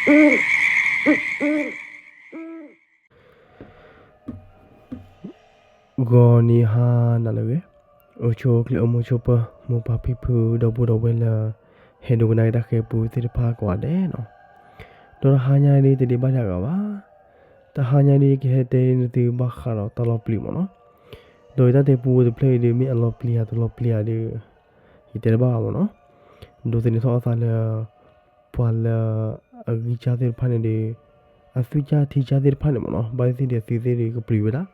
ဂီၤနံၤဟါနၤလၢအဂ့ၤ, အိၣ်ဆူၣ်အိၣ်ချ့အိၣ်မုာ်ဆိးပၢၤ မိၢ်ပၢ်ဖံဖု ဒီပုၢ်ဒီဝဲၢ်လၢ ဟဲဒိကနၣ်က့ၤတၢ်ဃဲၤပူသ့ၣ်တဖၣ်ကိးဂၤဒဲးနီၤ, ဒီးတဟါညါဒ်တဒ့ဘၣ်ဒၣ်ဂၤဘၣ်, တဟါညါဒ်ကဟဲတဲနသုဘၣ်ဃးဒီးတၢ်လီၤပျံၤမ့ၢ်နီၤ, ဒီးယတၢ်တဲပူတဖျၢၣ်အံၤဒ်မ့ၢ်အလီၤပျံၤဧါတလီၤပျံၤဧါဒ် ယတဲတဘၣ်ဘၣ်မ့ၢ်နီၤ, ဒိးသန့ၤထီၣ်အသးလၢ ပှၤလၢအဂံၢ်စၢ်သ့ၣ်တဖၣ်န့ၣ်ဒီး အသွံၣ်စၢ်ထံစၢ်သ့ၣ်တဖၣ်န့ၣ်မ့ၢ်နီၤ ဘၣ်သ့ၣ်သ့ၣ်ဒီးအသွံၣ်သ့ၣ်ဒီးကပျံၤဝဲဒၣ်,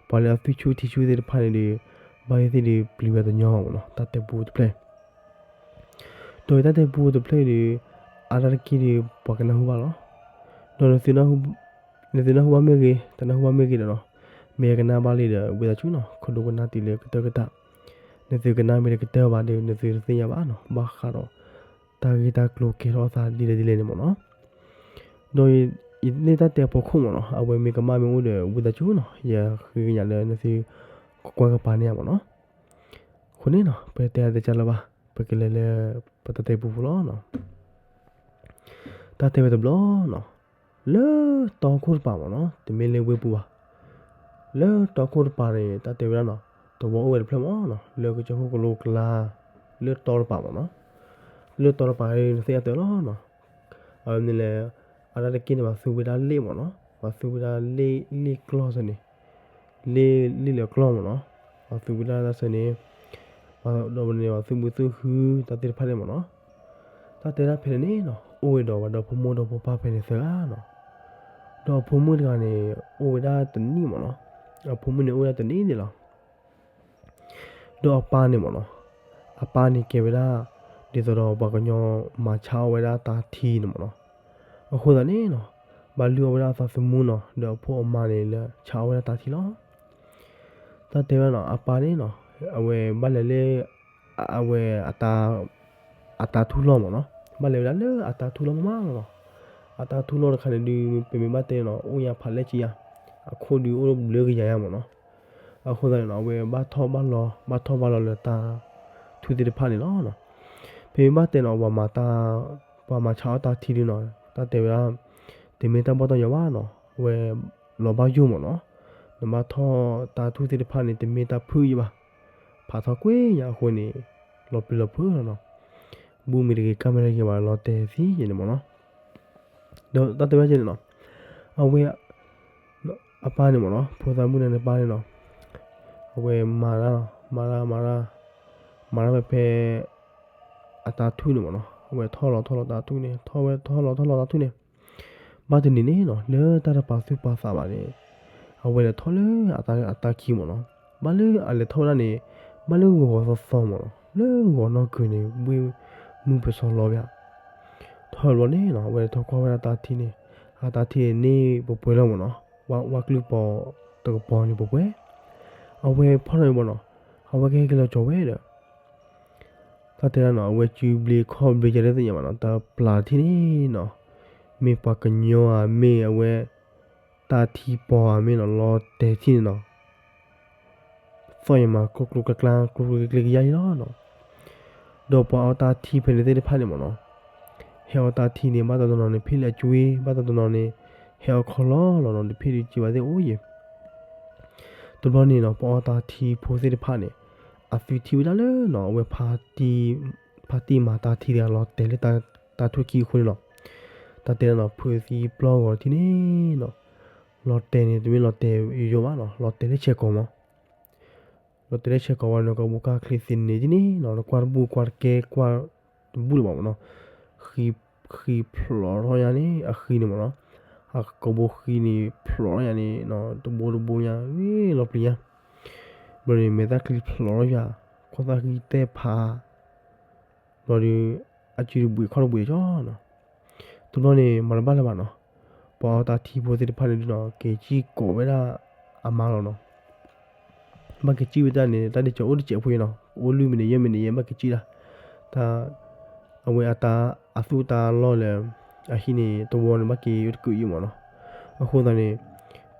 ပှၤလၢအသွံၣ်ဆူၣ်ထံဆူၣ်သ့ၣ်တဖၣ်န့ၣ်ဒီး ဘၣ်သ့ၣ်သ့ၣ်ဒီးပျံၤဝဲတညီမ့ၢ်နီၤ တၢ်တဲပူတဖျၢၣ် ဒီးတၢ်တဲပူတဖျၢၣ်အံၤဒီး အါတက့ၢ်ဒီးပှၤကနၢ်ဟူဘၣ်လီၤ, ဒီး နသုနၢ်ဟူဘၣ်မ့ၢ်ဂ့ၤ တနၢ်ဟူဘၣ်မ့ၢ်ဂ့ၤဒီးနီၤ, မ့ၢ်ကနၣ်ဘၣ်လံဒီး ဝံသးစူၤနီၤ ခီဒိကနၣ်တုၤလၢကတၢၢ်ကတၢၢ်, နသုကနၣ်မ့ၢ်တကတၢၢ်ဘၣ်ဒီး နသုတသ့ၣ်ညါဘၣ်နီၤ ဘၣ်ဃးဒီး တၢ်ဂ့ၢ်တၢ်ကျိၤကဲထီၣ်အသးဒ်လဲၣ်ဒ်လဲၣ်န့ၣ်မ့ၢ်နီၤ, ဒီးယန့ၢ်တၢ်တဲအဖီခိၣ်မ့ၢ်နီၤ အဝဲမ့ၢ်ကမၣ်မ့ၢ်အိၣ်ဒီး ဝံသးစူၤနီၤ ယဃ့ကညးလၢနသု ကကွၢ်ကပၤန့ၢ်ယၤမ့ၢ်နီၤ, အဃိန့ၣ်နီၤ ပတဲအါတဲကၢ်လၢၤဘၣ် ပကလဲၤလၢ ပတၢ်တဲပူဖိလီၤနီၤ တၢ်တဲဝဲတဘျီနီၤ, လၢတီခိၣ်တပၤမ့ၢ်နီၤ တမ့ၢ်လၢဝ့ၢ်ပူၤဘၣ်, လၢတီခိၣ်တပၤန့ၣ် တၢ်တဲဝဲဒၣ်နီၤ သဝီအိၣ်ဝဲတဖျၢၣ်မ့ၢ်နီၤ လၢကစၢၢ်ခိၣ်ကလိကျါ လၢတီတပၤမ့ၢ်နီၤ, လၢတီတပၤနသ့ၣ်ညါတၢ်လီၤနီၤ, အဝဲမ့ၢ်လဲၣ် အါတက့ၢ်န့ၣ် ပှၤသူဝဲဒၣ်လ့ၣ်မ့ၢ်နီၤ ပှၤသူဝဲဒၣ်လ့ၣ် လ့ၣ်ကျီၢ်စ့ၢ်န့ၣ် လ့ၣ် လ့ၣ်လၢကျီၢ်မ့ၢ်နီၤ, ပှၤသူဝဲဒၣ်တၢ်စ့ၢ်န့ၣ် ဒီးန့ၣ် ပှၤသူၣ်ဘုသူၣ်ဟု တၢ်သ့ၣ်တဖၣ်န့ၣ်မ့ၢ်နီၤ, တၢ်တဲဒၣ်ဖဲန့ၣ်န့ၣ်နီၤ အိၣ်ဝဲဒီးပှၤဒီဖိမိၢ်ဒီဖိပၢ်ဖဲန့ၣ်သၢဂၤနီၤ, ဒီးအဖိမုၣ်တဂၤန့ၣ် အိၣ်ဝဲဒၣ်တနံၣ်မ့ၢ်နီၤ, အဖိမုၣ်န့ၣ်အိၣ်ဝဲဒၣ်တနံၣ်န့ၣ်လီၤ. ဒီးအပၢ်န့ၣ်မ့ၢ်နီၤ, အပၢ်န့ၣ်ကဲဝဲဒၣ် ဒ်သိးဒီးပှၤကညီမၤဆါအီၣ်ဝဲဒၣ်တၢ်ထံန့ၣ်မ့ၢ်နီၤ, အဃိသတးန့ၣ်နီၤ, ဘၣ်လုၢ်အီၣ်ဝဲဒၣ်အသးသမူနီၤ ဒီးအဖိအမါန့ၣ်လၢဆါအီၣ်ဝဲဒၣ်တၢ်ထံလီၤ. တၢ်တဲဝဲနီၤ အပၢ်န့ၣ်နီၤ, အဝဲဘၣ်လဲၤလၢ အဝဲ အတၢ်ထူၣ်လီၢ်မ့ၢ်နီၤ, ဘၣ်လဲၤဝဲဒၣ်လၢအတၢ်ထူၣ်လီၢ်မးမးလီၤနီၤ, အတၢ်ထူၣ်လီၢ်တခါန့ၣ်ဒုး ပမ့ၢ်ဘၣ်တဲနီၤ အိၣ်ညါဖးလဲၢ်ကံယါ, အခိၣ်ဒုးအိၣ်ဘျၢကယၤယါမ့ၢ်နီၤ, အဃိသတးန့ၣ်နီၤ အဝဲဘၣ်ထီၣ်ဘၣ်လီၤ ဘၣ်ထီၣ်ဘၣ်လီၤလၢတၢ်ထူၣ်သ့ၣ်တဖၣ်န့ၣ်လီၤ. ဖဲမ့ၢ်ဘၣ်တဲနီၤ ပှၤမၤတၢ် ပှၤမၤဆါအီၣ်တၢ်ထံဒုးနီၤ တၢ်တဲဝဲဒၣ် တမ့ၢ်တၢ်ဘီၣ်တၢ်ညီဘၣ်နီၤ, အဝဲလီၤဘၣ်ယိၣ်မ့ၢ်နီၤ, နဘၣ်ထီၣ်တၢ်ထူၣ်သ့ၣ်တဖၣ်န့ၣ် တမ့ၢ်တၢ်ဖုၣ်ယံၤဘၣ်, ဖးထီကွ့ၢ်ညါအဃိန့ၣ် လီၤပျံၤလီၤဖုးလီၤနီၤ, ဘူၣ်မ့ၢ်တဂ့ၤ ကၢ်မ့ၢ်တဂ့ၤဘၣ် လီၤတဲာ်သံယဲန့ၣ်မ့ၢ်နီၤ, ဒီးတၢ်တဲဝဲဒၣ်န့ၣ်နီၤ, အဝဲ အပၢ်န့ၣ်မ့ၢ်နီၤ ဖိသၣ်မုၣ်န့ၣ်န့ၣ်ပၢ်န့ၣ်နီၤ, အဝဲမၤတၢ်လီၤ မၤတၢ်မၤတၢ် မၤတၢ်ဖဲဖဲ အတၢ်ထူၣ်န့ၣ်မ့ၢ်နီၤ, အဝဲထီၣ်လီၤထီၣ်လီၤတၢ်ထူၣ်န့ၣ် ထီၣ်ဝဲထီၣ်လီၤထီၣ်လီၤတၢ်ထူၣ်န့ၣ်, ဘၣ်တနံၤန့ၣ်နီၤ လၢတၢ်တပာ်သူၣ်ပာ်သးဘၣ်န့ၣ်, အဝဲလဲၤထီၣ်လၢအတၢ်ခံမ့ၢ်နီၤ, ဘၣ်လၢအလဲၤထီၣ်ဝဲဒၣ်န့ၣ်, ဘၣ်လၢဂီၤဂီၤသီသီမ့ၢ်နီၤ လၢဂီၤနီၢ်ကုၤန့ၣ် ဘှ့ၣ်မုၢ်ပစီလီၤဘၣ် ထီၣ်ဘျီန့ၣ်နီၤ အဝဲလဲၤထီၣ်ကွၢ်ဝဲဒၣ်တၢ်ထံန့ၣ်, အတၢ်ထံန့ၣ်ပှဲၤပှဲၤလီၤမ့ၢ်နီၤ, ဝၣ်ကျုၢ်ပီၤတကပီၤန့ၣ်ပှဲၤပှဲၤ, အဝဲဖီၣ်ထီၣ်န့ၣ်မ့ၢ်နီၤ, အဝဲကဟဲက့ၤလီၤကၠီၤဝဲဒီး တၢ်တဲဒၣ်နီၤ အဝဲစုဘျ့ခီၣ်ဘျ့ကဲထီၣ်သ့ၣ်ညါမ့ၢ်နီၤ တၢ်ပျၢ်ထံန့ၣ်နီၤ, မ့ၢ်ပှၤကညီဧါ မ့ၢ်အဝဲ တၢ်ထံပီၤဧါ မ့ၢ်နီၤ လီၤတဲာ်ထံန့ၣ်နီၤ သီၣ်ယမၤကျိကျိကျါကျါ ကျိကျိကျဲကျဲကယါအံၤလီၤနီၤ, ဒီးပှၤအီတၢ်ထံဖဲန့ၣ်သ့ၣ်တဖၣ်န့ၣ်မ့ၢ်နီၤ, ဟဲအီတၢ်ထံန့ၣ် ဘၣ်တနီၤတနီၤန့ၣ် ဖ့ၣ်လၢအကွ့ ဘၣ်တနီၤတနီၤန့ၣ် ဟဲအီခီလီၤလီၤနီၤ တဖ့ၣ်ဒုးစံးဝဲသ့ၣ်အိၣ်ယဲၢ် တဘျီန့ၣ်နီၤ ပှၤအီတၢ်ထံဖိသ့ၣ်တဖၣ်န့ၣ် အသုထံၣ်ဝဲဒၣ်လၢနီၤ အဝဲ ဖါတံၢ်မၤတၢ်ထံတဂၤလီၤတဲာ်လၢတၢ်ထူၣ်ခံအဃိန့ၣ်လီၤ, တၢ်တဲဒၣ်နီၤ ဖုးသံပျီၢ်ဂီၤထံန့ၣ်နီၤ, လီၤတဲာ်န့ၣ် တမ့ၢ်လီၤတဲာ်ယိာ်ဘၣ်နီၤ လီၤတဲာ်လၢဆဲးကီးမး လီၤတဲာ်လၢဆဲးကီးဝဲန့ၣ် ကဘိးကၢ်ချံးသ့န့ၣ်ဒ်န့ၣ်နီၤ နကွၢ်တဘူၣ်ကွၢ်တကဲကွၢ်တဘူၣ်လၢၤဘၣ်မ့ၢ်နီၤ, ဃံဖျိးထီၣ်ညါန့ၣ် အဃံန့ၣ်မ့ၢ်နီၤ, အကဘိးဃံန့ၣ်ဖျိးထီၣ်ညါန့ၣ်နီၤ တဘိတဘိညါ လီၤပျံၤညါ, ဘျီန့ၣ် မဲာ်သၣ်ချံဖျိးထီၣ်ယွၤ, ခီၣ်သၣ်ဃံတဲဖး ဘျီဒီး အစုတဘှံးခီၣ်တဘှံးကၠီနီၤ, တဘျီန့ၣ် မၤတဘၣ်လၢၤဘၣ်နီၤ, ပှၤအီတၢ်ထံဖိသ့ၣ်တဖၣ်န့ၣ်ဒုးနီၤ က့ၤစံၣ်ကိးဝဲဒၣ်အမါလီၤနီၤ, ဘၣ်က့ၤစံၣ်ဝဲဒၣ်န့ၣ် တၢ်ဒ့ၣ်ကၠီအိၣ်တစဲးဖိအံၤနီၤ အိၣ်လွံၢ်မံးနံးယဲၢ်မံးနံးယဲၢ် ဘၣ်က့ၤစံၣ်ဒၣ်, တၢ် အဝဲအတၢ်အသူၣ်တၢ်လီၢ်လၢ အဟံၣ်န့ၣ် တဝီန့ၣ် ဘၣ်က့ၤတကုးယံာ်မ့ၢ်နီၤ, အဃိသတးန့ၣ်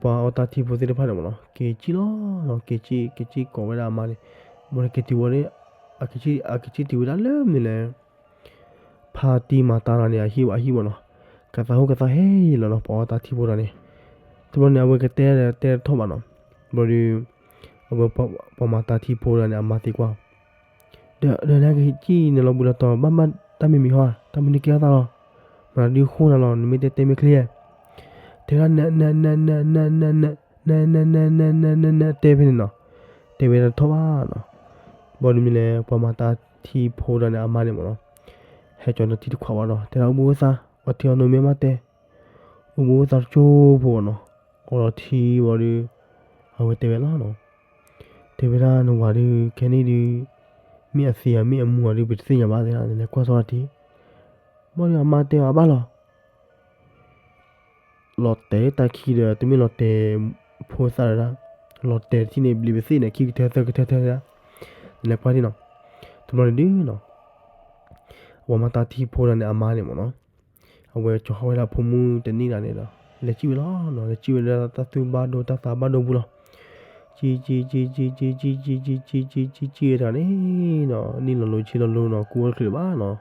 ပှၤအီတၢ်ထံဖိသ့ၣ်တဖၣ်န့ၣ်မ့ၢ်နီၤ က့ၤစံၣ်လီၤနီၤ က့ၤစံၣ် က့ၤစံၣ်ကိးဝဲဒၣ်အမါန့ၣ်, မ့ၢ်က့ၤတုၤဝဲန့ၣ် အက့ၤစံၣ်တုၤဝဲဒၣ်လၢမနုၤလဲၣ် ဖါတံၢ်မၤတၢ်တဂၤန့ၣ် အဟံၣ်ဘၣ်အဟံၣ်မ့ၢ်နီၤ, ကသးဟူကသးဟဲယံာ်လီၤနီၤ ပှၤအီတၢ်ထံဖိတဂၤန့ၣ်, တဘျီန့ၣ် အဝဲကတဲဒီးတဲတထီၣ်ဘၣ်နီၤ, ဘျီဒီး အဝဲပှၤမၤတၢ်ထံဖိတဂၤန့ၣ် အမါသံကွၢ်, ဒီး ဒီးနကဟံးကံၣ်နလီၤဘှံးလီၤတီၤ ဘၣ်မၤတၢ်မံၤမံၤဟီဧါ, တၢ်မနုၤကဲထီၣ်သးလီၤ, မၤဒုဃိနၤလီၤ နမ့ၢ်တဲတဲမ့ၢ်ချ့ဧါ, တဲဝဲဒၣ် န န န န န န န န န တဲဖဲန့ၣ်နီၤ, တဲဝဲဒၣ်တထီၣ်ဘၣ်နီၤ, ဘျီဒုးမ့ၢ်လဲၣ် ပှၤမၤတၢ်ထံဖိတဂၤန့ၣ် အမါန့ၣ်မ့ၢ်နီၤ, ဟဲကၠီၤဒီးထံတခွးဘၣ်ဒီး တဲဒၣ်အိၣ်ဘှံးအိၣ်သါ, ပှၤထံအီၤနိမ့ၢ်မးတဲ အိၣ်ဘှံးအိၣ်သါတကၠိဖိနီၤ, အိးထီၣ်ထံဝံၤဒီး အဝဲတဲဝဲလီၤနီၤ, တဲဝဲဒၣ်နဝၤဒုး ခဲန့ၣ်ဒုး မ့ၢ်အသံဧါ မ့ၢ်အမူဧါဒုး ပတသ့ၣ်ညါဘၣ်တဲဒၣ် နလဲၤကွၢ်ထီၣ်တၢ်ထံ, ဘျီဒီးအမါတဲအီၤအဘၣ်လီၤ လီၤတဲာ်တၢ်ခံဒီး တမ့ၢ်လီၤတဲာ်ဖိသၣ်ဒၣ်, လီၤတဲာ်တထံၣ်န့ၣ် ဘျံးပသ့ၣ်န့ၣ် ခံကထၢသၢကထၢထဲဒၣ်, နလဲၤကွၢ်ထံနီၤ, တဘျီန့ၣ်ဒုးနီၤ ပှၤမၤတၢ်ထံဖိတဂၤန့ၣ် အမါန့ၣ်မ့ၢ်နီၤ, အဝဲကၠီၤဟီၣ်ဝဲဒၣ်ဖိမုၣ်တနံၣ်တဂၤန့ၣ်ဒီး လဲၤစံၣ်ဝဲလီၤနီၤ, လဲၤစံၣ်ဝဲဒၣ်တၢ်သူၣ်ဘၣ်ဒိတၢ်သးဘၣ်ဒိပူၤလီၤ, စံၣ် စံၣ် စံၣ် စံၣ် စံၣ် စံၣ် စံၣ် စံၣ် စံၣ် စံၣ်ဝဲတဂၤန့ၣ် နီၤ, နံၣ်လီၤလိၤဆံလီၤလိၤနီၤ, ကူဝဲတချုးလၢၤဘၣ်နီၤ,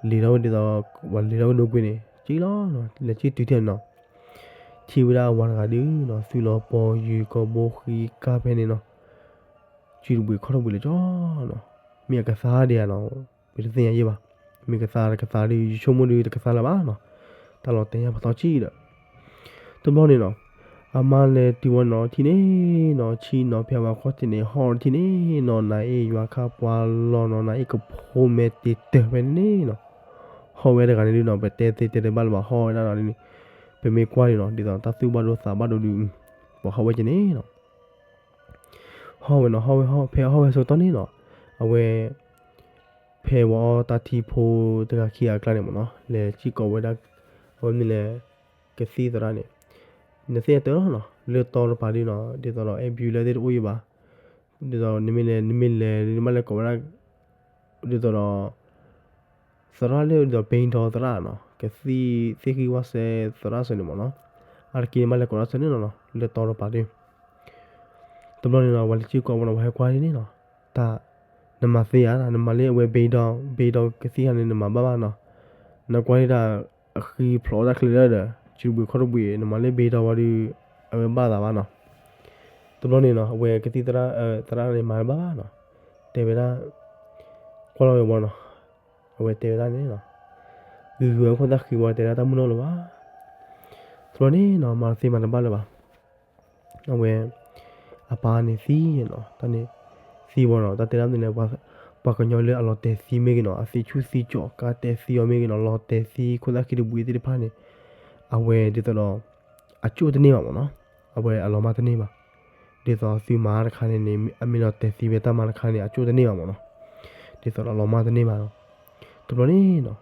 လံၤထီၣ်ဝဲဒ်သိး ပှၤလံၤထီၣ်ဝဲဒိကွ့န့ၣ် စံၣ်လီၤနီၤ, လဲၤစံၣ်တုၤထဲနီၤ ထံၣ်ဝဲဒၣ်အဝၤတဂၤဒုးနီၤ, သုးလီၤပီၤယုၤကီၢ်ဘိဃံကၢ်ဖဲန့ၣ်နီၤ, စုတဘှံးခီၣ်တဘှံးလၢၤကၠီနီၤ, မ့ၢ်အကသါဒံးဧါနီၤ, ပတသ့ၣ်ညါယဲၢ်ဘၣ်, မ့ၢ်ကသါတကသါဒုး ယဆိကမိၣ်ဒုးတကသါလၢၤဘၣ်နီၤ, တၢ်လီၤတဲာ်ညါပသီဆံဒီး တဘျီန့ၣ်နီၤ, အမါလဲၤတုၤဝဲနီၤထံၣ်န့ၣ်နီၤ, ဆံနီၤဖဲအဝဲခီၣ်ထံးန့ၣ် ဟီၣ်ထံၣ်န့ၣ်နီၤ, နၤအ့ၣ်ယွၤခါပှၤလီၤနီၤ, နၤအ့ၣ်ကဖိမဲာ်တ့ၢ်တၢၢ်ဖဲန့ၣ်နီၤ, ဟီၣ်ဝဲတဂၤန့ၣ်ဒုးနီၤ, ပတဲသ့တဲတဘၣ်လၢၤဘၣ်, ဟီၣ်ဝဲဒၣ်ဒီးန့ၣ်, ပမ့ၢ်ကွၢ်န့ၣ်နီၤ, ဒ်သိးတၢ်သူၣ်ဘၣ်ဒိသးဘၣ်ဒိဒုး, ပှၤဟီၣ်ဝဲကန့ၣ်နီၤ ဟီၣ်ဝဲနီၤ, ဟီၣ်ဝဲဟီၣ် ဖဲဟီၣ်ဝဲဆၢကတီၢ်န့ၣ်နီၤ, အဝဲ ဖဲဝဲအီတၢ်ထံဖိတဂၤခံဂၤအကျါန့ၣ်မ့ၢ်နီၤ, လဲၤစံၣ်ကိးဝဲဒၣ်, အဝဲမ့ၢ်လဲၤ ကသံၣ်သရၣ်န့ၣ်, နသ့ၣ်ညါတၢ်လီၤနီၤ, လၢတီတပၤဒုးနီၤ, ဒ်သိးဒီး ambulance သ့ၣ်တအိၣ်ယံၤဘၣ်, ဒ်သိးနမ့ၢ်လဲၤ နမ့ၢ်လဲၤ နမ့ၢ်လဲၤကိးဝဲဒၣ် ဒ်သိးဒီး သရၣ်လၢဒ်သိး ဘ့ဒီသရၣ်နီၤ, ကသံၣ်သ့ၣ်ဃံဝါစဲသရၣ်စၢၤန့ၣ်မ့ၢ်နီၤ, အါတက့ၢ်မ့ၢ်လဲၤကိးတၢ်စၢၤန့ၣ်နီၤ, လၢတီတပၤဒုး, တဘျီန့ၣ်နီၤ ပှၤလဲၤစံၣ်ကိးဝဲနီၤ, ပှၤဟဲကွၢ်ဒ်န့ၣ်နီၤ, တၢ် နမၤသ့ဧါ, နမၤလၢအဝဲ ဘ့ဒီ ဘ့ဒီကသံၣ်ခါန့ၣ် နမၤဘၣ်ဘၣ်နီၤ, နကွၢ်ဒ်တၢ် အဃံဖျိးတၢ်ချ့လၢဒီး စုတဘှံးခီၣ်တဘှံး နမၤလၢဘ့ဒီဝံၤဒီး အဝဲဘၣ်သးဘၣ်နီၤ, တဘျီန့ၣ်နီၤ အဝဲကသံၣ်သရၣ် သရၣ်န့ၣ်မၤတဘၣ်ဘၣ်နီၤ, တဲဝဲဒၣ် ကွၢ်လီၤဝဲဘၣ်နီၤ, အဝဲတဲဝဲဒၣ်န့ၣ်နီၤ, ဂုၤဂုၤဝဲခိၣ်သၣ်ဃံဝဲ တဲဒၣ်တၢ်မုၢ်နီၢ်လၢၤဘၣ်, တဘျီန့ၣ်နီၤ မၤတသ့မၤတဘၣ်လၢၤဘၣ်, အဝဲ အပၢ်န့ၣ်သံနီၤ, တၢ်န့ၣ် သံဝဲနီၤ, တၢ်တဲဒၣ်မနုၤလဲၣ်, ပှၤကညီလၢအလီၤတဲာ်သံမ့ၢ်ဂ့ၤနီၤ, အသံဆူၣ်သံကၠီး ကါတဲာ်သံအီၤမ့ၢ်ဂ့ၤနီၤ, လီၤတဲာ်သံခိၣ်သၣ်ဃံတဘှံးသ့ၣ်တဖၣ်န့ၣ်, အဝဲဒ်သိးဒီး အကၠိၣ်တန့ၢ်ဘၣ်မ့ၢ်နီၤ, အဝဲအလီၤမၢ်တန့ၢ်ဘၣ်, ဒ်သိးသုမၤတခါန့ၣ်န့ၣ် အမ့ၢ်လီၤတဲာ်သံဝဲတၢ်မၤတခါန့ၣ် အကၠိၣ်တန့ၢ်ဘၣ်မ့ၢ်နီၤ, ဒ်သိးဒီးအလီၤမၢ်တန့ၢ်ဘၣ်နီၤ, တဘျီန့ၣ်နီၤ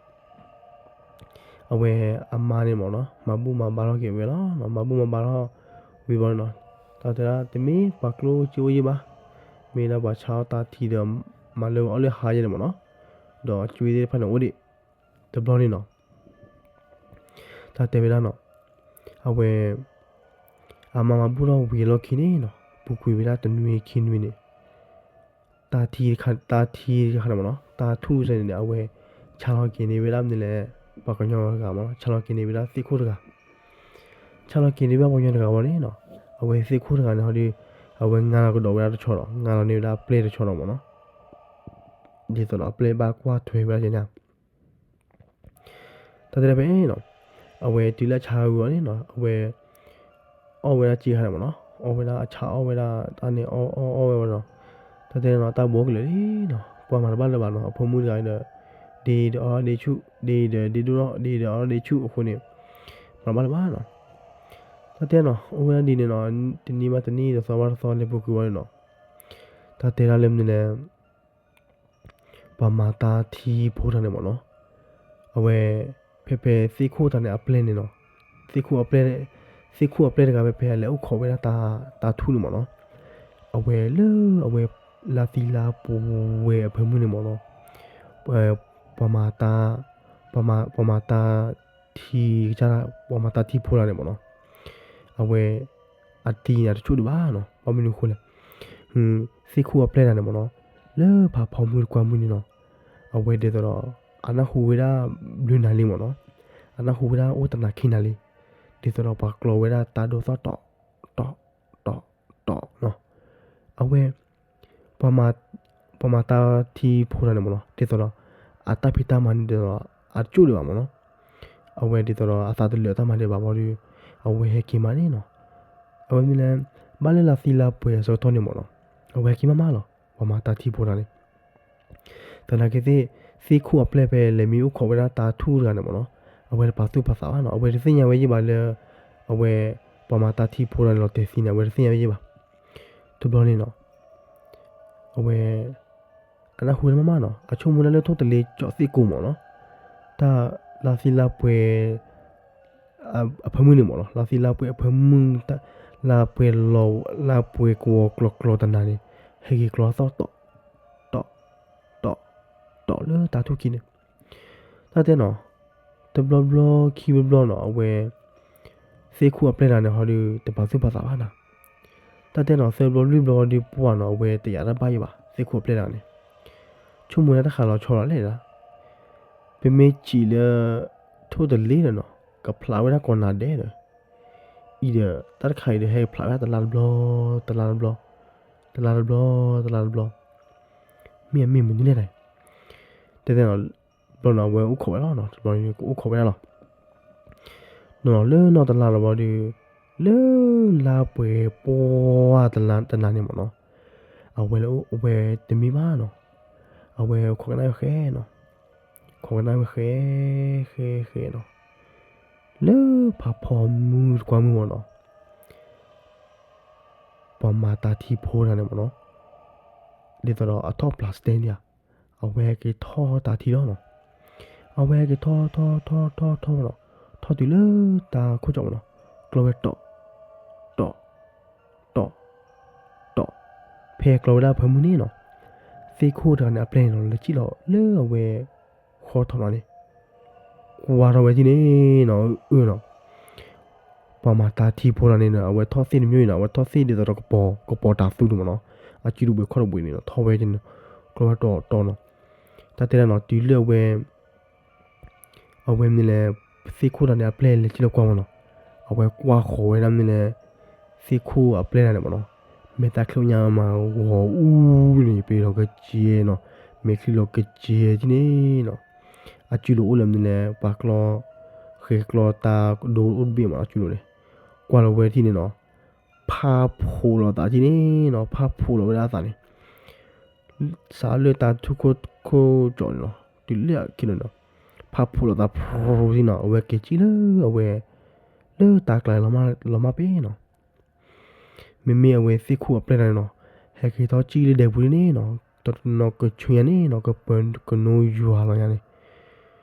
အဝဲအမါန့ၣ်မ့ၢ်နီၤ မၤဘူၣ်မၤဘါထီၣ်က့ၤဝဲလီၤနီၤ, မၤဘူၣ်မၤဘါထီၣ်ဝံၤဘၣ်နီၤ, တၢ်တဲဒၣ်တမ့ၢ်ပှၤကျိၣ်စ့အိၣ်ယံၤဘၣ်, မ့ၢ်ဒၣ်ပှၤဆါအီၣ်တၢ်ထံဒီး မၤလၢအီၣ်လၢဟါယဲၢ်န့ၣ်မ့ၢ်နီၤ, ဒီးအကၠွ့သ့ၣ်တဖၣ်န့ၣ်အိၣ်ဒံး, တဘျီန့ၣ်နီၤ တၢ်တဲဝဲဒၣ်နီၤ, အဝဲ အမါမၤဘူၣ်ထီၣ်ဝံၤအလီၢ်ခံန့ၣ်နီၤ ပူၤကွံာ်ဝဲဒၣ်တနွံခံနွံန့ၣ် တၢ်ထံတခါ တၢ်ထံတခါန့ၣ်မ့ၢ်နီၤ တၢ်ထူၣ်စဲန့ၣ်န့ၣ် အဝဲ ဆါလီၤက့ၤန့ၢ်ဝဲဒၣ်မနုၤလဲၣ် ပှၤကညီတဂၤမ့ၢ်နီၤ ဆါလီၤက့ၤန့ၢ်ဝဲဒၣ်သ့ၣ်ခိၣ်တဂၤ, ဆါလီၤက့ၤန့ၢ်ဝဲဒၣ်ပှၤကညီတဂၤဝံၤန့ၣ်နီၤ အဝဲသ့ၣ်ခိၣ်တဂၤန့ၣ်ဟီဒီး အဝဲငါလီၤကဒီးဝဲဒၣ်တဆီဒီး ငါလီၤန့ၢ်ဝဲဒၣ်အပျဲၢ်တဆီဒီးမ့ၢ်နီၤ ဒ်သိးဒီးအပျဲၢ်ဘၣ်ကွၢ်ထွဲဝဲဒၣ်န့ၣ် တၢ်တဲဒၣ်ဖဲနီၤ အဝဲတုၤလၢအဆါဂီၤန့ၣ်နီၤ အဝဲ အီၣ်ဝဲဒၣ်စ့ခါန့ၣ်မ့ၢ်နီၤ အီၣ်ဝဲဒၣ်အဆါအီၣ်ဝဲဒၣ်တၢ်န့ၣ်အီၣ်အီၣ်အီၣ်ဝဲဝဲနီၤ တၢ်တဲနီၤ တၢ်ဘိကလၢာ်လံနီၤ ပှၤမၤတဘၣ်လၢၤဘၣ်နီၤ အဖိမုၣ်တဂၤဒီး ဒ်အံၤဒီးအီၣ်ဒ်ဆူၣ် ဒ်အံၤဒီးဒ်ဒိၣ်ထီၣ် ဒ်အံၤဒီးအီၣ်ဒ်ဆူၣ်အဃိန့ၣ် မၤတဘၣ်လၢၤဘၣ်နီၤ တၢ်တဲနီၤ အိၣ်ဝဲဒၣ်ဒ်န့ၣ်နီၤ တနံၤဘၣ်တနံၤတသီဘၣ်တသီလဲၤပူၤကွံာ်ဝဲန့ၣ်နီၤ တၢ်တဲဒၣ်လၢမနုၤလဲၣ် ပှၤမၤတၢ်ထံဖိတဂၤန့ၣ်မ့ၢ်နီၤ အဝဲ ဖဲဖဲသ့ၣ်ခိၣ်တၢ်န့ၣ်အပျဲၢ်န့ၣ်နီၤ သ့ၣ်ခိၣ်အပျဲၢ် သ့ၣ်ခိၣ်အပျဲၢ်တဂၤဖဲဖဲလဲၤအိၣ်ခိးဝဲဒၣ်တၢ်ထူၣ်န့ၣ်မ့ၢ်နီၤ အဝဲလၢအဝဲ လါသံလါပူၤဝဲအဖၢမုၢ်န့ၣ်မ့ၢ်နီၤ ပှၤမၤတၢ် ပှၤမၤတၢ်ထံ ပှၤမၤတၢ်ထံဖိတဂၤန့ၣ်မ့ၢ်နီၤ အဝဲ အတံၤန့ၣ်တဆိၣ်ဒံးဘၣ်နီၤ ဘၣ်မနုၤအဃိလဲၣ် သ့ၣ်ခိၣ်အပျဲၢ်တဂၤန့ၣ်မ့ၢ်နီၤ လၢဖးဖီမုၢ်တကွၢ်မုၢ်န့ၣ်နီၤ အဝဲဒ်သိးဒီး အနၢ်ဟူဝဲဒၣ်ဘျုးနၤလံမ့ၢ်နီၤ အနၢ်ဟူဝဲဒၣ်အိၣ်တနၤခံနၤလံ, ဒ်သိးဒီးပှၤကျီဝဲဒၣ်တၢ်ဒိသီၣ်တီၣ်, တီၣ်, တီၣ်, တီၣ်နီၤ. အဝဲ ပှၤမၤ, ပှၤမၤတၢ်ထံဖိတဂၤန့ၣ်မ့ၢ်နီၤ, ဒ်သိးဒီး အတၢ်ဖံးတၢ်မၤန့ၣ်ဒီး အတကၠိၣ်ဒံးဘၣ်မ့ၢ်နီၤ. အဝဲဒ်သိးဒီးအသးတလၢာ်အတၢ်မၤဒံးဘၣ်ဘၣ်ဒီး အဝဲဟဲက့ၤမၤန့ၣ်နီၤ. အဝဲမ့ၢ်လဲၣ်, ဘၣ်လၢလါသံလါပှဲၤအဆၢကတီၢ်န့ၣ်မ့ၢ်နီၤ, အဝဲဟဲက့ၤမးမးလီၤ, ပှၤမၤတၢ်ထံဖိတဂၤန့ၣ် သနာ်က့သ့ၣ်, သ့ၣ်ခိၣ်အပျဲၢ်ဖဲလဲၤမံအိၣ်ခိးဝဲဒၣ်တၢ်ထူၣ်တဂၤန့ၣ်မ့ၢ်နီၤ, အဝဲတပာ်သူၣ်ပာ်သးဘၣ်နီၤ, အဝဲတသ့ၣ်ညါဝဲယ့ၢ်ဘၣ်လၢ အဝဲ ပှၤမၤတၢ်ထံဖိတဂၤန့ၣ်လီၤတဲာ်သံန့ၣ် အဝဲတသ့ၣ်ညါဝဲယ့ၢ်ဘၣ်. တဘျီန့ၣ်နီၤ, အဝဲ အနၢ်ဟူဝဲဒၣ်မးမးနီၤ, အဆိကမိၣ်ဒၣ်လၢထိၣ်တလ့ကၠီၤသ့ၣ်ကိာ်မ့ၢ်နီၤ, တၢ်လါသံလါပှဲၤ အဖၢမုၢ်န့ၣ်မ့ၢ်နီၤ, လါသံလါပှဲၤအဖၢမုၢ်, လါပှဲၤလီၤ, လါပှဲၤကဝီၤကျီၤကျီၤတနၤန့ၣ်, ဟဲက့ၤကျီသီၣ်တီၣ်, တီၣ်, တီၣ်, တီၣ်လၢတၢ်ထူၣ်ခံန့ၣ်, တၢ်တဲနီၤ, တဘျီဘျီခံဘျီဘျီနီၤ အဝဲ သ့ၣ်ခိၣ်အပျဲၢ်တဂၤန့ၣ်ဟီဒီး တပာ်သူၣ်ပာ်သးဘၣ်နီၤ. တၢ်တဲနီၤ သၢဘျီလွံၢ်ဘျီဒီးပှၢ်နီၤ အဝဲတယာ်တၢ်ဘၣ်ယဲၢ်ဘၣ် သ့ၣ်ခိၣ်အပျဲၢ်တဂၤန့ၣ်, ဆိကမိၣ်ဒၣ်တၢ်ဃးလီၤဆီလီၤလဲၣ်ဒၣ်, ပမ့ၢ်စံးလၢ ထိၣ်တလ့ဒီးနီၤ ကဖျးဝဲဒၣ်ကိးနၤဒဲးဒီး အံၤဒီး တၢ်တခါအံၤဒီးဟဲကဖျးဝဲဒၣ်တလါတဘျီ, တလါတဘျီ, တလါတဘျီ, တလါတဘျီ, မ့ၢ်အမ့ၢ်မနုၤလဲၣ်ဒၣ်, တဲတဲနီၤ, တဘျီနီၤ အဝဲအိၣ်ခိးဝဲလီၤနီၤ, တဘျီန့ၣ်ကအိၣ်ခိးဝဲဒၣ်လီၤ. နီၤလၢနီၢ်တလါလီၤဘီဒီး လၢလါပှဲၤပှၢ်တနၤန့ၣ်မ့ၢ်နီၤ, အဝဲလၢအဝဲတမံဘၣ်နီၤ, အဝဲခိးကနၣ်ဝဲဃဲနီၤ, ခိးကနၣ်ဝဲဃဲ, ဃဲဃဲနီၤ, လၢဖးဖီမုၢ်တကွၢ်မုၢ်မ့ၢ်နီၤ ပှၤမၤတၢ်ထံဖိတဂၤန့ၣ်မ့ၢ်နီၤ, ဒ်သိးဒီးအထီၣ် plastic န့ၣ်ဧါ, အဝဲဟဲက့ၤထီၣ်တၢ်ထံလီၤနီၤ. အဝဲဟဲက့ၤထီၣ်ထီၣ်ထီၣ်ထီၣ်ထီၣ်မ့ၢ်နီၤ, ထီၣ်တုၤလၢတၢ်ခိၣ်ကၠီမ့ၢ်နီၤ, ကျီဝဲတီၣ်, တီၣ်, တီၣ်, တီၣ်, ဖဲကျီဝဲဒၣ်ဖၢမုၢ်န့ၣ်နီၤ, သ့ၣ်ခိၣ်တဂၤန့ၣ်အပျဲၢ်န့ၣ်နီၤ လဲၤစံၣ်လီၤလၢအဝဲ ဃီထီၣ်နီၤန့ၣ်, ကွၢ်ထီၣ်ဝဲဒ်န့ၣ်နီၤ, အၢနီၤ ပှၤမၤတၢ်ထံဖိတဂၤန့ၣ်ဒီး အဝဲထီၣ်သ့ၣ်တမံၤအံၤနီၤ, အဝဲထီၣ်သ့ၣ်ဒ်သိးဒီးကပီၤ, ကပီၤတၤသူန့ၣ်မ့ၢ်နီၤ, အစုဒုးဘှံးခီၣ်တဘှံးန့ၣ်နီၤ, ထီၣ်ဝဲဒ်န့ၣ်, ကျီဝဲတီၣ်တီၣ်နီၤ. တၢ်တဲဒၣ်နီၤ တုၤလၢအဝဲ အဝဲမနုၤလဲၣ်, သ့ၣ်ခိၣ်တဂၤန့ၣ်အပျဲၢ်လဲၤစံၣ်လီၤကွၢ်မ့ၢ်နီၤ, အဝဲကွၢ်ဃီၤဝဲဒၣ်မနုၤလဲၣ်, သ့ၣ်ခိၣ်အပျဲၢ်တဂၤန့ၣ်မ့ၢ်နီၤ, မ့ၢ်တၢ်ချံညါမၤဂီၤအူန့ၣ် ပျံၤလီၤကစ့နီၤ, မဲာ်ချံလီၤကစ့ဒ်န့ၣ်နီၤ. အစုလိၤအိၣ်လၢမနုၤလဲၣ်, ပှၤကျီ, ဃဲၤကျီတၢ်ဒိအိၣ်တဘ့ၣ်မ့ၢ်နီၤ, အစုလိၤန့ၣ်, ကွၢ်လီၤဝဲဒ်န့ၣ်နီၤ, ဖးဖှိးလီၤသးဒ်န့ၣ်နီၤ, ဖးဖှိးလီၤဝဲဒၣ်အသးန့ၣ် စးလၢတၢ်ထူၣ်ခိၣ်ကၠီန့ၣ်လီၤ, တုၤလၢအခံန့ၣ်နီၤ, ဖးဖှိးလီၤသးဖှိးဒ်နီၤ, အဝဲက့ၤစံၣ်လၢအဝဲ လၢတၢ်ကျါလီၤမၢ်ပ့ၤနီၤ. မ့မ့ၢ်အဝဲသ့ၣ်ခိၣ်အပျဲၢ်တဂၤန့ၣ်နီၤ, ဟဲက့ၤထီၣ်စံၣ်လၢဒဲပူၤဒ်န့ၣ်နီၤ, တနီၤကဆူညါန့ၣ်နီၤ, ကပၢၤကနိယွၤလီၤညါန့ၣ်.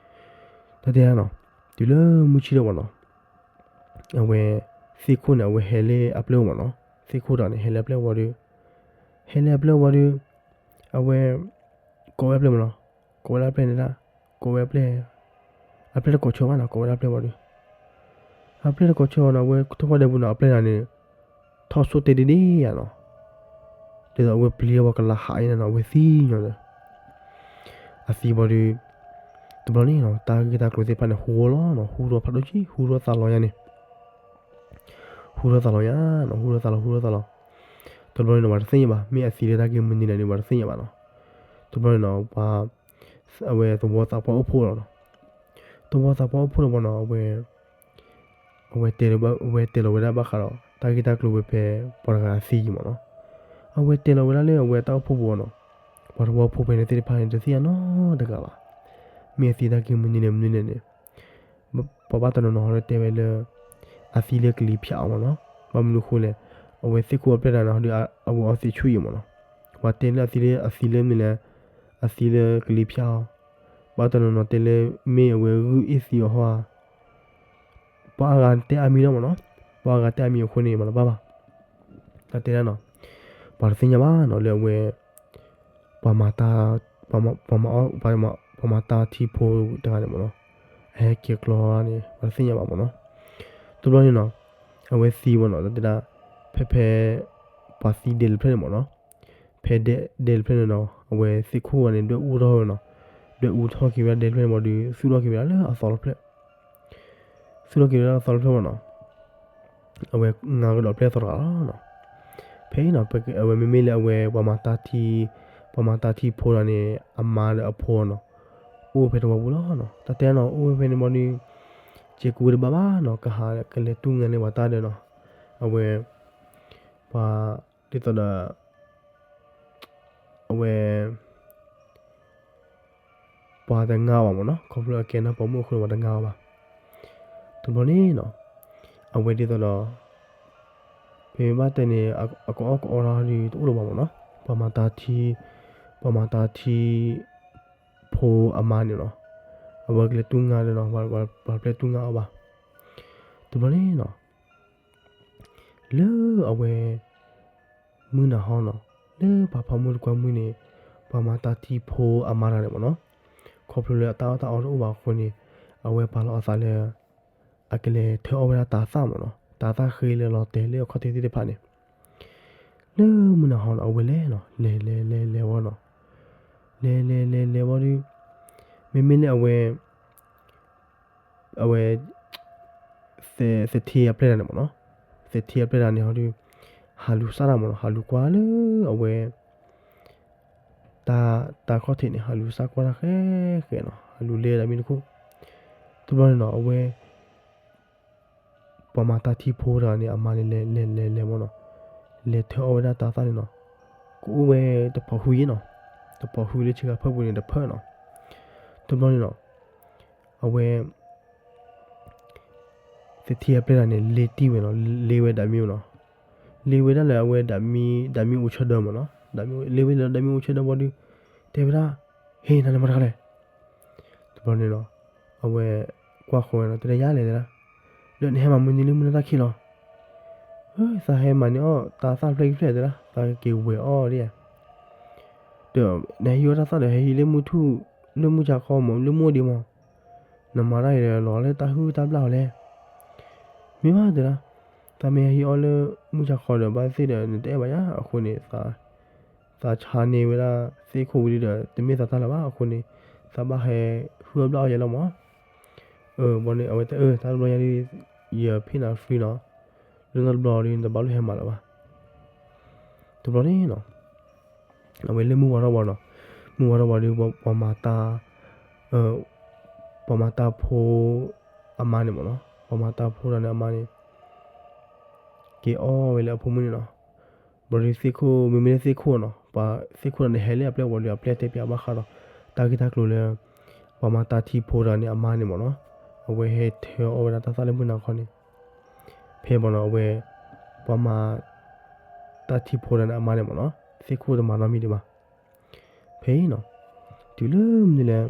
တၢ်တဲဒၣ်နီၤ, တုၤလၢမုၢ်ဆ့ၣ်ထီၣ်ဘၣ်နီၤ, အဝဲ သ့ၣ်ခိၣ်န့ၣ် အဝဲဟဲလၢအပျဲၢ်အိၣ်မ့ၢ်နီၤ, သ့ၣ်ခိၣ်တဂၤန့ၣ် ဟဲလၢအပျဲၢ်ဝံၤဒီး, ဟဲလၢအပျဲၢ်ဝံၤဒီး, အဝဲ ကိးဝဲအပျဲၢ်မ့ၢ်နီၤ, ကိးဝဲဒၣ်အပျဲၢ်န့ၣ်ဒၣ်, ကိးဝဲအပျဲၢ်, အပျဲၢ်တကိးဆၢဘၣ်နီၤ, ကိးဝဲဒၣ်အပျဲၢ်ဝံၤဒီး, အပျဲၢ်တကိးဆၢဘၣ်နီၤ, အဝဲထီၣ်ဝဲဒၣ်ဒဲပူၤနီၤ, အပျဲၢ်တဂၤန့ၣ် ထီၣ်ဆိၣ်တဲဒ်ဒ်ယၤနီၤ, ဒ်သိးအဝဲပျံၤဝဲကလၤဟးအံၤန့ၣ်နီၤ, အဝဲသံညီဒီး အသံဝံၤဒီး, တဘျီန့ၣ်နီၤ တၢ်ဂ့ၢ်တၢ်ကျိၤသ့ၣ်တဖၣ်န့ၣ် ဟူဝဲလီၤနီၤ, ဟူထီၣ်ဖးဒိၣ်က့, ဟူထီၣ်သးလီၤညါန့ၣ်, ဟူထီၣ်သးလီၤညါနီၤ, ဟူထီၣ်သးလီၤ ဟူထီၣ်သးလီၤ. တဘျီန့ၣ်နီၤ ပှၤတသ့ၣ်ညါဘၣ်, မ့ၢ်အသံလၢတၢ်ဂ့ၢ်မနုၤလဲၣ်န့ၣ် ပှၤတသ့ၣ်ညါဘၣ်နီၤ. တဘျီန့ၣ်နီၤ ပှၤ, အဝဲသဝီသးပှၢ်အိၣ်ဖှိၣ်လီၤနီၤ, သဝီသးပှၢ်အိၣ်ဖှိၣ်တဘျီနီၤ အဝဲ အဝဲတဲလီၤဝဲဒၣ်ဘၣ်ဃးဒီး တၢ်ဂ့ၢ်တၢ်ကျိၤဝဲဖဲ ပှၤတဂၤအသံအံၤမ့ၢ်နီၤ, အဝဲတဲလီၤဝဲဒၣ်လၢအဝဲတၢ်အိၣ်ဖှိၣ်ပူၤနီၤ, ပှၤသဝီဖိဖဲန့ၣ်သ့ၣ်တဖၣ်န့ၣ် တသ့ၣ်ညါနီတဂၤဘၣ်, မ့ၢ်အသံတၢ်ဂ့ၢ်မနုၤလဲၣ်မနုၤလဲၣ်န့ၣ်, ပှၤဘၣ်တနီၤနီၤဟီဒီးတဲဝဲလၢ အသံလၢကလံၤဖၠးအီၤမ့ၢ်နီၤ, ဘၣ်မနုၤအဃိလဲၣ်, အဝဲသ့ၣ်ခိၣ်အပျဲၢ်တဂၤန့ၣ်ဟီဒီး အဝဲအီသံးဆူၣ်အံၤမ့ၢ်နီၤ, ပှၤတဲလၢအသံလၢ အသံလၢမနုၤလဲၣ်, အသံလၢကလံၤဖၠးအီၤ, ဘၣ်တနီၤနီၤတဲလၢ မ့ၢ်အဝဲဂုၢ်အ့ၣ်သံအီၤဟီဧါ ပှၤအါဂၤတဲအါမံၤလီၤမ့ၢ်နီၤ, ပှၤအါဂၤတဲအါမံၤအဃိန့ၣ် မၤတဘၣ်ဘၣ်. တၢ်တဲဒၣ်နီၤ, ပှၤတသ့ၣ်ညါဘၣ်နီၤ လၢအဝဲ ပှၤမၤတၢ်, ပှၤမၤ, ပှၤမၤတၢ်ထံဖိတဂၤန့ၣ်မ့ၢ်နီၤ, အဟဲက့ၤကျီန့ၣ် ပှၤတသ့ၣ်ညါဘၣ်မ့ၢ်နီၤ. တဘျီန့ၣ်နီၤ, အဝဲသံဝဲနီၤ တၢ်တဲဒၣ်, ဖဲဖဲ ပှၤသံဒဲးတဖျၢၣ်န့ၣ်မ့ၢ်နီၤ, ဖဲဒဲးတဖျၢၣ်န့ၣ်နီၤ အဝဲသ့ၣ်ခိၣ်ဂၤန့ၣ် ဒွဲၣ်အူထီၣ်ဝဲနီၤ, ဒွဲၣ်အူထီၣ်က့ၤဝဲဒၣ်ဒဲးတဖျၢၣ်န့ၣ်ဘၣ်ဒီး သူၣ်ထီၣ်က့ၤဝဲဒၣ်လၢအသီတဖျၢၣ်, သူၣ်ထီၣ်က့ၤဝဲဒၣ်လၢသီတဖျၢၣ်မ့ၢ်နီၤ, အဝဲငါကဒီးပျဲၢ်သီတဂၤလီၤနီၤ. ဖဲအံၤနီၤ အဝဲမ့မ့ၢ်လၢအဝဲ ပှၤမၤတၢ်ထံ, ပှၤမၤတၢ်ထံဖိတဂၤန့ၣ် အမါဒီးအဖိနီၤ, အိၣ်ဖဲတဝီပူၤလီၤနီၤ. တၢ်တဲနီၤ အိၣ်ဝဲဖဲန့ၣ်ဘီဒီး စ့ကူဝဲတဘၣ်ဘၣ်နီၤ, ကဟးကလဲၤတူၢ်ငါန့ၢ်ပှၤတၢ်ဒီးနီၤ, အဝဲ ပှၤ ဒ်သိးဒီး အဝဲ ပှၤတငါအီၤဘၣ်မ့ၢ်နီၤ, ခီဖျိအကဲနီၢ်ပိာ်မုၣ်အဃိန့ၣ် ပှၤတငါအီၤဘၣ်. တဘျီန့ၣ်နီၤ အဝဲဒ်သိးဒီး ဖဲမ့ၢ်ဘၣ်တဲန့ၣ် အကအီၣ်ကအီတၢ်ဒီးတအိၣ်လၢၤဘၣ်မ့ၢ်နီၤ, ပှၤမၤတၢ်ထံ, ပှၤမၤတၢ်ထံ ဖိအမါန့ၣ်နီၤ, အဝဲကလဲၤတူၢ်ငါဒီးနီၤ, ပှၤပျဲၢ်တူၢ်ငါအီၤဘၣ်. တဘျီန့ၣ်နီၤ လၢအဝဲ မုၢ်နၤဟီနီၤ, လၢဖးဖီမုၢ်တကွၢ်မုၢ်န့ၣ် ပှၤမၤတၢ်ထံဖိအမါတဂၤန့ၣ်မ့ၢ်နီၤ, ခီဖျိလၢအတၢ်အီၣ်တၢ်အီတအိၣ်ဘၣ်အဃိန့ၣ် အဝဲပာ်လီၤအသးလၢ အကလဲၤထၢအီၣ်ဝဲဒၣ်တၤသၣ်မ့ၢ်နီၤ, တၤသၣ်ဃ့လၢလီၤတဲာ်လၢအခီၣ်ထံးသ့ၣ်တဖၣ်န့ၣ်, လၢမုၢ်နၤဟီနီၤ အဝဲလဲၤနီၤ, လဲၤလဲၤလဲၤလဲၤဝဲနီၤ, လဲၤလဲၤလဲၤလဲၤဝဲဒီး မ့မ့ၢ်လၢအဝဲ အဝဲ သထ့အပျဲၢ်တဂၤန့ၣ်မ့ၢ်နီၤ, သထ့အပျဲၢ်တဂၤန့ၣ်ဟီဒီး ဟးလူၤစၢ်တၢ်မ့ၢ်နီၤ, ဟးလူၤကွၢ်လၢအဝဲ တၢ် တၢ်ခီၣ်ထံးန့ၣ် ဟးလူၤစၢ်ကွၢ်တၢ်ဃဲဃဲနီၤ, ဟးလူၤလဲၤတၢ်မ့ၢ်တခိၣ်, တဘျီန့ၣ်နီၤ အဝဲ ပှၤမၤတၢ်ထံဖိတဂၤန့ၣ် အမါန့ၣ် လဲၤလဲၤလဲၤလဲၤမ့ၢ်နီၤ, လဲၤထၢအီၣ်ဝဲဒၣ်တၤသၣ်န့ၣ်နီၤ, ကအိၣ်ဝဲတပီၤဟုယ့ၣ်နီၤ, တပီၤဟုလၢဆ့ကၤဖၢပူၤန့ၣ်တဖၢနီၤ, တဘျီန့ၣ်နီၤ အဝဲ သထ့အပျဲၢ်တဂၤန့ၣ် လ့တံၢ်ဝဲနီၤ, လ့ဝဲဒၣ်မ့ၢ်နီၤ, လ့ဝဲဒၣ်လၢအဝဲဒၣ်မံ ဒၣ်မံအိၣ်ဆၢဒၢမ့ၢ်နီၤ, လ့ဝဲလၢဒၣ်မံအိၣ်ဆၢဒၢဘီဒီး တဲဝဲဒၣ်, ဟ့ၣ် နၤန့ၣ်မတၤတဂၤလဲၣ်, တဘျီန့ၣ်နီၤ အဝဲကွၢ်ဃီဝဲနီၤ, တဒ်ယၤလဲၣ်တဲဒၣ်, ဒီးနဟဲမၤမနုၤလၢမုၢ်နၤတၢ်ခံလီၤ, သးဟဲမၤန့ၢ်အီၣ်တၤသၣ်ဖျၢၣ်ခံဖျၢၣ်တဲဒၣ်, သးက့ၤဝဲၤအီၣ်ဒ်ယၤ, ဒီးနဟဲဟံးအီၣ်တၤသၣ်ဒီး ဟဲဟံးလၢမုၢ်ထူၣ် လၢမုၢ်ဆါခီမ့ၢ် လၢမုၢ်အိၣ်ဒံးမ့ၢ်, နမၤတၢ်အံၤဒီးလီၤလၢတၢ်ဟုၣ်တၢ်ဘျၣ်အီၤလဲၣ်, မ့ၢ်ဘၣ်တဲဒၣ်, သးမ့ၢ်ဟဲဟံးအီၣ်လၢမုၢ်ဆါခီဒီးဘၣ်သ့ၣ်ဒီးနတအဲၣ်ဘၣ်ယၤ, အဃိန့ၣ် သးဆါန့ၢ်ဝဲဒၣ်သ့ၣ်ခိၣ်ဝံၤဒီး တမ့ၢ်သးတၢ်လၢၤဘၣ်အဃိန့ၣ် သးဘၣ်ဟဲဟုၣ်အီၣ်ဘျၣ်အီၣ်ယၤလီၤမ့ၢ်, အၢ ဘီန့ၣ် အဝဲတဲအၢ တၢ်တဘျီညါဒီး ယဖ့ၣ်နၤ free နီၤ, လၢတၢ်တဘျီဒီး နတဘၣ်လိၣ်ဟဲမၤလၢၤဘၣ်, တဘျီန့ၣ်နီၤ အဝဲလၢမုၢ်ဝါထီၣ်ဘီနီၤ, မုၢ်ဝါထီၣ်ဘီဒီး ပှၤမၤတၢ် ပှၤမၤတၢ်ဖိအမါန့ၣ်မ့ၢ်နီၤ, ပှၤမၤတၢ်ဖိတဂၤန့ၣ်အမါန့ၣ် က့ၤအီၣ်ဝဲလၢအဖိမုၣ်န့ၣ်နီၤ, ဘီဒီးသ့ၣ်ခိၣ် မ့မ့ၢ်လၢသ့ၣ်ခိၣ်နီၤ, ပှၤသ့ၣ်ခိၣ်တဂၤန့ၣ် ဟဲလၢအပျဲၢ်ဝံၤဒီး အပျဲၢ်တဲပၠးဘၣ်ဃးဒီး တၢ်ဂ့ၢ်တၢ်ကျိၤလၢ ပှၤမၤတၢ်ထံဖိတဂၤန့ၣ်အမါန့ၣ်မ့ၢ်နီၤ, အဝဲဟဲထၢအီၣ်ဝဲဒၣ်တၤသၣ်လၢမုၢ်နၤခီန့ၣ်, ဖဲဘီနီၤ အဝဲ ပှၤမၤ တၢ်ထံဖိတဂၤန့ၣ်အမါန့ၣ်မ့ၢ်နီၤ, သ့ၣ်ခိၣ်တမၤနီတမံၤဒံးဘၣ်. ဖဲအံၤနီၤ တုၤလၢမနုၤလဲၣ်,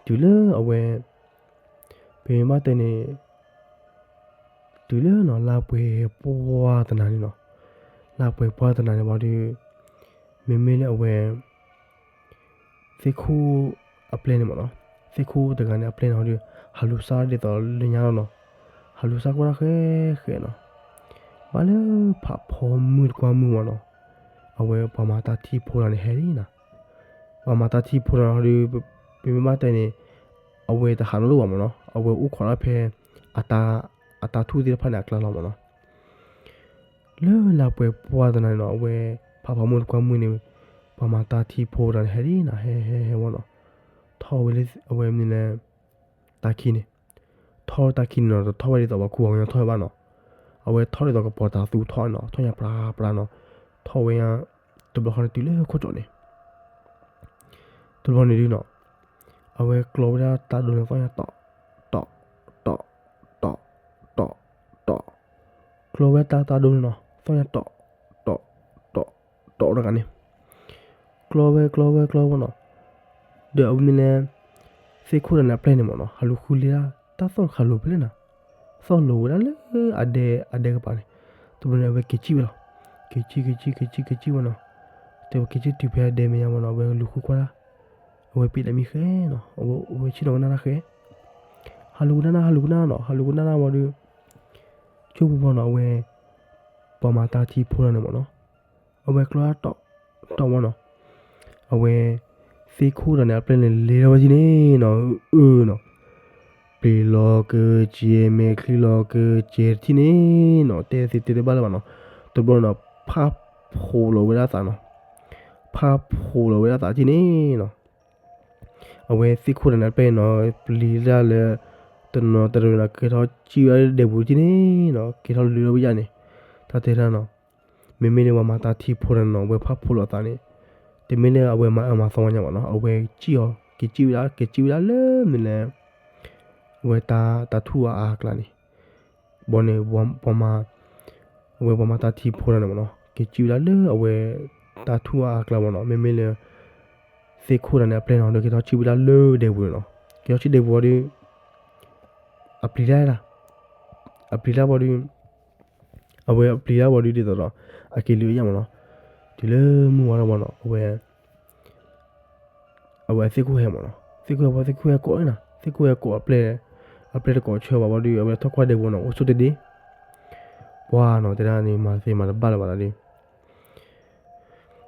တုၤလၢအဝဲ ပမ့ၢ်ဘၣ်တဲန့ၣ် တုၤလၢနီၤ လါပှဲၤပှၢ်တနၤန့ၣ်နီၤ, လါပှဲၤပှၢ်တနၤန့ၣ်ဘၣ်ဒီး မ့မ့ၢ်လၢအဝဲ သ့ၣ်ခိၣ်အပျဲၢ်န့ၣ်မ့ၢ်နီၤ, သ့ၣ်ခိၣ်တဂၤန့ၣ်အပျဲၢ်န့ၣ်ဒီး ဟးလူၤစၢ်ဒ်သိးလၢညါလီၤနီၤ, ဟးလူၤစၢ်ကွၢ်တၢ်ဃဲဃဲနီၤ, ဘၣ်လၢဖးဖီမုၢ်တကွၢ်မုၢ်မ့ၢ်နီၤ, အဝဲပှၤမၤတၢ်ထံဖိတဂၤန့ၣ်ဟဲလံနီၤ, ပှၤမၤတၢ်ထံဖိတဂၤန့ၣ်ဒီး ပမ့ၢ်ဘၣ်တဲန့ၣ် အဝဲတဟးနီတဒူၣ်ဘၣ်မ့ၢ်နီၤ, အဝဲအိၣ်ခိးဒၣ်ဖဲ အတၢ်ထူၣ်သ့ၣ်တဖၣ်န့ၣ်အကျါလီၤမ့ၢ်နီၤ. လၢလါပှဲၤပှၢ်တနၤန့ၣ်နီၤ, အဝဲဖးဖီမုၢ်တကွၢ်မုၢ်န့ၣ် ပှၤမၤတၢ်ထံဖိတဂၤန့ၣ်ဟဲလံနီၤ, ဟဲဟဲဟဲဝဲနီၤ, ထီၣ်ဝဲလၢအဝဲမနုၤလဲၣ် တၢ်ခံန့ၣ်, ထီၣ်တၢ်ခံန့ၣ်နီၤ, တထီၣ်ဝဲဒ်သိးပှၤခူပှၤကညီထီၣ်ဝဲဘၣ်နီၤ, အဝဲထီၣ်ဒ်သိးကပီၤတၤသူထီၣ်နီၤ, ထီၣ်ညါပြၤပြၤနီၤ, ထီၣ်ဝဲညါ တဘျီဃီန့ၣ်တုၤလၢခိၣ်ကၠီၣ်န့ၣ် တဘျီန့ၣ်ဒုနီၤ, အဝဲကျီဝဲဒၣ်တၢ်ဒိန့ၣ်သီၣ်ညါတီၣ်, တီၣ်, တီၣ်, တီၣ်, တီၣ်, တီၣ်, ကျီဝဲတၢ်တၢ်ဒိန့ၣ်နီၤ, သီၣ်ညါတီၣ်, တီၣ်, တီၣ်, တီၣ်တဂၤန့ၣ်, ကျီဝဲကျီဝဲကျီဝဲနီၤ, ဒီးအဝဲမနုၤလဲၣ် သ့ၣ်ခိၣ်တဂၤန့ၣ်အပျဲၢ်န့ၣ်မ့ၢ်နီၤ, ဟးလူၤဃုလ့ဒၣ် တၢ်သီၣ်တခါလိၤဖဲလဲၣ်နီၤ, သီၣ်လိၤဝဲဒၣ်လၢအဒဲအဒဲကပၤန့ၣ်, တဘျီန့ၣ် အဝဲက့ၤစံၣ်ဝဲလီၤ, က့ၤစံၣ်က့ၤစံၣ်က့ၤစံၣ်က့ၤစံၣ်ဝဲနီၤ, တဲဝဲက့ၤစံၣ်တုၤဖဲအဒဲမဲာ်ညါမ့ၢ်နီၤ, အဝဲလူၤဃုကွၢ်ဒၣ်, အဝဲပ့ၤတၢ်မံဃဲနီၤ, အဝဲဆ့ၣ်နီၤကနၣ်တၢ်ဃဲ, ဟးလူၤကနၣ်တၢ် ဟးလူၤကနၣ်နီၤ, ဟးလူၤကနၣ်တၢ်ဝံၤဒီး ကၠိပူၤဘီနီၤ အဝဲ ပှၤမၤတၢ်ထံဖိတဂၤန့ၣ်မ့ၢ်နီၤ, အဝဲကျီတၢ်တီၣ်, တီၣ်ဝဲနီၤ, အဝဲ သ့ၣ်ခိၣ်တဂၤန့ၣ် အပျဲၢ်န့ၣ် လဲၤထီၣ်ဝဲဒ်န့ၣ်နီၤ, အၢနီၤ, ပျံၤလီၤကစဲး မဲာ်ချံလီၤကစဲးတထံၣ်န့ၣ်နီၤ, တဲသ့တဲတဘၣ်လၢၤဘၣ်နီၤ, တဘျီနီၤ ဖးဖှိးလီၤဝဲဒၣ်သးနီၤ, ဖးဖှိးလီၤဝဲဒၣ်သးတထံၣ်န့ၣ်နီၤ, အဝဲသ့ၣ်ခိၣ်တဂၤန့ၣ် အပျဲၢ်နီၤ ပျံၤတၢ်လၢ တနီၤတရံးနီၤ ကဲထီၣ်စံၣ်ဝဲဒၣ်ဒဲပူၤတထံၣ်န့ၣ်နီၤ, ကဲထီၣ်လုၢ်လီၤဝဲဒၣ်န့ၣ်, တၢ်တဲတၢ်နီၤ, မ့မ့ၢ်လၢပှၤမၤတၢ်ထံဖိတဂၤန့ၣ်နီၤ အဝဲဖးဖှိးလီၤသးန့ၣ်, တမ့ၢ်လၢအဝဲမၤအၢမၤသီညါဘၣ်နီၤ, အဝဲစံၣ်အီၤ က့ၤစံၣ်ဝဲဒၣ် က့ၤစံၣ်ဝဲဒၣ်လၢမနုၤလဲၣ်, အဝဲတၢ်ထူၣ်အါအါကျါန့ၣ်, ဘီန့ၣ် ပှၤမၤ အဝဲပှၤမၤတၢ်ထံဖိတဂၤန့ၣ်မ့ၢ်နီၤ က့ၤစံၣ်ဝဲဒၣ်လၢအဝဲ တၢ်ထူၣ်အါအါကျါမ့ၢ်နီၤ, မ့မ့ၢ်လၢ သ့ၣ်ခိၣ်တဂၤန့ၣ် အပျဲၢ်နီၤ ဒီးက့ၤထီၣ်စံၣ်ဝဲဒၣ်လၢဒဲပူၤန့ၣ်နီၤ, က့ၤထီၣ်စံၣ်ဒဲပူၤဝံၤဒီး အပျံၤတၢ်ဒၣ်, အပျံၤတၢ်ဝံၤဒီး အဝဲအပျံၤတၢ်ဝံၤဒီး ဒ်သိးဒီး အက့ၤလုၢ်အယၣ်မ့ၢ်နီၤ, တုၤလၢမုၢ်ဝါထီၣ်ဘီနီၤ အဝဲ အဝဲသ့ၣ်ခိၣ်ဟဲမ့ၢ်နီၤ, သ့ၣ်ခိၣ်ဟဲ သ့ၣ်ခိၣ်ဟဲကိးန့ၣ်နီၤ, သ့ၣ်ခိၣ်ဟဲကိးအပျဲၢ်, အပျဲၢ်တကိးဆၢဘၣ်ဝံၤဒီး အဝဲထီၣ်ကွၢ်ဒဲပူၤနီၤ အိၣ်ဆိးတဒ့, ပှၤနီၤ တဲဒၣ်န့ၣ် မၤသ့မၤတဘၣ်လၢၤဘၣ်ဒီး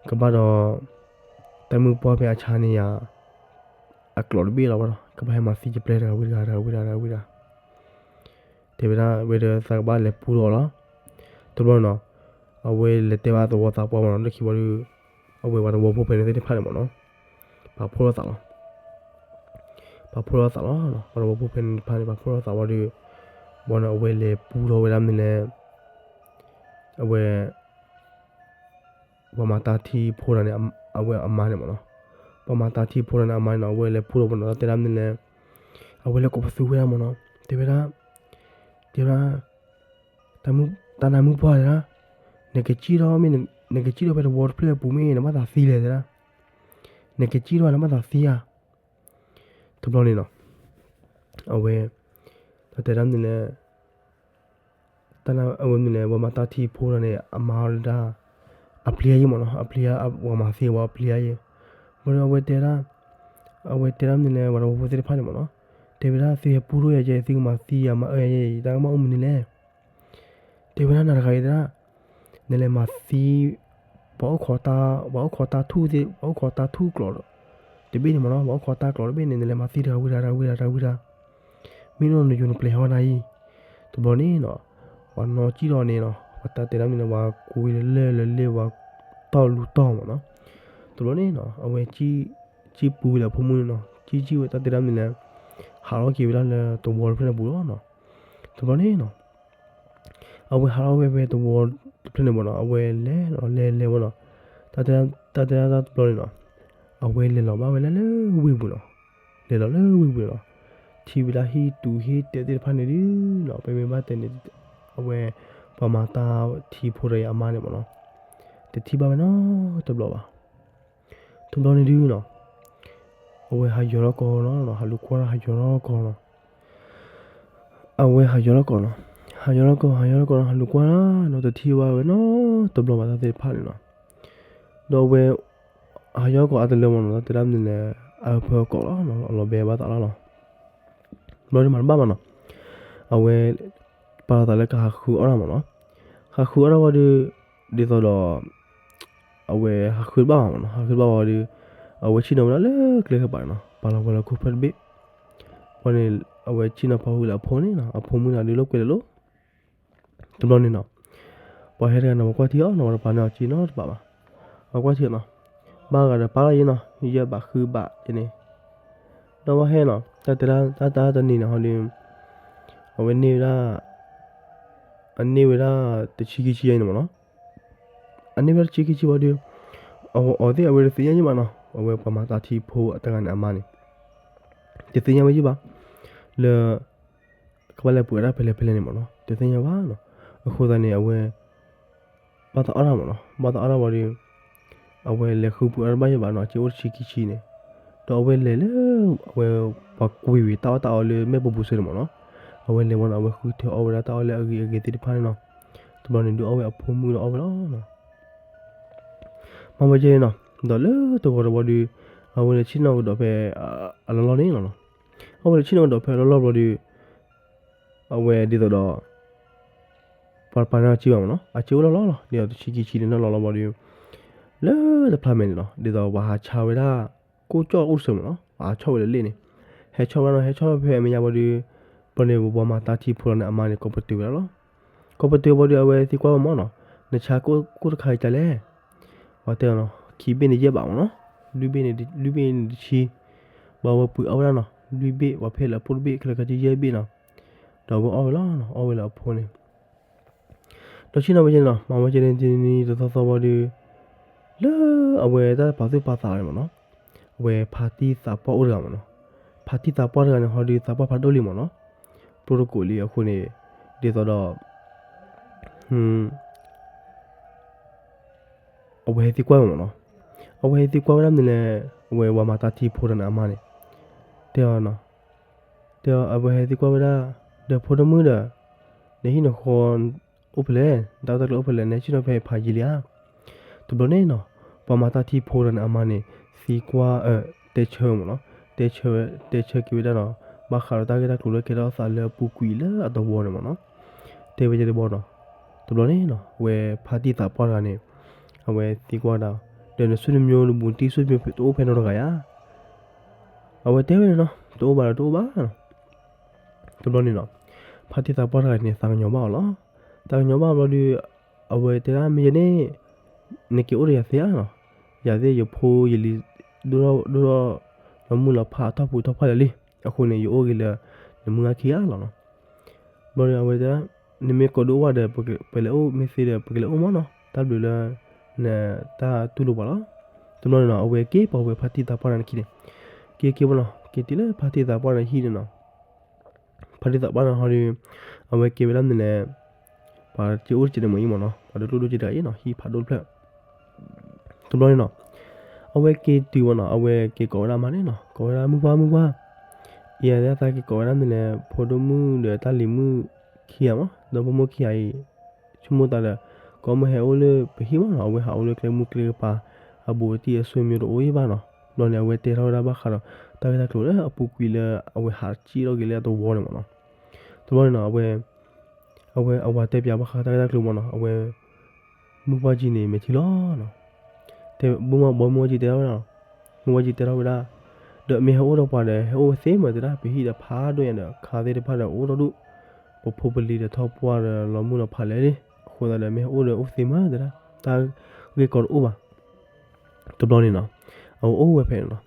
ကဘၣ်ဒီး တၢ်မုၢ်ပှၢ်ဖဲအဆါန့ၣ်ယၤ အကျိးတဘ့ၣ်လီၤဘၣ်ဒီး ကဘၣ်ဟဲမၤသံယပျဲၢ်တဂၤဝံၤတဂၤ တဂၤဝံၤတဂၤ တဲဝဲဒၣ် ဝဲဒီးသးကဘၣ်လဲၤပူထီၣ်အီၤလီၤ. တဘျီနီၤ အဝဲလဲၤတဲဘၣ်သဝီသးပှၢ်မ့ၢ်နီၤ လၢခံဘီဒီး အဝဲပှၤသဝီဖိဖဲန့ၣ်သ့ၣ်တဖၣ်န့ၣ်မ့ၢ်နီၤ ပာ်ဖှိၣ်ထီၣ်သးလီၤ. ပာ်ဖှိၣ်ထီၣ်သးလီၤ. ပှၤသဝီဖိဖဲန့ၣ်တဖၣ်န့ၣ် ပာ်ဖှိၣ်ထီၣ်သးဝံၤဒီး ဘီန့ၣ် အဝဲလဲၤပူထီၣ်ဝဲဒၣ်မနုၤလဲၣ် အဝဲ ပှၤမၤတၢ်ထံဖိတဂၤန့ၣ် အဝဲအမါန့ၣ်မ့ၢ်နီၤ. ပှၤမၤတၢ်ထံဖိတဂၤန့ၣ် အမါန့ၣ်နီၤ အဝဲလဲၤပူထီၣ်မ့ၢ်နီၤ တဲဒၣ်မနုၤလဲၣ်, အဝဲလဲၤကိးပသူဝဲဒၣ်မ့ၢ်နီၤ တဲဝဲဒၣ်, တဲဝဲဒၣ်, တၢ်နါမုၣ်ပှၢ်တဲဒၣ်, နကစံၣ်ထီၣ်မ့ၢ်, နကစံၣ်ထီၣ်ဖဲတဝီတဖျၢၣ်အပူၤမ့ၢ် နဘၣ်သးသံလဲၣ်တဲဒၣ်, နကစံၣ်ထီၣ်နဘၣ်သးသံဧါ. တဘျီန့ၣ်နီၤ အဝဲ တၢ်တဲဒၣ်မနုၤလဲၣ် တၢ်နါ အဝဲမနုၤလဲၣ် ပှၤမၤတၢ်ထံဖိတဂၤန့ၣ် အမါဒၣ် အပျံၤယဲမ့ၢ်နီၤ အပျံၤ ပှၤမၤသံဝဲအပျံၤယဲ, ဘၣ်ဒီးအဝဲတဲဒၣ်, အဝဲတဲဒၣ်မနုၤလဲၣ် ပှၤသဝီဖိသ့ၣ်တဖၣ်န့ၣ်မ့ၢ်နီၤ, တဲဝဲဒၣ် သုဟဲပူထီၣ်ယၤကဲ သုကမၤသံယၤမၤအၢယၤ တၢ်ကမၣ်အိၣ်မနုၤလဲၣ် တဲဝဲဒၣ်နၤတဂၤအံၤတဲဒၣ်, နလဲၤမၤသံ ပှၤအိၣ်ခိးတၢ်, ပှၤအိၣ်ခိးတၢ်ထူၣ်သ့ၣ်, ပှၤအိၣ်ခိးတၢ်ထူၣ်ကျိး တဘ့ၣ်န့ၣ်မ့ၢ်နီၤ, ပှၤအိၣ်ခိးတၢ်ကျိးတဘ့ၣ်န့ၣ် နလဲၤမၤသံတဂၤဝံၤတဂၤ တဂၤဝံၤတဂၤ တဂၤဝံၤတဂၤ, မ့ၢ်နီၤနယိၤနပျဲၤဟီနၤအံၤ, တဘျီန့ၣ်နီၤ, ပှၤနီၢ်ကံၣ်ဒီးန့ၣ်နီၤ ပှၤတၢ်တဲဒၣ်မနုၤလဲၣ် ပှၤကွံာ်လၢလၢလၢ ပှၤတီၢ်လူၤတီၢ်မ့ၢ်နီၤ, တဘျီန့ၣ်နီၤ အဝဲ ကံၣ်ပူၤဝဲလၢအဖိမုၣ်န့ၣ်နီၤ ကံၣ်ကံၣ်ဝဲတၢ်တဲဒၣ်မနုၤလဲၣ်, ဟးထီၣ်က့ၤဝဲဒၣ်လၢတဝီတဖျၢၣ်န့ၣ်ပူၤလီၤနီၤ, တဘျီန့ၣ်နီၤ အဝဲဟးထီၣ်ဝဲဖဲတဝီတဖျၢၣ်န့ၣ်မ့ၢ်နီၤ အဝဲလဲၤလီၤလဲၤလဲၤမ့ၢ်နီၤ, တၢ်တဲဒၣ်တၢ်တဘျီန့ၣ်နီၤ, အဝဲလဲၤလီၤဘၣ်ဝဲလၢလၢဝ့ၢ်ပူၤနီၤ, လဲၤလီၤလၢဝ့ၢ်ပူၤန့ၣ်နီၤ, ထံၣ်ဝဲဒၣ်ဟံၣ်တူၤဟံၣ်တဲသ့ၣ်တဖၣ်န့ၣ်ဒုးနီၤ ပမ့ၢ်ဘၣ်တဲန့ၣ်, အဝဲ ပှၤမၤတၢ်ထံဖိတဂၤအံၤအမါန့ၣ်မ့ၢ်နီၤ, တထံၣ်ဘၣ်ဝဲနီတဘျီဘၣ် တဘျီန့ၣ်ဒုးနီၤ, အဝဲဟးယီၤထီၣ်ကီးနီၤ ဟးလူၤကွၢ်ထီၣ်ဟးယီၤထီၣ်ကီးနီၤ, အဝဲဟးယီၤထီၣ်ကီးနီၤ, ဟးယီၤထီၣ်ကီး ဟးယီၤထီၣ်ကီးနီၤ ဟးလူၤကွၢ်နီၤ တထံၣ်ဘၣ်ဝဲနီတဘျီဘၣ်တၢ်သ့ၣ်တဖၣ်န့ၣ်နီၤ, ဒီးအဝဲ ဟးယီၤကီးအါတလၢမ့ၢ်နီၤ တၢ်တဲဒၣ်မနုၤလဲၣ် အဖၢကီးလီၤနီၤ အလီၤဘဲဘၣ်သးလီၤနီၤ, ဘျီဒုးမၤတဘၣ်ဘၣ်နီၤ, အဝဲ ပာ်လီၤသးလၢကဟးဃုအီၣ်တၢ်မ့ၢ်နီၤ, ဟးဃုအီၣ်တၢ်ဝံၤဒီး ဒ်သိးဒီး အဝဲဟးဃုတဘၣ်ဘၣ်မ့ၢ်နီၤ ဟးဃုတဘၣ်ဝံၤဒီး အဝဲဆ့ၣ်နီၤဝဲဒၣ်လၢကျဲခါပၤန့ၣ်နီၤ ပာ်လီၤဝဲလၢခိၣ်ဖျီၣ်တဘ့ၣ်, ဝံၤန့ၣ် အဝဲဆ့ၣ်နီၤဖီဝံၤလၢအဖိန့ၣ်နီၤ အဖိမုၣ်န့ၣ်ဒုးလိာ်ကွဲလၢာ်လီၤ, တဘျီန့ၣ်နီၤ, ပှၤဟဲတဂၤနီၤ ပှၤကွၢ်ထံအီၤနီၤ ပှၤတပာ်န့ၢ်အီၤစ့နီတဘ့ၣ်ဘၣ်, ပှၤကွၢ်ထံအီၤနီၤ, ဘၣ်ဂၤဒီးပာ်လီၤယဲနီၤ ယဲဘၣ်ဃုဘၣ်ယဲန့ၣ်, ဒီးပှၤဟဲနီၤ တၢ်တဲဒၣ်တၢ်တနံၤန့ၣ်ဟီဒီး အဝဲန့ၢ်ဝဲဒၣ် အန့ၢ်ဝဲဒၣ်တဆံခံဆံယဲန့ၣ်မ့ၢ်နီၤ, အန့ၢ်ဝဲဒၣ်တဆံခံဆံဝံၤဒီး အဝဲအီၤသ့ၣ်အဝဲတသ့ၣ်ညါယဲဘၣ်နီၤ အဝဲပှၤမၤတၢ်ထံဖိအတဂၤန့ၣ်အမါန့ၣ် တသ့ၣ်ညါဝဲယဲဘၣ် လၢ ကဘၣ်လဲၤပှ့ၤတၢ်ဖဲလဲၣ်ဖဲလဲၣ်န့ၣ်မ့ၢ်နီၤ တသ့ၣ်ညါဘၣ်နီၤ, အဃိသတးန့ၣ် အဝဲ ဘၣ်သးအီၣ်တၢ်မ့ၢ်နီၤ ဘၣ်သးအီၣ်တၢ်ဝံၤဒီး အဝဲလဲၤဃုပှ့ၤအီၣ်တဘၣ်ယဲဘၣ်နီၤ အစ့အိၣ်တဆံခံဆံန့ၣ်, ဒီးအဝဲလဲၤလၢ အဝဲပှၤကွံာ်ဝံၤတၢ်အီၣ်တၢ်အီလၢမဲာ်ပူၤပူၤစ့ၢ်န့ၣ်မ့ၢ်နီၤ, အဝဲလဲၤဝံၤနီၤ အဝဲဃုထၢအီၣ်ဝဲဒၣ်တၢ်အီၣ်လၢအဂ့ၤအဂ့ၤသ့ၣ်တဖၣ်န့ၣ်နီၤ, တဘျီန့ၣ်ဒုးအီၣ်ဝဲအဖိမုၣ်ဒီးအီၣ်ဝဲလီၤနီၤ မ့ၢ်ဝဲကဲန့ၣ်နီၤ ဒီးလၢတဂီၤတဝီဒီး အဝဲလဲၤဆ့ၣ်နီၤကဒီးဖဲ အလီၢ်လီၢ်န့ၣ်လီၤနီၤ, အဝဲလဲၤဆ့ၣ်နီၤကဒီးဖဲအလီၢ်လီၢ်ဘျီဒီး အဝဲဒ်သိးဒီး ပှၤတပာ်န့ၢ်အီၤစ့ဘၣ်မ့ၢ်နီၤ အစ့အိၣ်လီၢ်လီၢ်လီၤ ဒ်သိးတဆံခံဆံန့ၣ်နီၤလီၤလီၤဘျီဒီး လၢတဖျါမဲာ်န့ၣ်နီၤ ဒ်သိးပှၤဟးဆါဝဲဒၣ် ကိၣ်ကၠီၣ်အိၣ်တစၢၤမ့ၢ်နီၤ ပှၤဟးဆီၣ်ဝဲလၢလ့ၣ်န့ၣ်, ဟဲဆီၣ်ဝဲဒၣ်နီၤ ဟဲဆီၣ်ဖဲအမဲာ်ညါဘျီဒီး ဘျီန့ၣ် ပှၤမၤတၢ်ထံဖိတဂၤန့ၣ် အမါန့ၣ် ကိးပတုာ်ဝဲဒၣ်လီၤ. ကိးပတုာ်ဘၣ်ဒီး အဝဲသံကွၢ်ဝဲမၢ်နီၤ, နဆါကိၣ်တခါအံၤဒ်လဲၣ်. ပှၤတဲအီၤနီၤ, ခံဘ့ၣ်န့ၣ်ယဲၢ်ဘးမၢ်နီၤ, လွံၢ်ဘ့ၣ်န့ၣ် လွံၢ်ဘ့ၣ်န့ၣ်တဆံ, ဘၣ်ဝဲပှ့ၤအီၣ်ဝဲဒၣ်နီၤ, လွံၢ်ဘ့ၣ် ပှၤဖဲလၢအဖိတဘ့ၣ် ခဲလၢာ်ခဲဆ့ယဲၢ်ဘ့ၣ်နီၤ, ဒီးအဝဲအီၣ်ဝဲလီၤနီၤ, အီၣ်ဝဲလၢအဖိန့ၣ် ဒီးဆ့ၣ်နီၤဝဲကဲန့ၣ်နီၤ, မၤဝဲကဲန့ၣ်တနံၤတသီသီဘၣ်ဒီး လၢအဝဲတၢ်ပာ်သူၣ်ပာ်သးန့ၣ်မၢ်နီၤ, အဝဲဖါတံၢ်သးပှၢ်အိၣ်တဂၤမၢ်နီၤ, ဖါတံၢ်သးပှၢ်တဂၤန့ၣ် ဟီဒုးသးပှၢ်ဖးဒိၣ်လံမၢ်နီၤ, ပျိတကိးလံအဃိန့ၣ်, ဒ်သိးဒီး အဝဲဟဲသံကွၢ်ဝဲမၢ်နီၤ, အဝဲဟဲသံကွၢ်ဝဲဒၣ်မနုၤလဲၣ်, အဝဲပှၤမၤတၢ်ထံဖိတဂၤန့ၣ်အမါန့ၣ်, တဲအီၤနီၤ, တဲအီၤ အဝဲဟဲသံကွၢ်ဝဲဒၣ်, ဒီးဖိဒိၣ်မုၣ်ဒီး, နဟံၣ်နဃီအိၣ်ဖဲလဲၣ်, နတၢ်အီၣ်တၢ်ကျီအိၣ်ဖဲလဲၣ်, နဟဲဆ့ၣ်နီၤဖဲဖးယံာ်လံဧါ. တဘျီန့ၣ်နီၤ, ပှၤမၤတၢ်ထံဖိတဂၤန့ၣ်အမါန့ၣ် သံကွၢ်, တဲဆၢမၢ်နီၤ, တဲဆၢ, တဲဆၢက့ၤဝဲဒၣ်နီၤ, ဘၣ်ဃးဒီးတၢ်ဂ့ၢ်တၢ်ကျိၤလၢကဲထီၣ်အသးလၢအပူၤကွံာ်လၢအသဝီန့ၣ်မၢ်နီၤ, တဲဝဲဒၣ်တဘျီနီၤ, တဘျီန့ၣ်နီၤ, အဝဲဖါတံၢ်သးပှၢ်တဂၤန့ၣ်, အဝဲသံကွၢ်ဒၣ်, ဒီးနဆူၣ်နမံၤနဘူးတံၢ်ဆူၣ်မံၤဖဲတအိၣ်ဖဲနီတဂၤဧါ. အဝဲတဲဝဲန့ၣ်နီၤ, တအိၣ်ဘၣ်ဒီးတအိၣ်ဘၣ်နီၤ. တဘျီန့ၣ်နီၤ, ဖါတံၢ်သးပှၢ်တဂၤန့ၣ် သးကညီၤဘၣ်အီၤလီၤ. သးကညီၤဘၣ်ဘျီဒီး, အဝဲတဲဒၣ်မ့ၢ်ယဲန့ၣ်, နက့ၤအိၣ်ဒီးယၤသ့ဧါနီၤ, ယၤသ့ၣ်ယဖိယလံၤ, ဒိၣ်ထီၣ်, ဒိၣ်ထီၣ်, လီၤမုၢ်လီၤဖးထီၣ်ပူၤထီၣ်ဖးလၢာ်လံ, အဃိန့ၣ် ယအိၣ်က့ၤလၢ, နမုၢ်ဂၤခံဂၤလီၤနီၤ. ဘျီဒီးအဝဲတဲဒၣ်, နမ့ၢ်ကိးဒိၣ်ဝဲဒီး, ပလဲၤအိၣ်မ့ၢ်သ့ဒီး ပကလဲၤအိၣ်မၢ်နီၤ, တၢ်ဘျုးလၢ, နတၢ်တူၢ်လိာ်ပှၤလီၤ. တဘျီန့ၣ်နီၤ, အဝဲက့ၤပှၤဝဲဖါတံၢ်သးပှၢ်တဂၤန့ၣ်ခံန့ၣ်, က့ၤက့ၤမၢ်နီၤ, က့ၤတုၤလၢဖါတံၢ်သးပှၢ်တဂၤဟံၣ်န့ၣ်နီၤ, ဖါတံၢ်သးပှၢ်တဂၤဟီဒီး, အဝဲကဲဝဲဒၣ်မနုၤလဲၣ်, ပှၤက့ၤအိၣ်တစဲးန့ၣ်မ့ၢ်အံၤမၢ်နီၤ, ပှၤဒိၣ်ကျိၣ်ဒိၣ်စ့တဂၤအံၤနီၤ, ဟံၣ်ဖးဒိၣ်တဖျၢၣ် တဘျီန့ၣ်နီၤ, အဝဲက့ၤတုၤမၢ်နီၤ, အဝဲက့ၤကိးဝဲဒၣ်အမါန့ၣ်နီၤ, ကိးဝဲဒၣ်မုၢ်ပှၢ်မုၢ်ပှၢ်, အံၤသးက့ၤကိးဝဲဒၣ်မနုၤလဲၣ်, ဖိဒိၣ်မုၣ်ဒီးတၢ်လံၤမုၣ်ခံဂၤမၢ်, ဒီးဖိမုၣ်ခံဂၤအံၤ, ဆိကမိၣ်သးဒီး, ကိးမုၢ်ဟဲအိၣ်လၢပဟံၣ်မၢ်နီၤ, အဝဲဟးအိၣ်လၢကျဲမုၢ်ကျဲကပၤ, အဘူးအတံၢ်အဆွေမျိုးတအိၣ်ယံၤဘၣ်နီၤ, ဘျီန့ၣ် အဝဲတဲထီၣ်ဝဲဒၣ်ဘၣ်ဃးဒီး, တၢ်ဂ့ၢ်တၢ်ကျိၤလၢအပူၤကွံာ်လၢအဝဲဟးစံၣ်ထီၣ်က့ၤလၢအသဝီန့ၣ်မၢ်နီၤ, တဘျီန့ၣ်နီၤ, အဝဲ အဝဲအဝၤတဲပၠးဘၣ်ဃးတၢ်ဂ့ၢ်တၢ်ကျိၤမၢ်နီၤ, အဝဲ, မုၢ်ပှၢ်ကံန့ၣ် မဲာ်ထံလီၤနီၤ, တဲဘၣ်မုၢ်ပှၢ်ကံတဲထီၣ်ဝဲဒၣ်, မုၢ်ပှၢ်ကံတဲထီၣ်ဝဲဒၣ်, ဒီးမ့ၢ်ဟဲအိၣ်ဒီးပှၤဒီး ဟဲအိၣ်ဝဲသ့မးတဲဒၣ်, ပဟံၣ်ဒီးဖးဒိၣ်ညါဒီး ခါသ့ၣ်တဖၣ်ဒီးအိၣ်ဒီးဒူၣ်, ပဖိပလံၤဒီးထီၣ်ပှၢ်ဒီးလီၤမုၢ်လီၤဖးလၢာ်လံ, အဃိသတးဒီး မ့ၢ်ဟဲအိၣ်ဒီးအိၣ်သ့မးတဲဒၣ်, တၢ်ဂ့ၢ်ကီတအိၣ်ဘၣ် တဘျီန့ၣ်နီၤ, အဝဲအိၣ်ဝဲဖဲန့ၣ်နီၤ,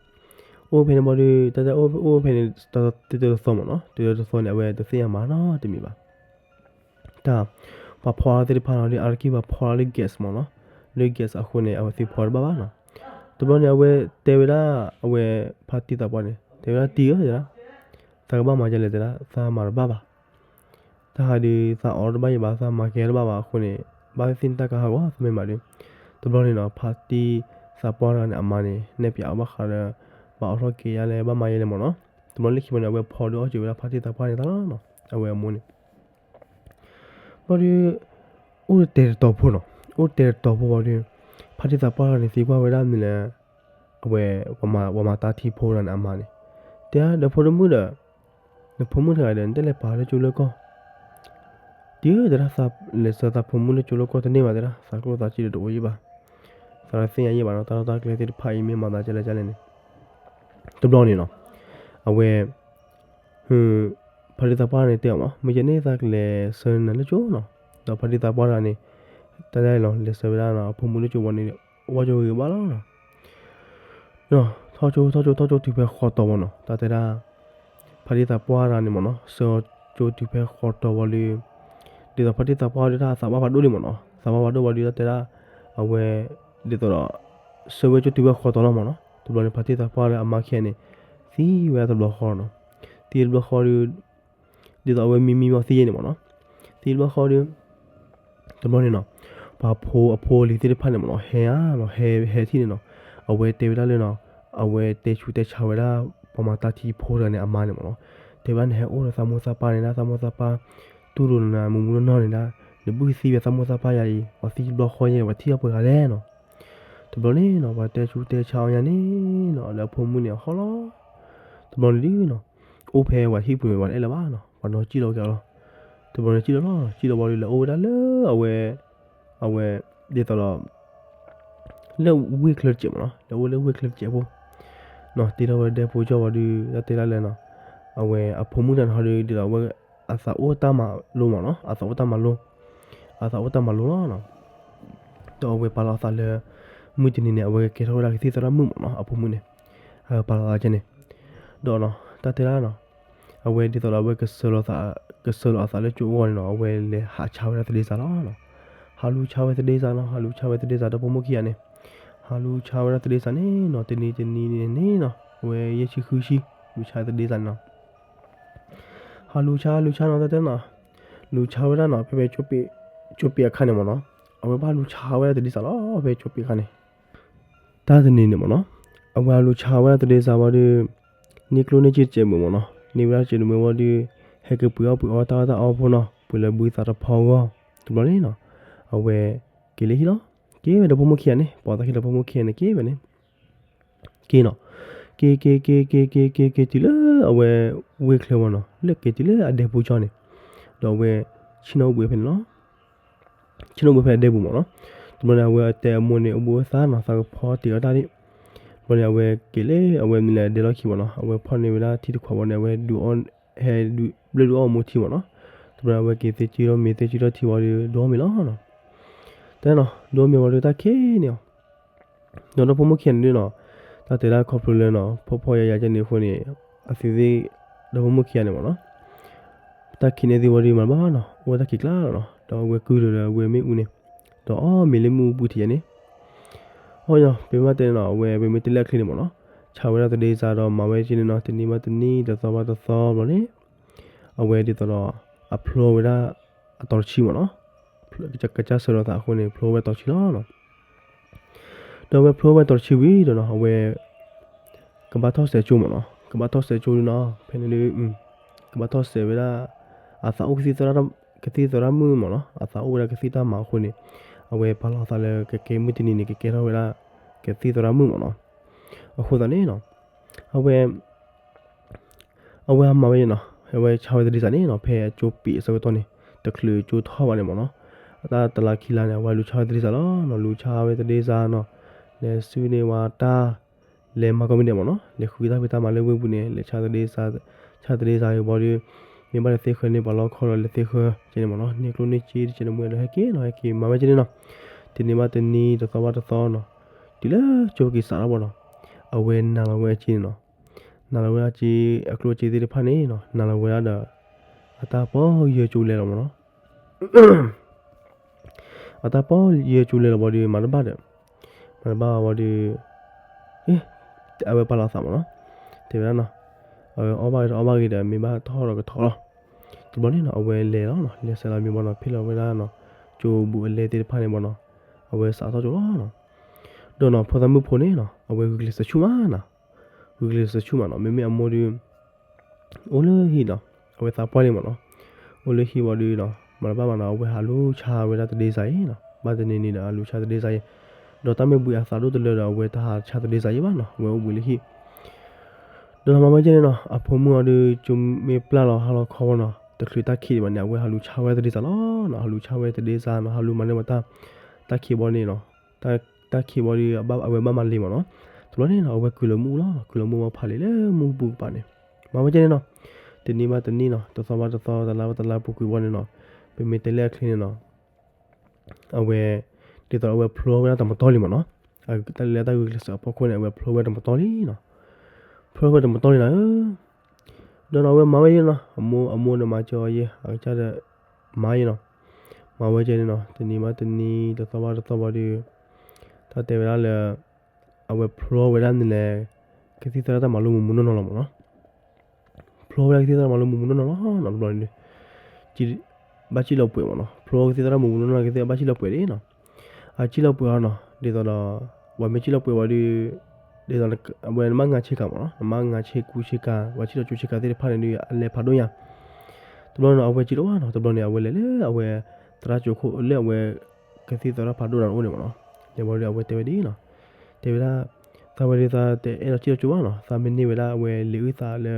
အိၣ်ဖဲန့ၣ်ဘျီဒီး တၢ်တအိၣ်ဖဲန့ၣ်, တတသီမၢ်နီၤ, တတသီန့ၣ် အဝဲတသ့ၣ်ညါမၤနီတမံၤဘၣ်, တၢ်, ပှၤဖီအါသ့ၣ်တဖၣ်နီၤဒီး အါတက့ၢ်ပှၤဖီအါလၢ gas မၢ်နီၤ, လၢ gas အဃိန့ၣ် အဝဲသ့ၣ်ဖီတဘၣ်ဘၣ်နီၤ, တဘျီန့ၣ် အဝဲတဲဝဲဒၣ်, အဝဲဖါတံၢ်သးပှၢ်န့ၣ် တဲဝဲဒၣ်တံၢ်ဧၢ, သးကဘၣ်မၤဒ်လဲၣ်တဲဒၣ်, သးမၤတဘၣ်ဘၣ် တၢ်ဟးဒီး သးအီၣ်တဘၣ်ယံၤဘၣ်, သးမၤကဲတဘၣ်ဘၣ်အဃိန့ၣ်, ဘၣ်သ့ၣ်သ့ၣ်နတၢ်ကဟးဂီၤ သးမ့ၢ်မၤဒီး, တဘျီန့ၣ်နီၤ ဖါတံၢ်သးပှၢ်တဂၤန့ၣ် အမါန့ၣ် နဲၣ်ပၠးအီၤဘၣ်ဃးဒီး, ဘၣ်အိးထီၣ်က့ၤယါလဲၣ် ဘၣ်မၤယါလဲၣ်မၢ်နီၤ, တဘျီလၢခံဘျီန့ၣ် အဝဲဖီဒုးအီၣ်စၢၤဝဲဒၣ်ဖါတံၢ်သးပှၢ်န့ၣ်တၢ်လီၤနီၤ, အဝဲအမိၢ်န့ၣ် ဘျီဒီး, အိၣ်တတဲာ်တတီၤဖိနီၤ, အိၣ်တတဲာ်တတီၤဖိဘၣ်ဒီး, ဖါတံၢ်သးပှၢ်တဂၤန့ၣ် သံကွၢ်ဝဲဒၣ်မနုၤလဲၣ်, အဝဲ, ပှၤမၤတၢ်ထံဖိတဂၤန့ၣ် အမါန့ၣ်, တဲဒီးဖိဒိၣ်မုၣ်ဒီး, နဖိမုၣ်တဂၤဒီး နတလဲၤပာ်လၢကၠိလၢကီၢ်, တံၢ်ဧၢတဲဒၣ်, လဲၤဆှၢသးဖိမုၣ်လၢကၠိလၢကီၢ်တန့ၢ်ဘၣ်တဲဒၣ်, သးကျိၣ်သးစ့ဒီးတအိၣ်ယံၤဘၣ်, သးတသ့ၣ်ညါယံၤဘၣ်နီၤ, တၢ်လီၢ်တၢ်ကျဲသ့ၣ်တဖၣ်အံၤမ့ၢ်မၤသးကလဲၣ်ကလဲၣ်န့ၣ်, တဘျီန့ၣ်နီၤ, အဝဲ ဖါတံၢ်သးပှၢ်န့ၣ်တဲအီၤမး, မ့ၢ်ယဲန့ၣ်သးကလဲၤဆှၢနၤလၢကၠိနီၤ, ဒီးဖါတံၢ်သးပှၢ်တဂၤန့ၣ်, တၢ်လီၤလဲၤဆှၢဝဲဒၣ်နီၤ အဖိမုၣ်လၢကၠိဝံၤန့ၣ်, ဝဲကၠိဂ့ၤဘၣ်လီၤနီၤ, ထီၣ်ကၠိထီၣ်ကၠိထီၣ်ကၠိတုၤဖဲဃီတီၤမၢ်နီၤ, တၢ်တဲဒၣ်, ဖါတံၢ်သးပှၢ်တဂၤန့ၣ်မၢ်နီၤ ဆှၢကၠိတုၤဖဲဃီတီၤဝံၤဒီး, ဒ်သိးဖါတံၢ်သးပှၢ်ဒုးတၢ်သးဘၣ်ဖးဒိၣ်လံမၢ်နီၤ, သးဘၣ်ဖးဒိၣ်ဝံၤဒီးတၢ်တဲဒၣ်, အဝဲ, ဒ်သိးဒီး, ဆှၢဝဲကၠိတုၤဖဲဃီတီၤလီၤမၢ်နီၤ, တဘျီန့ၣ် ဖါတံၢ်သးပှၢ်လၢအမါခံဂၤန့ၣ်, သံဝဲဒၣ်တဘျီဃီနီၤ, သံတဘျီဃီဒီး ဒ်သိးအဝဲမံမံမီၢ်သံယဲန့ၣ်မၢ်နီၤ, သံတဘျီဃီဒီး, တဘျီန့ၣ်နီၤ, ပှၤဖိအဖိအလံၤသ့ၣ်တဖၣ်န့ၣ်မၢ်နီၤ ဟဲဧါနီၤ ဟဲဟဲထံၣ်န့ၣ်နီၤ, အဝဲတဲဝဲဒၣ်လၢနီၤ, အဝဲတဲဆူးတဲဆါဝဲဒၣ်, ပှၤမၤတၢ်ထံဖိတဂၤန့ၣ်အမါန့ၣ်မၢ်နီၤ, တဲဝဲဒၣ်နဟဲအိၣ်ဒီးသးမိၢ်သးပၢ်န့ၣ်ဒၣ် သးမိၢ်သးပၢ်, တူၢ်လိာ်နၤမုၢ်မုၢ်နီၢ်နီၢ်န့ၣ်ဒၣ်, နဘုၣ်သံဝဲသးမိၢ်သးပၢ်ယၤအံၤ ပှၤသံတဘျီဃီယဲ ပှၤထံၣ်အီၣ်ပှဲၤဂၤလဲၣ်နီၤ, တဘျီန့ၣ်နီၤ ပှၤတဲဆူးတဲဆါအီၤညါန့ၣ်နီၤ လၢအဖိမုၣ်န့ၣ်အဟီၣ်လီၤ, တဘျီန့ၣ်ဒုးနီၤ, အိၣ်ဖဲပှၤဟံၣ်ပူၤန့ၣ် ပှၤတအဲၣ်လၢၤဘၣ်နီၤ ပှၤနီၤစံၣ်လီၤက့ၤအီၤလီၤ, တဘျီန့ၣ်စံၣ်လီၤလီၤ စံၣ်လီၤဝံၤဒီးလဲၤအိၣ်ဝဲဒၣ်လၢအဝဲ, အဝဲ, ဒ်သိးဒီး လၢဝ့ၢ်ချၢတစဲးမၢ်နီၤ လဲၤအိၣ်လၢဝ့ၢ်ချၢတစဲးဖိ, တ့ထီၣ်ဝဲဒဲဖိကၠီဝံၤဒီး တၢ်တဲဒၣ်လဲၣ်နီၤ, အဝဲအဖိမုၣ်တဂၤန့ၣ်ဟီဒုး ဒ်သိးအဝဲ အသးအိၣ်တၢ်မၤလိမ့ၢ်နီၤ, အသးအိၣ်တၢ်မၤလိ, အသးအိၣ်တၢ်မၤလိလီၤနီၤ. ဒီးအဝဲပာ်လီၤအသးလၢ မုၢ်တနံၤန့ၣ် အဝဲကကဲထီၣ်ဝဲဒၣ်ကသံၣ်သရၣ်မုၣ်မ့ၢ်နီၤ, အဖိမုၣ်န့ၣ် ပာ်လီၤသးကဲန့ၣ်. ဒီးနီၤ တၢ်တဲဒၣ်နီၤ အဝဲဒ်သိးဒီးအဝဲကဆှၢလီၤသး, ကဆှၢလီၤအသးလၢကၠိအဂီၢ်န့ၣ်နီၤ, အဝဲလဲၤဟးဆါဝဲဒၣ်သဒ့စးလီၤနီၤ. ဟးလူၤဆါဝဲသဒ့စးနီၤ, ဟးလူၤဆါဝဲသဒ့စး ဒီဖိမိၢ်ခံဂၤန့ၣ် ဟးလူၤဆါဝဲဒၣ်သဒ့စးန့ၣ်နီၤ, တနံၤတနံၤန့ၣ်နီၤ, အဝဲယဲၢ်ဆံဃုဆံ လူၤဆါသဒ့စးန့ၣ်နီၤ. ဟးလူၤဆါ လူၤဆါနီၤ တၢ်တဲနီၤ, လူၤဆါဝဲဒၣ်နီၤ ဖဲဖဲ ကၠိပ့ၤအခါန့ၣ်မ့ၢ်နီၤ, အဝဲဘၣ်လူၤဆါဝဲဒၣ်သဒ့စးလီၤ ဖဲကၠိပ့ၤအခါန့ၣ်. တၢ်တနံၤန့ၣ်မ့ၢ်နီၤ, အဝဲဟးလူၤဆါဝဲဒၣ်သဒ့စးဝံၤဒီး န့ၢ်ကျိၣ်န့ၢ်စ့တစဲးမုာ်မ့ၢ်နီၤ, န့ၢ်ဝဲဒၣ်တစဲးမုာ်ဝံၤဒီး ဟဲက့ၤပှ့ၤအီၣ်ပှ့ၤအီတၢ်အီၣ်တၢ်အီဖိနီၤ, ပှ့ၤလၢဘုသးတဖီအဂီၢ်, တဘျီန့ၣ်နီၤ, အဝဲက့ၤလၢဟံၣ်လီၤ. က့ၤဝဲဒီဖိမိၢ်ခံဂၤန့ၣ်, ပိာ်သးခံဒီဖိမိၢ်ခံဂၤန့ၣ် က့ၤဝဲန့ၣ် က့ၤနီၤ, က့ၤ က့ၤ က့ၤ က့ၤ က့ၤ က့ၤ က့ၤ တုၤလၢအဝဲဝ့ၢ်ချၢဝံၤနီၤ, လၢက့ၤတုၤလၢအဒဲပူၤကၠီန့ၣ်, ဒီးအဝဲဆ့ၣ်နီၤအိၣ်ဘှံးဖဲန့ၣ်လီၤ. ဆ့ၣ်နီၤအိၣ်ဘှံးဖဲအဒဲပူၤမ့ၢ်နီၤ. တဘျီန့ၣ် အဝဲအတဲအမိၢ်န့ၣ် အိၣ်ဘှံးအိၣ်သါနီၤ, သးကဖီတ့ၢ်အီၣ်တၢ်ဒၣ်. တဘျီန့ၣ် အဝဲက့ၤလၢအဝဲမ့ၢ်လဲၤဒဲလီၢ်ခံမ့ၢ်နီၤ, အဝဲဖီၣ်န့ၢ်ဝဲဒၣ်ထံတခွးဘၣ်န့ၣ် အဝဲဒုးအီၣ်, ဟဲဒုးဘျၢၣ်ဒုးအီၣ်အမိၢ်ထံမ့ၢ်နီၤ. တဘျီန့ၣ် အဝဲက့ၤသ့ကၠုၢ်ထီၣ်မ့ၤသ့ကၠုၢ်ထီၣ်ထံဝံၤဒီး ဒုးအီၣ်မ့ၤလီၤနီၤ. တဲနီၤ, ဒုးအီၣ်မ့ၤဝံၤဒီး တၢ်ခံးန့ၣ်အီၤ ဒီးဒီဖိမိၢ်ခံဂၤန့ၣ်ဒုးနီၤ, တၢ်တဲဒၣ်ခီဖျိလၢနီၤ, ဖှီၣ်ဖှီၣ်ယာ်ယာ်ကဲန့ၣ်အဃိန့ၣ်, အသုသ့ၣ်, ဒီဖိမိၢ်ခံဂၤန့ၣ်မ့ၢ်နီၤ, တၢ်ခံးန့ၢ်သုဝံၤဒီး မၤတဘၣ်ဘၣ်နီၤ, အိၣ်ဝဲတၢ်ခံးကျါလီၤနီၤ. ဒီးအဝဲကုၢ်ဒိၣ်ဒီးအဝဲမ့ၣ်အူန့ၣ်, ဒီးအီၣ်မ့ၤလၢမ့ၣ်အူပူၤထံးယဲန့ၣ်, အီၣ်ညီ, ပမ့ၢ်တဲနီၤ, အဝဲပမ့ၢ်တဲလၢအချ့န့ၣ်မ့ၢ်နီၤ, ဆါဝဲဒၣ်သဒ့စးဒီးမၤဝဲကဲန့ၣ်နီၤ, တနံၤဘၣ်တနံၤ တသီဘၣ်တသီဘျီန့ၣ်, အဝဲဒ်သိးဒီး အဖျိဝဲဒၣ် အတီၤတဆံမ့ၢ်နီၤ, ကစၢ်ဆှၢလီၤသးအဃိန့ၣ် ဖျိဝဲတီၤတဆံလီၤနီၤ. ဒီးအဝဲဖျိဝဲတီၤတဆံဝံၤဒီးနီၤ, အဝဲ ကဘၣ်ထီၣ်စဲးကၠိမ့ၢ်နီၤ, ကဘၣ်ထီၣ်စဲးကၠိဒုးနီၤ, ဖဲန့ၣ်ဒုး ကဘၣ်ထီၣ်စဲးဝဲဒၣ် အသးအိၣ်ကသံၣ်သရၣ်, ကသံၣ်သရၣ်မုၣ်မ့ၢ်နီၤ, အသးအိၣ်ဝဲဒၣ်ကသံၣ်တၢ်မၤအဃိန့ၣ်, အဝဲပာ်လီၤအသးလၢကကဲမုၢ်တနံၤန့ၣ် ကကဲထီၣ်ဝဲဒၣ် ကသံၣ်သရၣ်မုၣ်မ့ၢ်နီၤ. အဃိသတးန့ၣ်နီၤ, အဝဲ အဝဲမၤဝဲနီၤ, အဝဲဆါဝဲသဒ့စးန့ၣ်နီၤ, ဖဲအကၠိပ့ၤအဆၢကတီၢ်န့ၣ် တချုးကၠိထီၣ်ဘၣ်န့ၣ်မ့ၢ်နီၤ, အတၢ်တလါခံလါန့ၣ် အဝဲလူၤဆါဝဲသဒ့စးလီၤနီၤ, လူၤဆါဝဲသဒ့စးနီၤ, လဲၤဆူန့ၢ်ဝဲတၢ်, လဲၤမၤကိးမံၤဒဲးမ့ၢ်နီၤ, လဲၤဃုတၢ်ဖံးတၢ်မၤလၢဝ့ၢ်ပူၤန့ၣ် လဲၤဆါသဒ့စး, ဆါသဒ့စးဝံၤဘၣ်ဒီး မ့ၢ်ဘၣ်လဲၤသ့ဃၢၤန့ၢ်ပှၤလီခီဒီးလဲၤသ့ဃၢၤကဲန့ၣ်မ့ၢ်နီၤ, န့ၢ်ကျိၣ်န့ၢ်စ့တကဲန့ၣ်မ့ၢ်ဒီး ဟဲက့ၤနီၤ, ဟဲက့ၤမၤဝဲကဲန့ၣ်နီၤ, တနံၤဘၣ်တနံၤ တသီဘၣ်တသီနီၤ, တုၤလၢကၠိက့ၤစးထီၣ်ဘၣ်နီၤ, အဝဲနာ်လီၤဝဲအစ့န့ၣ်နီၤ, နာ်လီၤဝဲဒၣ်အစ့ အကျိၣ်အစ့သ့ၣ်တဖၣ်န့ၣ်နီၤ, နာ်လီၤဝဲဒၣ်ဒီး အတၢ်ပီၢ်ယၢၤကၠိလဲၤလီၤမ့ၢ်နီၤ. အတၢ်ပီၢ်ယၢၤကၠိလဲၤလီၤဘၣ်ဒီး မၤတဘၣ်ဒီး, မၤတဘၣ်ဘၣ်ဒီး, အဝဲပာ်လီၤအသးမ့ၢ်နီၤ, တဲဝဲဒၣ်နီၤ, အဝဲအီၣ်ဘၣ်ဂ့ၤဒီးအီၣ်ဘၣ်ဂ့ၤဒီး မ့ၢ်ဘၣ်ထီၣ်ဒီးကထီၣ်လီၤ. တဘျီန့ၣ်နီၤ အဝဲလဲၤလီၤနီၤ, လဲၤဆဲးလီၤမ့ၤဘၣ်နီၤ, ဖ့ၣ်လီၤဝဲဒၣ်နီၤ, ကၠိဘူးအလဲသ့ၣ်တဖၣ်န့ၣ်ဘၣ်နီၤ, အဝဲစးထီၣ်ကၠိလီၤနီၤ. ဒီးနီၤ ဖိသၣ်မုၣ်ဖိန့ၣ်နီၤ အဝဲဂုာ်ကျဲးစၢးဆူၣ်မးနီၤ, ဂုာ်ကျဲးစၢးဆူၣ်မးနီၤ, မ့မ့ၢ်အမိၢ်ဒီး အိၣ်လၢဟံၣ်နီၤ, အဝဲသးပှၢ်လံမ့ၢ်နီၤ, အိၣ်လၢဟံၣ်ဝံၤဒီးနီၤ မၤတဘၣ်ဘၣ်နီၤ, အဝဲဟးလူၤဆါဝဲဒၣ်သဒ့စးအံၤနီၤ, ဘၣ်တနံၤနံၤဒီး ဟးလူၤဆါသဒ့စးအံၤ, ဒီးတၢ်မ့ၢ်ဘှံးအသးဒိၣ်တလၢဒီး အဝဲတဟးဆါသဒ့စးအံၤဘၣ်နီၤ, အဝဲအိၣ်ဘှံးလၢဟံၣ် ဒီးမၤဝဲကဲန့ၣ်နီၤ, အဖိမုၣ်အီၤဒီး ကၠိမ့ၢ်ပျၢ်လီၤဟါလီၤခီဘၣ်နီၤ, တချုးတၢ်ခံးဒံးဘၣ်န့ၣ် အဝဲဟးလူၤဆါဝဲသဒ့စးလီၤနီၤ, ဟးလူၤဆါဝဲသဒ့စးနီၤ, ဟးလူၤမၤန့ၢ်ဝဲတၢ်, တၢ်ခံးဘၣ်န့ၣ်နီၤ, တၢ်ခံးဘၣ်ဒီး အဝဲဘၣ်မၤလ့ၤမ့ၢ်နီၤ, တဘျီန့ၣ်နီၤ အဝဲကုၢ်လီၤမ့ၣ်အူလီၤ, ကုၢ်လီၤမ့ၣ်ဝံၤဖးလံာ်လၢမ့ၣ်အူပူၤကပၤန့ၣ်, မၤဝဲကဲန့ၣ်နီၤ, တနံၤဘၣ်တနံၤနီၤ, တသီဘၣ်တသီ, တလါဘၣ်တလါပူၤကွံာ်ဘၣ်န့ၣ်နီၤ, ပမ့ၢ်တဲလၢအချ့န့ၣ်နီၤ အဝဲ, ဒ်သိးအဝဲဖျိဝဲဒၣ်တမတီၢ်လံမ့ၢ်နီၤ, တၢ်လၢတၢ်ဂုာ်ကျဲးစၢးအဖီခိၣ်န့ၣ် အဝဲဖျိဝဲတမတီၢ်လံနီၤ, ဖျိဝဲတမတီၢ်လံနီၤဧၢ, ဒီးနီၤ အဝဲမၤဝဲယဲနီၤ, အမိၢ်, အမိၢ်န့ၣ်မၤစၢၤအီၤယဲ, အကစၢ်ဒီးမၤယဲနီၤ, မၤဝဲကဲန့ၣ်နီၤ, တနံၤဘၣ်တနံၤ တသီဘၣ်တသီဘၣ်ဒီး, တၢ်တဲဝဲဒၣ်လၢ အဝဲဖျိဝဲဒၣ်န့ၣ်လဲၣ်, ကသံၣ်သရၣ်တၢ်မၤလိမုၢ်မုၢ်နီၢ်နီၢ်လီၤမ့ၢ်နီၤ, ဖျိဝဲဒၣ်ကသံၣ်သရၣ်မၤလိမုၢ်မုၢ်နီၢ်နီၢ်လီၤနီၤ, တဘျီန့ၣ်, ဘၣ်စံၣ်လီၤပှဲၤမ့ၢ်နီၤ, ဖျိကသံၣ်သရၣ်မၤလိမုၢ်မုၢ်နီၢ်နီၢ် ကသံၣ်ဘၣ်စံၣ်လီၤပှဲၤဒ်နီၤ, အစံၣ်လီၤပှဲၤအီၤနီၤ, ဒ်သိးဒီး, ပှၤမ့ၢ်စံၣ်လီၤပှဲၤဝံၤဒီး, ဒ်သိး, အဝဲနဘၣ်ငါဆ့ကၤမ့ၢ်နီၤ, နဘၣ်ငါဆ့ကူဆ့ကၤ, ပှၤစံၣ်လီၤကူဆ့ကၤသ့ၣ်တဖၣ်န့ၣ်ဒီး အလဲၤဖးဒိၣ်ညါ တဘျီန့ၣ် အဝဲစံၣ်လီၤဝဲနီၤ, တဘျီန့ၣ် အဝဲလဲၤလၢအဝဲ သရၣ်ကၠိခိၣ်လၢအဝဲ ကသံၣ်သရၣ်ဖးဒိၣ်တဂၤန့ၣ်အိၣ်န့ၣ်မ့ၢ်နီၤ, လဲၤဝံၤဒီးအဝဲတဲဝဲဒ်အံၤနီၤ, တဲဝဲဒၣ်, သးဝဲဒၣ်သးတအဲၣ်ဒိးစံၣ်လီၤကၠိဘၣ်နီၤ, သးမ့ၢ်န့ၢ်ဝဲဒၣ်အဝဲလံာ်အုၣ်သးလၢ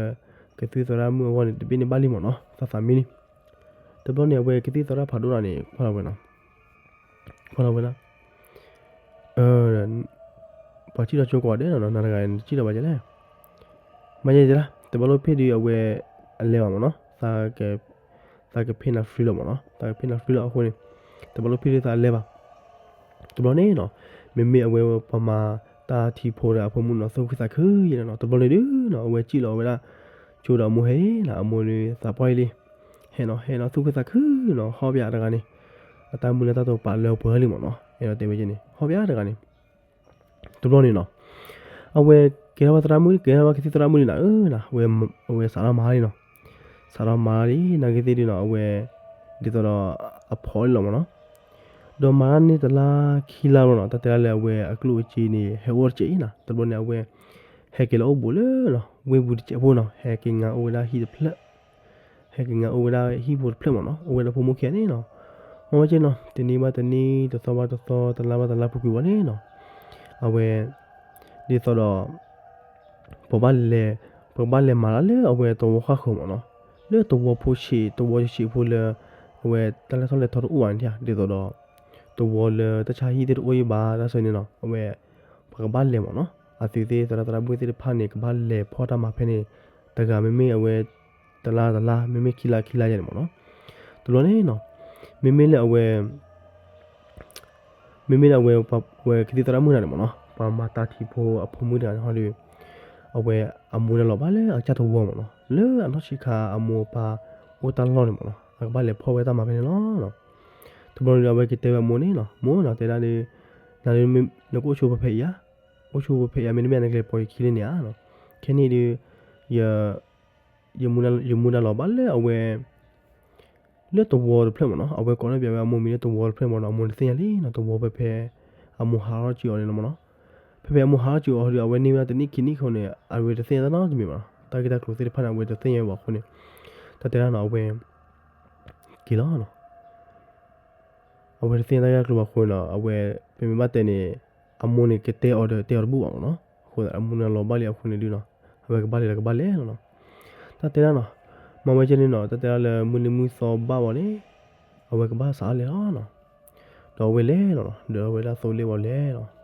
ကသံၣ်သရၣ်မုၣ်အဂီၢ်န့ၣ် တဘ့ၣ်န့ၣ်ဘၣ်လံမ့ၢ်နီၤ, သးသးမံလံ. တဘျီန့ၣ် အဝဲကသံၣ်သရၣ်ဖးဒိၣ်တဂၤန့ၣ် ကွၢ်လီၤဝဲနီၤ, ကွၢ်လီၤဝဲဒၣ် ပှၤစံၣ်လီၤကၠိကိးဂၤဒဲးနီၤ, နၤတဂၤန့ၣ် နစံၣ်လီၤဘၣ်ကဲလဲၣ်, မ့ၢ်ယဲဒၣ် တဘၣ်လိၣ်ဖ့ၣ်ဒုးအဝဲအလဲၤဘၣ်မ့ၢ်နီၤ, သးကဖ့ၣ်နၤ free လီၤမ့ၢ်နီၤ, သးကဖ့ၣ်နၤ free လီၤအဃိန့ၣ် တဘၣ်လိၣ်ဖ့ၣ်ဒုးသးအလဲၤဘၣ်. တဘျီန့ၣ်နီၤ, မ့မ့ၢ်အဝဲပှၤမၤတၢ်ထံဖိဒီးအဖိမုၣ်နီၤ သူၣ်ခုသးခုယဲၢ်နီၤ, တဘျီန့ၣ်ဒုးနီၤ အဝဲစံၣ်လီၤဝဲဒၣ် ကၠိဒီးအမိၢ်ဟဲလီၤ, အမိၢ်ဒီးသးပှၢ်အံၤလံ, ဟဲနီၤ ဟဲနီၤ သူၣ်ခုသးခုနီၤ, ဟီၣ်ဘၣ်ယၤတဂၤန့ၣ် အတၢ်မုၢ်လၢ်တၢ်တိာ်ပာ်လၢပှဲၤလံမ့ၢ်နီၤ, အဲၣ်ဒိးတဲဝဲက့န့ၣ် ဟီၣ်ဘၣ်ယၤတဂၤန့ၣ် တဘျီန့ၣ်နီၤ, အဝဲကဲထီၣ်ဘၣ်သရၣ်မုၣ် ကဲထီၣ်ဘၣ်ကသံၣ်သရၣ်မုၣ်န့ၣ်နၤဧၢ, အဝဲစးထီၣ်မၤလံနီၤ, စးထီၣ်မၤလံ နာ်က့သ့ၣ်ဒုးနီၤ အဝဲ ဒ်သိးဒီး အဖီလံလီၤမ့ၢ်နီၤ, ဒီးမၤတၢ်န့ၣ်တလါခံလါလီၤနီၤ, တၢ်တဲဒၣ်လၢအဝဲအကျိၣ်အစ့န့ၣ် ဟဲအိၣ်တစဲးအံၤနီၤ, တဘျီန့ၣ် အဝဲ ဟဲက့ၤလီၤအိၣ်ဘူးလၢ ဝ့ၢ်ပူၤတစဲးဖိနီၤ, ဟဲက့ၤငါအိၣ်ဝဲဒၣ်ဟံၣ်တဖျၢၣ် ဟဲက့ၤငါအိၣ်ဝဲဒၣ်ဟံၣ်ဖိတဖျၢၣ်မ့ၢ်နီၤ, အိၣ်ဝဲဒီးဖိမုၣ်ခံဂၤန့ၣ်နီၤ, မ့ၢ်ဝဲက့နီၤ တနံၤဘၣ်တနံၤ တသီဘၣ်တသီ တလါဘၣ်တလါ ပူၤကွံာ်ဝဲန့ၣ်နီၤ, အဝဲ ဒ်သိးဒီး ပဘၣ်လဲၤ ပကဘၣ်လဲၤမၤတၢ်လၢအဝဲသဝီဃၣ်ဃၢၤမ့ၢ်နီၤ, လၢသဝီဖိဆံး သဝီဆံးဖိလၢ အဝဲတၢ်လဲၤထီၣ်လဲၤထီတအိၣ်ဘၣ်န့ၣ်ဧါ, ဒ်သိးဒီး သဝီလၢတၢ်ဆါဟံၣ်သ့ၣ်တအိၣ်အံၤဘၣ် တၢ်ဆၢန့ၣ်နီၤ, အဝဲ ပကဘၣ်လဲၤမ့ၢ်နီၤ, အသုးသ့ၣ်သရၣ်သရၣ်မုၣ်သ့ၣ်တဖၣ်န့ၣ် ကဘၣ်လဲၤဖီၣ်တၢ်မၤဖဲန့ၣ် တဂၤမ့မ့ၢ်အဝဲ တလါတလါ မ့မ့ၢ်ခံလါခံလါယဲန့ၣ်မ့ၢ်နီၤ, တဘျီန့ၣ်နီၤ, မ့မ့ၢ်လၢအဝဲ မ့မ့ၢ်လၢအဝဲ ပှၤဝဲကသံၣ်သရၣ်မုၣ်တဂၤန့ၣ်မ့ၢ်နီၤ, ပှၤမၤတၢ်ထံဖိအဖိမုၣ်တဂၤန့ၣ်ဟီဒီး အဝဲအမိၢ်န့ၣ်လီၤဘၣ်လၢအကစၢ်သဝီမ့ၢ်နီၤ, လၢအနီၢ်ဆံးခါအမိၢ်အပၢ်အိၣ်တၢ်လီၢ်န့ၣ်မ့ၢ်နီၤ, အကဘၣ်လဲၤဖီၣ်ဝဲတၢ်မၤဖဲန့ၣ်လီၤ. တဘျီန့ၣ်ဒီးအဝဲက့ၤတဲဝဲအမိၢ်န့ၣ်နီၤ, မိၢ်နီၤ တဲဒၣ်ဒီး နကအိၣ်ဆိဖဲဖဲအံၤဧါ, အိၣ်ဆိဖဲဖဲအံၤ မ့တမ့ၢ်နကလဲၤပိာ်ယခံလၢန့ၣ်ဧါ, ခဲန့ၣ်ဒီး ယ ယမူဒါလီၤဘၣ်လၢအဝဲ လၢသဝီတဖျၢၣ်မ့ၢ်နီၤ, အဝဲကိးထီၣ်ဘၣ်ဝဲအမိၢ်မံၤလၢသဝီတဖျၢၣ်မ့ၢ်နီၤ, အမိၢ်တသ့ၣ်ညါလံနီၤ, သဝီဖဲဖဲ အမိၢ်ဟးထီၣ်က့ၤအီၤန့ၣ်လီၤမ့ၢ်နီၤ, ဖဲဖဲအမိၢ်ဟးထီၣ်က့ၤအီၤဒီး အဝဲန့ၢ်ဝဲဒၣ်တနံၣ်ခံနံၣ်အဃိန့ၣ် အဝဲတသ့ၣ်ညါတၢ်နီတမံၤဘၣ်နီၤ, တၢ်ဂ့ၢ်တၢ်ကျိၤသ့ၣ်တဖၣ်န့ၣ် အဝဲတသ့ၣ်ညါဝဲဘၣ်အဃိန့ၣ်, တၢ်တဲဒၣ်နီၤ အဝဲ က့ၤလီၤနီၤ အဝဲတသ့ၣ်ညါတၢ်ဂ့ၢ်တၢ်ကျိၤဘၣ်အဃိန့ၣ်နီၤ, အဝဲ ပမ့ၢ်ဘၣ်တဲန့ၣ် အမိၢ်န့ၣ်ကတဲအီၤဒီးတဲအီၤတဘူၣ်ဘၣ်မ့ၢ်နီၤ, အဃိအမိၢ်န့ၣ်လီၤဘၣ်လံအဃိန့ၣ်ဒုးနီၤ, အဝဲကဘၣ်လဲၤဒီးကဘၣ်လဲၤလီၤနီၤ, တၢ်တဲဒၣ်နီၤ, မ့ၢ်ဝဲကဲန့ၣ်နီၤ, တၢ်တဲဒၣ်လၢမုၢ်နံၤမုၢ်သီဘၣ်ဝဲန့ၣ်, အဝဲကဘၣ်စးလဲၤလီၤနီၤ, ဒီးအဝဲလဲၤလီၤနီၤ, ဒီးအဝဲဒၣ်သိလ့ၣ်ဝဲလဲၤလီၤ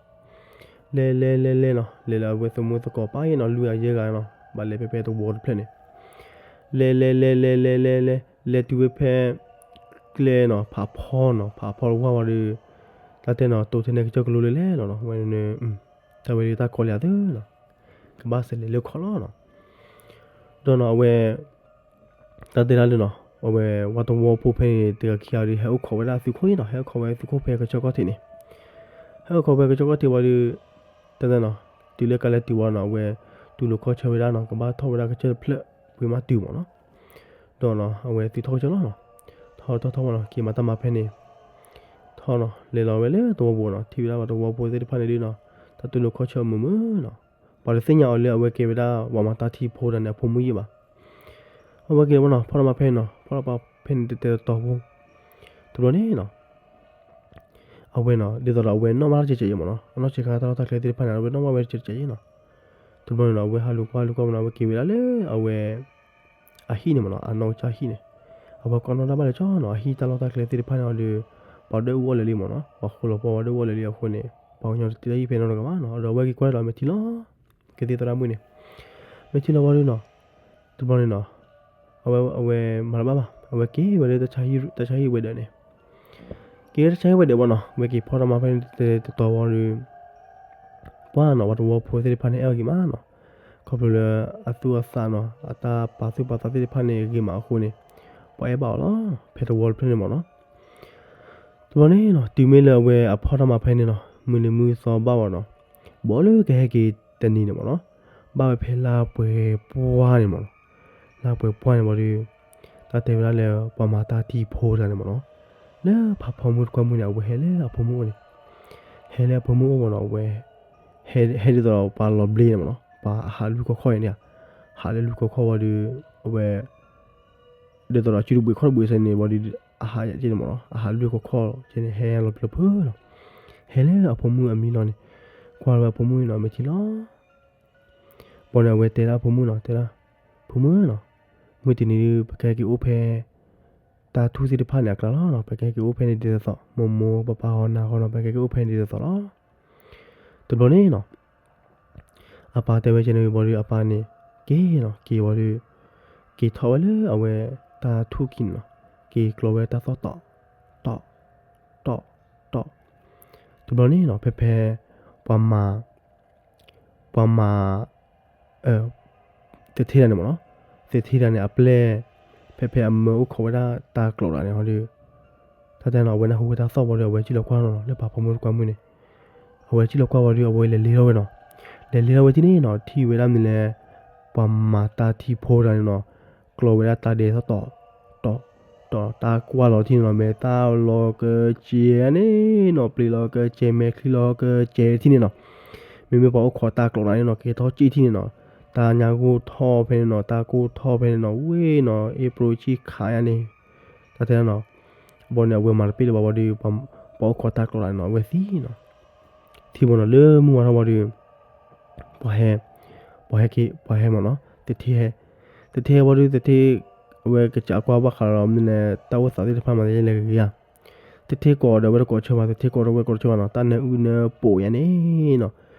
လဲၤလဲၤလဲၤလဲၤနီၤ, လဲၤလၢအဝဲသးမုာ်သကိးပၢ်အံၤနီၤ, လွံၢ်ဂၤယဲၢ်ဂၤနီၤ, ဘၣ်လဲၤဖဲဖဲသဝီတဖျၢၣ်န့ၣ်, လဲၤလဲၤလဲၤလဲၤလဲၤလဲၤလဲၤ လဲၤတုၤဝဲဖဲ ကျဲနီၤ, ဖးဖီနီၤ, ဖးဖီတဝၢ်ဝံၤဒီး တၢ်တဲနီၤ, တိၤထဲန့ၣ်ကစၢၢ်ကလိလၢလဲၤလီၤနီၤ, ဝဲန့ၣ် တၢ်ဝဲဒၣ်တၢ်ကီလံအသးနီၤ, ကဘၣ်စးလဲၤလၢခီၣ်လီၤနီၤ, ဒီးနီၤ အဝဲ တၢ်တဲဒၣ်လၢနီၤ, အဝဲဝဲသဝီဖိဖဲန့ၣ် တဂၤခံဂၤဒီး ဟဲအိၣ်ခိးဝဲဒၣ်သုးခိၣ်အံၤနီၤ, ဟဲအိၣ်ခိးဝဲသုးခိၣ်ဖဲကစၢၢ်ခီၣ်ထံးန့ၣ်, ဟဲအိၣ်ခိးဖဲကစၢၢ်ခီၣ်ထံးဝံၤဒီး တၢ်တဲနီၤ, တုၤလၢကလဲၤတုၤဝံၤနီၤ, အဝဲတူၢ်လိာ်ခီၣ်ဆၢဝဲဒၣ်နီၤ, ကဘၣ်ထီၣ်ဝဲဒၣ်ကစၢၢ်တဖျၢၣ် ပှ့ၤမးတုၤမ့ၢ်နီၤ, ဒီးနီၤ အဝဲသုးထီၣ်ကစၢၢ်လီၤနီၤ, ထီၣ်ထီၣ်ထီၣ်ဝဲနီၤ, က့ၤမၤတၢ်မၤဖဲန့ၣ် ထီၣ်နီၤ, လဲၤလီၤဝဲလၢသဝီပူၤနီၤ, ထံၣ်ဝဲဒၣ်ပှၤသဝီဖိသ့ၣ်တဖၣ်န့ၣ်ဒုးနီၤ, တၢ်တူၢ်လိာ်ခီၣ်ဆၢမုာ်မုာ်နီၤ, ပှၤတသ့ၣ်ညါအီၤလၢအဝဲကဲဝဲဒၣ်ပှၤမၤတၢ်ထံဖိတဂၤန့ၣ် အဖိမုၣ်ယံာ်ဘၣ်, အဝဲက့ၤလီၤဝဲနီၤ, ဖီၣ်တၢ်မၤဖဲန့ၣ်နီၤ, ဖီၣ်တၢ်မၤဖဲန့ၣ် တဲတဲတီတီဖိ, တဘျီန့ၣ်နီၤ အဝဲနီၤ ဒ်သိးဒီးအဝဲနီၣ်မးတၢ်ကဲးကဲးအံၤမ့ၢ်နီၤ, အနီၢ်ဆံးခါတၢ်လီၢ်တၢ်ကျဲသ့ၣ်တဖၣ်န့ၣ် အဝဲနီၣ်မးဝဲတကဲးကဲးအံၤနီၤ, တဘျီန့ၣ်နီၤ အဝဲဟးလူၤကွၢ်လူၤကွၢ်မ့ၢ်နီၤ, အဝဲက့ၤဝဲဒၣ်လၢအဝဲ အဟံၣ်န့ၣ်မ့ၢ်နီၤ, အနီၢ်ကစၢ်ဟံၣ်န့ၣ်, အဝဲကီၢ်နီၣ်တၢ်ဘၣ်လဲၤကၠီနီၤ, အဟံၣ်တၢ်လီၢ်တၢ်ကျဲသ့ၣ်တဖၣ်န့ၣ်အီၤဒီး ပှၤဒွဲၣ်အူအီၣ်လၢာ်လံမ့ၢ်နီၤ, ပှၤဃိလီၤပှီၢ်ပှၤဒွဲၣ်အူအီၣ်လၢာ်လံအဃိန့ၣ် ပှၤကညီတတ့တၢ်ဟံၣ်ဖဲနီတဂၤဘၣ်နီၤ, ဒီးအဝဲက့ၤကွၢ်ဒီးမဲာ်ထံလီၤ, ကသံၣ်သရၣ်မုၣ်န့ၣ်, မဲာ်ထံလီၤဝံၤဒီးနီၤ, တဘျီန့ၣ်နီၤ အဝဲ အဝဲမၤတဘၣ်ဘၣ်, အဝဲက့ၤဝဲလၢ တၢ်ဆါဟံၣ်ဝဲၤဒၢးန့ၣ်, က့ၤလၢတၢ်ဆါဟံၣ်ဝဲၤဒၢးဘၣ်နီၤ, အဝဲက့ၤဖီၣ်တၢ်မၤဖဲန့ၣ်တတီၤဝံၤဒီး ပှၢ်နီၤ ပှၤသဝီဖိသ့ၣ်တဖၣ်န့ၣ် အဲၣ်အီၤဂ့ၤမးနီၤ, ခီဖျိလၢအသူၣ်အသးနီၤ အတၢ်ပာ်သူၣ်ပာ်သးသ့ၣ်တဖၣ်န့ၣ်ဂ့ၤမးအဃိန့ၣ်, ပှၤအဲၣ်ဘၣ်အီၤလီၤ, ဖဲသဝီတဖျၢၣ်န့ၣ်မ့ၢ်နီၤ, တဘျီန့ၣ်နီၤ တုၤမ့ၢ်လၢအဝဲအဖီၣ်တၢ်မၤဖဲန့ၣ်နီၤ မုၢ်နံၤမုၢ်သီဘၣ်ဝံၤနီၤ, ဘီလၢကဟဲက့ၤတနံၤန့ၣ်မ့ၢ်နီၤ, ဘၣ်ဝဲဖဲလါပှဲၤပှၢ်န့ၣ်မ့ၢ်နီၤ, လါပှဲၤပှၢ်န့ၣ်ဝံၤဒီး တၢ်တဲဝဲဒၣ်လၢ ပှၤမၤတၢ်ထံဖိတဂၤန့ၣ်မ့ၢ်နီၤ, လၢဖးဖီမုၢ်တကွၢ်မုၢ်န့ၣ် အဝဲဟဲလၢအဖိမုၣ်အိၣ်န့ၣ်, ဟဲလၢအဖိမုၣ်အိၣ်မ့ၢ်နီၤ, အဝဲ ဟဲ ဟဲဒ်သိးပှၤလီၤဘျ့န့ၣ်မ့ၢ်နီၤ, ပှၤအဟးလွံၢ်ခီၣ်ခီၣ်အံၤန့ၣ်ဧါ, ဟးလၢလွံၢ်ခီၣ်ခီၣ်ဝံၤဒီး အဝဲ ဒ်သိးဒီးစုတဘှံးခီၣ်တဘှံးစ့ၢ်န့ၣ်ဝံၤဒီး အဟးယဲန့ၣ်မ့ၢ်နီၤ, အဟးလွံၢ်ခီၣ်ခီၣ်ကဲန့ၣ် ဟဲလီၤပျၢၤဖၢလီၤ, ဟဲလၢအဖိမုၣ်အမံလီၤန့ၣ်, ကွၢ်လၢအဖိမုၣ်န့ၣ်နီၤ မဲာ်ထံလီၤ ဘီန့ၣ် အဝဲတဲဒၣ်အဖိမုၣ်နီၤ, တဲဒၣ်, ဖိမုၣ်နီၤ, မုၢ်တနံၤဒီး ပကဟဲက့ၤအိၣ်ဖဲ တၢ်ထူၣ်သ့ၣ်တဖၣ်န့ၣ်အကျါလီၤနီၤ, ပကဟဲက့ၤအိၣ်ဖဲန့ၣ်ဒ်သိးသိး, မိၢ်မိၢ်ပၢ်ပၢ်ဟီနၤဃီနီၤ, ပကဟဲက့ၤအိၣ်ဖဲန့ၣ်ဒ်သိးသိးလီၤ. တဘျီန့ၣ်နီၤ အပၢ်တဲဝဲကဲန့ၣ်ဝံၤဘီဒီး အပၢ်န့ၣ် က့ၤနီၤ က့ၤဝံၤဒီး က့ၤထီၣ်ဝဲလၢအဝဲတၢ်ထူၣ်ကံၤန့ၣ်နီၤ, က့ၤကျီဝဲတၢ်သီၣ်တီၣ် တီၣ် တီၣ် တီၣ်, တဘျီန့ၣ်နီၤ ဖဲဖဲ ပှၤမၤ ပှၤမၤ သ့ၣ်ထ့တၢ်န့ၣ်မ့ၢ်နီၤ, သ့ၣ်ထ့တၢ်န့ၣ်အပျဲၢ် ဖဲဖဲအမၢအိၣ်ခိးဝဲဒၣ်တၢ်ကျိးတၢ်န့ၣ်ဟီဒီး တၢ်တဲနီၤ အဝဲနၢ်ဟူဝဲတၢ်သီၣ်ဝံၤဒီး အဝဲစံၣ်လီၤကွၢ်နီၤ လၢပှၤဖိမုၣ်တကွၢ်မုၣ်န့ၣ်, အဝဲစံၣ်လီၤကွၢ်ဝံၤဒီး အဝဲလဲၤလ့ထီၣ်ဝဲနီၤ, လဲၤလ့ထီၣ်ဝဲဒ်န့ၣ်နီၤ ထံၣ်ဝဲဒၣ်မနုၤလဲၣ်, ပှၤမၤတၢ်ထံဖိတဂၤန့ၣ်နီၤ, ကျီဝဲဒၣ်တၢ်ဒဲးသီၣ်တီၣ် တီၣ် တီၣ် တၢ်ကွၢ်လီၤထံၣ်န့ၣ်နီၤ မ့ၢ်တၢ်လီၤကစဲန့ၣ်နီၤ ပျံၤလီၤကစဲ မဲာ်ချံလီၤကစဲထံၣ်န့ၣ်နီၤ, မ့မ့ၢ်ပှၤအိၣ်ခိးတၢ်ကျိးတၢ်န့ၣ်နီၤ က့ၤထီၣ်စံၣ်ထံၣ်န့ၣ်နီၤ, တၢ်ညါကိၢ်ထီၣ်ဖဲန့ၣ်နီၤ တၢ်ကိၢ်ထီၣ်ဖဲန့ၣ်နီၤ ဝ့ၢ်နီၤ အ့ၣ်ပြိဆံၣ်ခးယါန့ၣ်, တၢ်တဲနီၤ, ဘၣ်န့ၣ် အဝဲမၤတပ့ၢ်လၢၤဘၣ်ဝံၤဒီး ပှၤအိၣ်ခိးတၢ်ကျိးတၢ်န့ၣ်နီၤ အဝဲသံနီၤ, ထံၣ်ဘၣ်နီၤ လၢမုၢ်ဝါထီၣ်ဝံၤဒီး ပှၤဟဲ ပှၤဟဲက့ၤ ပှၤဟဲမ့ၢ်နီၤ သထ့ဟဲ, သထ့ဟဲဝံၤဒီး သထ့ အဝဲကစးကွၢ်ဘၣ်ဃးဒီးမနုၤလဲၣ် တၢ်အိၣ်သးသ့ၣ်တဖၣ်မၤသးလဲၤဂ့ၤဧါ, သထ့ကိးဒီးအဝဲတကိးဆၢဘၣ် သထ့ကိးဒီးအဝဲကိးတဆၢဘၣ်နီၤ တၢ်နၢအုၣ်နၢပိာ်ယါန့ၣ်နီၤ,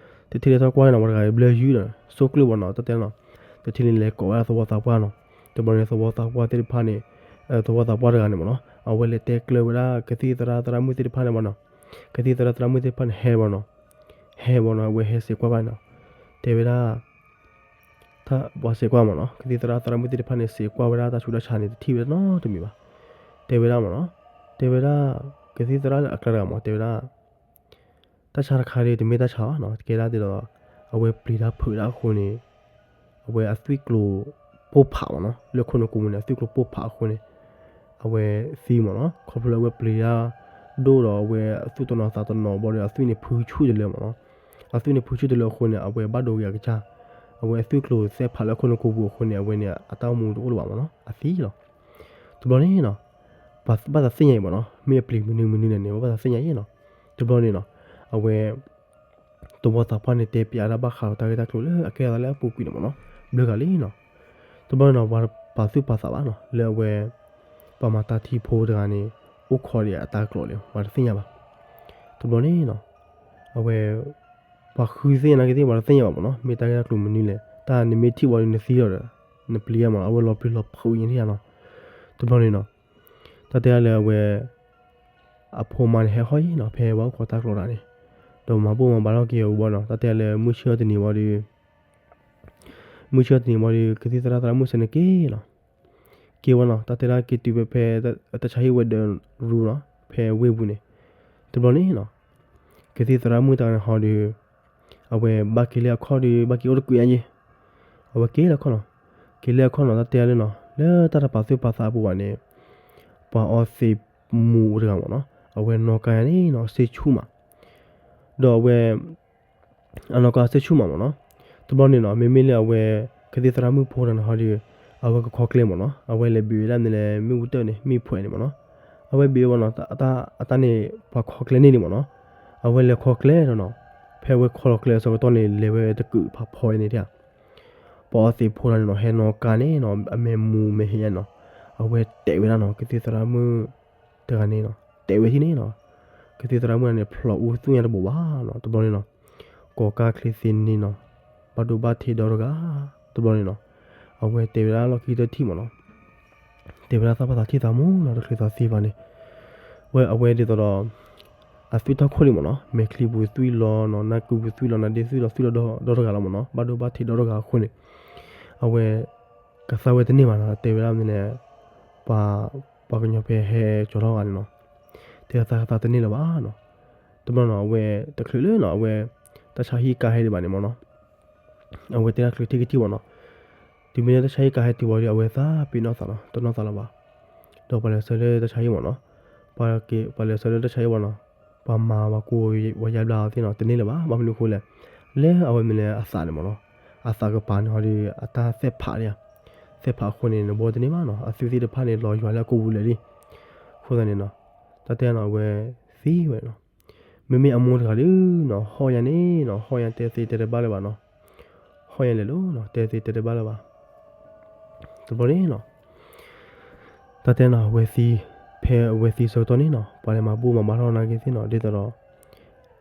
သထ့လဲၤထီၣ်ကွၢ်န့ၣ်နီၤ ပှၤတဂၤဘျၢယုၢ်ဒီး ဆိကျၢၢ်ဘၣ်နီၤ တၢ်တဲနီၤ, သထ့န့ၣ်လဲၤကိးဝဲဒၣ်သဝီသးပှၢ်နီၤ, တဘျီန့ၣ် သဝီသးပှၢ်သ့ၣ်တဖၣ်န့ၣ် သဝီသးပှၢ်တဂၤန့ၣ်မ့ၢ်နီၤ အဝဲလဲၤတဲကျၢၤဝဲဒၣ် ကသံၣ်သရၣ်သရၣ်မုၣ်သ့ၣ်တဖၣ်န့ၣ်မ့ၢ်နီၤ, ကသံၣ်သရၣ်သရၣ်မုၣ်သ့ၣ်တဖၣ်န့ၣ်ဟဲဘၣ်နီၤ, ဟဲဘၣ်နီၤ အဝဲဟဲစံးကွၢ်ဘၣ်နီၤ, တဲဝဲဒၣ် ပှၤစံးကွၢ်မ့ၢ်နီၤ ကသံၣ်သရၣ်သရၣ်မုၣ်သ့ၣ်တဖၣ်န့ၣ် စံးကွၢ်ဝဲဒၣ်တၢ်ဆူးတၢ်ဆါန့ၣ် တထံၣ်ဝဲနီတမံၤဘၣ်, တဲဝဲဒၣ်မ့ၢ်နီၤ, တဲဝဲဒၣ် ကသံၣ်သရၣ်အကျါတဂၤမ့ၢ် တဲဝဲဒၣ် တၢ်ဆါတခါဒီး တမ့ၢ်တၢ်ဆါဘၣ်နီၤ တကဲဒၣ်ဒ်သိး အဝဲပျံၤတၢ်ဖုးတၢ်အဃိန့ၣ် အဝဲအသွံၣ်ကျိၤပိၢ်ဖးမ့ၢ်နီၤ လၢခိၣ်နူာ်ကိးပူၤန့ၣ် အသွံၣ်ကျိၤပိၢ်ဖးအဃိန့ၣ် အဝဲသံမ့ၢ်နီၤ ခီဖျိလၢအဝဲပျံၤတၢ်ဒိၣ်ဒီး အဝဲအသူၣ်တနီၤသးတနီၤဘၣ်ဒီး အသွံၣ်န့ၣ်ဖုဆူၣ်တလၢမ့ၢ်နီၤ, အသွံၣ်န့ၣ်ဖုဆူၣ်တလၢအဃိန့ၣ် အဝဲဘၣ်ဒိဂ့ၤအကစၢ်, အဝဲအသွံၣ်ကျိၤသဲဖးလၢအခိၣ်နူာ်ကိးပူၤအဃိန့ၣ် အဝဲန့ၣ် အတၢ်အိၣ်မူတအိၣ်လၢၤဘၣ်မ့ၢ်နီၤ အသံလီၤ. တဘျီန့ၣ်နီၤ ဘၣ်သးသ့ၣ်ညါအံၤမ့ၢ်နီၤ မ့ၢ်အပျံၤမနုၤမနုၤလဲၣ်န့ၣ် ဘၣ်သးသ့ၣ်ညါအံၤနီၤ. တဘျီန့ၣ်နီၤ အဝဲ သဝီသးပှၢ်န့ၣ် တဲပျးတၢ်ဘၣ်ဃးဒီးတၢ်ဂ့ၢ်တၢ်ကျိၤလၢအကဲထီၣ်သးလၢအပူၤကွံာ်န့ၣ်မ့ၢ်နီၤ ဘျုးဂၤလံနီၤ. တဘျီန့ၣ်နီၤ ပှၤပာ်သူၣ်ပာ်သးဘၣ်နီၤ လၢအဝဲ ပှၤမၤတၢ်ထံဖိတဂၤန့ၣ် အိၣ်ခိးဒံးအတၢ်ကျိၤလဲၣ် ပှၤတသ့ၣ်ညါဘၣ်. တဘျီန့ၣ်နီၤ အဝဲ ပှၤဃုသ့ၣ်ညါနာ်က့သ့ၣ် ပှၤတသ့ၣ်ညါဘၣ်မ့ၢ်နီၤ မ့ၢ်တၢ်ဂ့ၢ်တၢ်ကျိၤမနုၤလဲၣ် တၢ်နမ့ၢ်ထံၣ်ဝံၤဒီးနသံလီၤဒီး နပျံၤမ့ၢ်နီၤ အဝဲလီၤပျံၤလီၤဖုးအံၤန့ၣ်နီၤ. တဘျီန့ၣ်နီၤ တၢ်တဲဒၣ်လၢအဝဲ အဖိမါန့ၣ်ဟဲဟီၣ်ယံၤနီၤ ဖဲပှၤအိၣ်ခိးတၢ်ကျိၤတဂၤန့ၣ် ဒီးမၤဘူၣ်မၤဘါထီၣ်က့ၤအီၤဘၣ်နီၤ တၢ်တဲဒၣ်လၢမုၢ်ဆ့ၣ်အီၤတနံၤဝံၤဒီး မုၢ်ဆ့ၣ်အီၤတနံၤဝံၤဒီး ကသံၣ်သရၣ်သရၣ်မုၣ်စ့ၢ်န့ၣ်က့ၤနီၤ က့ၤဝဲနီၤ တၢ်တဲဒၣ်က့ၤတုၤဖဲဖဲ တၢ်ဆါဟံၣ်ဝဲဒီးရူနီၤ ဖဲဝ့ၢ်ပူၤန့ၣ် တဘျီန့ၣ်နီၤ ကသံၣ်သရၣ်မုၣ်တဂၤန့ၣ်ဟီဒီး အဝဲဘၣ်က့ၤလၢအခီၣ်ဒီး ဘၣ်က့ၤအိၣ်တကွံာ်ညါယ့ၣ် အဝဲက့ၤလၢအခီၣ်နီၤ က့ၤလၢအခီၣ်နီၤ တၢ်တဲဒၣ်လၢနီၤ လၢတၢ်တပာ်သူၣ်ပာ်သးအပူၤဘၣ်န့ၣ် ပှၤအီသံးမူးတဂၤမ့ၢ်နီၤ အဝဲနီၣ်ကါယါန့ၣ်နီၤ စ့ဆူၣ်မး ဒီးအဝဲ အနီၣ်ကါစ့ဆူၣ်မးမ့ၢ်နီၤ တဘျီန့ၣ်နီၤ မ့မ့ၢ်လၢအဝဲ ကသံၣ်သရၣ်မုၣ်ဖိတဂၤန့ၣ်ဟီဒီး အဝဲကခီကျဲမ့ၢ်နီၤ အဝဲလဲၤဘ့ၣ်ဝဲဒၣ်မနုၤလဲၣ် မ့ၣ်အူတၢၣ်န့ၣ် မ့ၣ်ဖှဲးန့ၣ်မ့ၢ်နီၤ အဝဲဘ့ၣ်ဝဲနီၤ အတၢ်န့ၣ် ပှၤခီကျဲန့ၢ်လံမ့ၢ်နီၤ အဝဲလဲၤခီကျဲဒီးနီၤ ဖဲအဝဲခီလီၤကျဲအဆၢကတီၢ်န့ၣ် လဲၤဝဲတကုးဖးဖီဝဲန့ၣ် ပှၤအီသံးဖိတဂၤန့ၣ်နီၤ ဟဲနီၣ်ကါန့ၣ်နီၤ အမဲာ်မူမဲာ်ဟ့ညါနီၤ အဝဲတဲာ်ဝဲဒၣ်နီၤ ကသံၣ်သရၣ်မုၣ်တဂၤန့ၣ်နီၤ တဲာ်ဝဲထံၣ်န့ၣ်နီၤ ကသံၣ်သရၣ်မုၣ်န့ၣ် ဖျိးအူသူၣ်ညါတဘိးဘၣ်နီၤ တဘျီန့ၣ်နီၤ ကိးကါချ့သ့န့ၣ်နီၤ ဘၣ်ဒိဘၣ်ထံးဒီတဂၤ တဘျီန့ၣ်နီၤ အဝဲတဲဝဲဒၣ်လီၢ်ခံတထံၣ်မ့ၢ်နီၤ တဲဝဲဒၣ်သးဘၣ်သးထံၣ်သးမူနီၤ တချုးသးသံဘၣ်န့ၣ် ဝဲအဝဲဒ်သိးဒီး အသွံၣ်ထီၣ်ခိၣ်လံမ့ၢ်နီၤ မဲာ်ချံပူၤသွံၣ်လီၤနီၤ နၢ်ကူပူၤသွံၣ်လီၤ နါဒ့သွံၣ်လီၤ သွံၣ်လီၤဒီတဂၤလီၤမ့ၢ်နီၤ ဘၣ်ဒိဘၣ်ထံးဒီတဂၤအဃိန့ၣ် အဝဲ ကသါဝဲတန့ၢ်ဘၣ်နီၤ တဲဝဲဒၣ်မနုၤလဲၣ် ပှၤ ပှၤကညီဖဲဟဲကၠီၤထီၣ်ဂၤန့ၣ်နီၤ တဲသးကသါတန့ၢ်လၢၤဘၣ်နီၤ တဘျီနီၤ အဝဲတချုးလၢနီၤ အဝဲ တၢ်ဆါဟံၣ်ကါဟဲဒံးဘၣ်န့ၣ်မ့ၢ်နီၤ အဝဲတဲဒၣ်ချုးထံၣ်ကထံၣ်ဘၣ်နီၤ တုၤမ့ၢ်လၢတၢ်ဆါဟံၣ်ကါဟဲတုၤဝံၤဒီး အဝဲသးပ့ၤနီၣ်သးလီၤ တနီၣ်သးလၢၤဘၣ် ဒီးပှၤလဲၤဆှၢလၢတၢ်ဆါဟံၣ်မ့ၢ်နီၤ ပှၤလဲၤဆှၢလၢတၢ်ဆါဟံၣ်မ့ၢ်နီၤ ပှၤမၤပှၤကိးဝဲယါဘျါအီၤသ့ၣ်နီၤ တန့ၢ်လၢၤဘၣ် ဘၣ်မနုၤအဃိလဲၣ် လၢအဝဲမ့ၢ်လၢအသးန့ၣ်မ့ၢ်နီၤ အသးကပၤန့ၣ်ဟီဒီး အတၢ်သဲးဖးဒံးဧါ သဲးဖးအဃိန့ၣ် နဘီတန့ၢ်ဘၣ်နီၤ အသွံၣ်သ့ၣ်တဖၣ်န့ၣ် လီၤယွၤလၢအကိာ်ပူၤလၢာ်လံ အဃိသတးန့ၣ်နီၤ တၢ်တဲနီၤ အဝဲသံဝဲနီၤ မ့မ့ၢ်အမိၢ်တဂၤဒီးနီၤ ဟီၣ်ယါန့ၣ်နီၤ ဟီၣ်ယါတဲသ့တဲတဘၣ်လၢၤဘၣ်နီၤ ဟီၣ်ယါလဲၤလိၤနီၤ တဲသ့တဲတဘၣ်လၢၤဘၣ် တဘျီန့ၣ်နီၤ တၢ်တဲနီၤ အဝဲသံ ဖဲအဝဲသံဆၢကတီၢ်န့ၣ်နီၤ ပှၤလဲၤမၤဘူၣ်မၤဘါထီၣ်နာ်က့သ့ၣ်နီၤ ဒ်သိးဒီး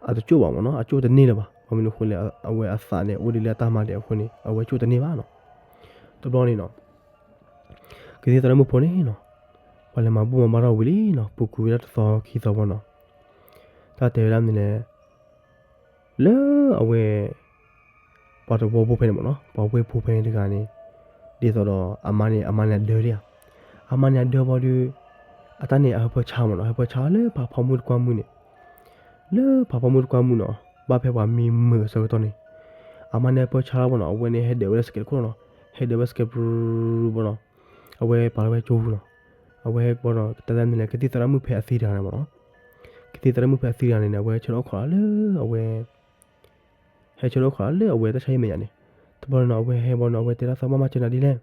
အတကၠိၣ်ဘၣ်မ့ၢ်နီၤ အကၠိၣ်တန့ၢ်လၢၤဘၣ် ဘၣ်မနုၤအဃိလဲၣ် အဝဲအသးန့ၣ် အိၣ်ဒံးလၢအတၢ်မၤဒဲးအဃိန့ၣ် အဝဲကၠိၣ်တန့ၢ်ဘၣ်နီၤ တဘျီန့ၣ်နီၤ ကသံၣ်သရၣ်မုၣ်ဖိန့ၣ်နီၤ ပှၤလဲၤမၤဘူၣ်မၤဘါထီၣ်ဝံၤလံနီၤ ပူၤကွံာ်ဝဲဒၣ်တသီခံသီဘၣ်နီၤ တၢ်တဲဝဲဒၣ်မနုၤလဲၣ် လၢအဝဲ ပှၤတဝီဖိဖဲန့ၣ်မ့ၢ်နီၤ ပှၤဝဲၢ်ဖိဖဲန့ၣ်တဂၤန့ၣ် ဒ်သိးဒီးအမါန့ၣ် အမါန့ၣ်အဒၢဒၣ်ဧါ အမါန့ၣ်အဒၢဘၣ်ဒီး အတၢ်န့ၣ်အဟၢဖၢဆါမ့ၢ်နီၤ ဟၢဖၢဆါလၢဖးဖီမုၢ်တကွၢ်မုၢ်န့ၣ် လၢဖးဖီမုၢ်တကွၢ်မုၢ်နီၤ ဘၣ်ဖဲပှၤမံမုာ်အဆၢကတီၢ်န့ၣ် အမါန့ၣ်ဟၢဖၢဆါလီၤဘၣ်နီၤ အဝဲန့ၣ်ဟဲဒၢးဝဲဒၣ်စကဲးတခိၣ်နီၤ ဟဲဒၢးဝဲစကဲးပြူဘၣ်နီၤ အဝဲပာ်လီၤဝဲကၠိပူၤနီၤ အဝဲဟဲကဘီဒီး တၢ်တမနုၤလဲၣ် ကသံၣ်သရၣ်မုၣ်ဖဲအသံတဂၤန့ၣ်မ့ၢ်နီၤ ကသံၣ်သရၣ်မုၣ်ဖဲအသံတဂၤန့ၣ်န့ၣ် အဝဲဆၢထၢၣ်အိၣ်ခိးလၢအဝဲ ဟဲဆၢထၢၣ်အိၣ်ခိးလၢအဝဲတၢ်ဆါဟံၣ်မဲာ်ညါန့ၣ် တဘျီန့ၣ်နီၤ အဝဲဟဲဘၣ်နီၤ အဝဲတဲဒၣ်သးဘၣ်မၤစၢၤနၤဒ်လဲၣ်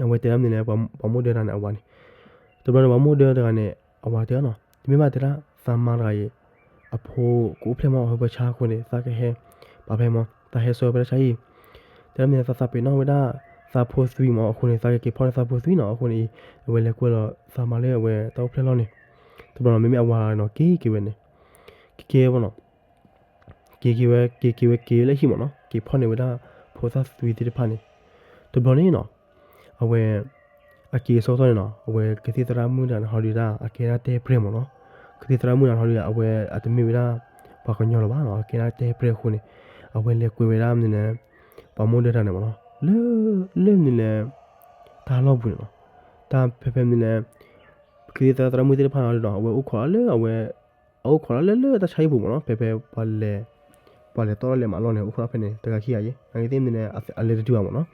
အဝဲတဲဒၣ်မနုၤလဲၣ် ပှၤမိၢ်ဒၢတၢ်န့ၣ်အဝၤန့ၣ် တဘျီန့ၣ် ပှၤမိၢ်ဒၢတဂၤန့ၣ် အဝၤတဲအီၤနီၤ တမ့ၢ်ဘၣ်တဲဒၣ် သးမါတဂၤအံၤ အဖိကအိၣ်ဖျဲၣ်မး အဟၢဖၢဆါအဃိန့ၣ် သးကဟဲ ပာ်ဖဲမး သးဟဲဆှၢဖဲတၢ်ဆါဟံၣ် တဲဒၣ်မနုၤလဲၣ် သးသးပ့ၤနီၣ်ဝဲဒၣ် သးဖိသွံမး အဃိန့ၣ် သးကက့ၤဖီၣ်န့ၢ်သးဖိသွံနီၤ အဃိန့ၣ်အံၤ အဝဲလဲၤကွဲလီၤသးမါလၢအဝဲတၢ်အိၣ်ဖျဲၣ်လီၢ်န့ၣ် တဘျီန့ၣ် မ့မ့ၢ်အဝၤနီၤ က့ၤက့ၤဝဲန့ၣ် က့ၤက့ၤဝဲဘၣ်နီၤ က့ၤက့ၤဝဲ က့ၤက့ၤဝဲက့ၤလၢဟံၣ်မ့ၢ်နီၤ က့ၤဖီၣ်န့ၢ်ဝဲဒၣ် ဖိသၣ်သွံသ့ၣ်တဖၣ်န့ၣ် တဘျီန့ၣ်နီၤ အဝဲ အက့ၤအဆၢကတီၢ်န့ၣ်နီၤ အဝဲကသံၣ်သရၣ်မုၣ်တဂၤန့ၣ်ဟီဒုးဒၣ် အကဲဒၣ်တဲပြဲၢ်မ့ၢ်နီၤ ကသံၣ်သရၣ်မုၣ်တဂၤန့ၣ်ဟီဒုး အဝဲအတမ့ၢ်ဝဲဒၣ် ပှၤကညီလၢၤဘၣ်နီၤ အကဲဒၣ်တဲပြဲၢ်အဃိန့ၣ် အဝဲလဲၤကွဲဝဲဒၣ်မနုၤလဲၣ် ပှၤမိၢ်ဒၢတၢ်န့ၣ်မ့ၢ်နီၤ လၢ လၢမနုၤလဲၣ် တၢ်လီၢ်ပူၤန့ၣ်နီၤ တၢ်ဖဲဖဲမနုၤလဲၣ် ကသံၣ်သရၣ်သရၣ်မုၣ်သ့ၣ်တဖၣ်န့ၣ်နီၤ အဝဲအိၣ်ခိးလၢအဝဲ အအိၣ်ခိးလၢလၢတၢ်ဆါဟံၣ်ပူၤမ့ၢ်နီၤ ဖဲဖဲပှၤလဲၤ ပှၤလဲၤတီၢ်လီၢ်လဲၤမၤလီၢ်န့ၣ် အိၣ်ခိးဖဲန့ၣ် တဂၤခံဂၤယ့ၣ် နာ်က့သ့ၣ်မနုၤလဲၣ် အလဲၤတတုၤဘၣ်မ့ၢ်နီၤ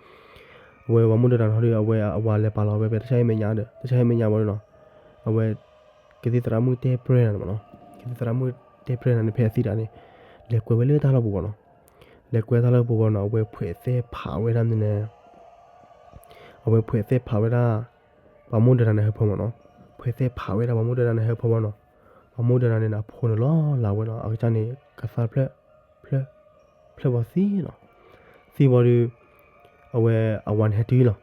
အဝဲပှၤမိၢ်ဒၢတၢ်န့ၣ်ဟီဒုး အဝဲအဝၤလဲၤပာ်လီၤဝဲဖဲတၢ်ဆါဟံၣ်မဲာ်ညါဒီး တၢ်ဆါဟံၣ်မဲာ်ညါဘၣ်ဒီးနီၤ အဝဲ ကသံၣ်သရၣ်မုၣ်တဲပြဲၢ်န့ၣ်မ့ၢ်နီၤ ကသံၣ်သရၣ်မုၣ်တဲပြဲၢ်န့ၣ် ဖဲအသံတၢ်န့ၣ် လဲၤကွဲဝဲလၢတၢ်လီၢ်ပူၤဘၣ်နီၤ လဲၤကွဲတၢ်လီၢ်ပူၤဘၣ်နီၤ အဝဲဖှဲးသဲဖးဝဲဒၣ်မနုၤလဲၣ် အဝဲဖှဲးသဲဖးဝဲဒၣ် ပှၤမိၢ်ဒၢတၢ်န့ၣ်ဟၢဖၢမ့ၢ်နီၤ ဖှဲးသဲဖးဝဲဒၣ်ပှၤမိၢ်ဒၢတၢ်န့ၣ်ဟၢဖၢဘၣ်နီၤ ပှၤမိၢ်ဒၢတၢ်န့ၣ် အဖိန့ၣ်လီၤလၢ်ဝဲနီၤ အကစၢ်န့ၣ် ကသါဖျၢၣ် ဖျၢၣ် ဖျၢၣ်ဘၣ်သံနီၤ သံဘၣ်ဒီး အဝဲအဝၤန့ၣ်ဟဲတုၤလီၤ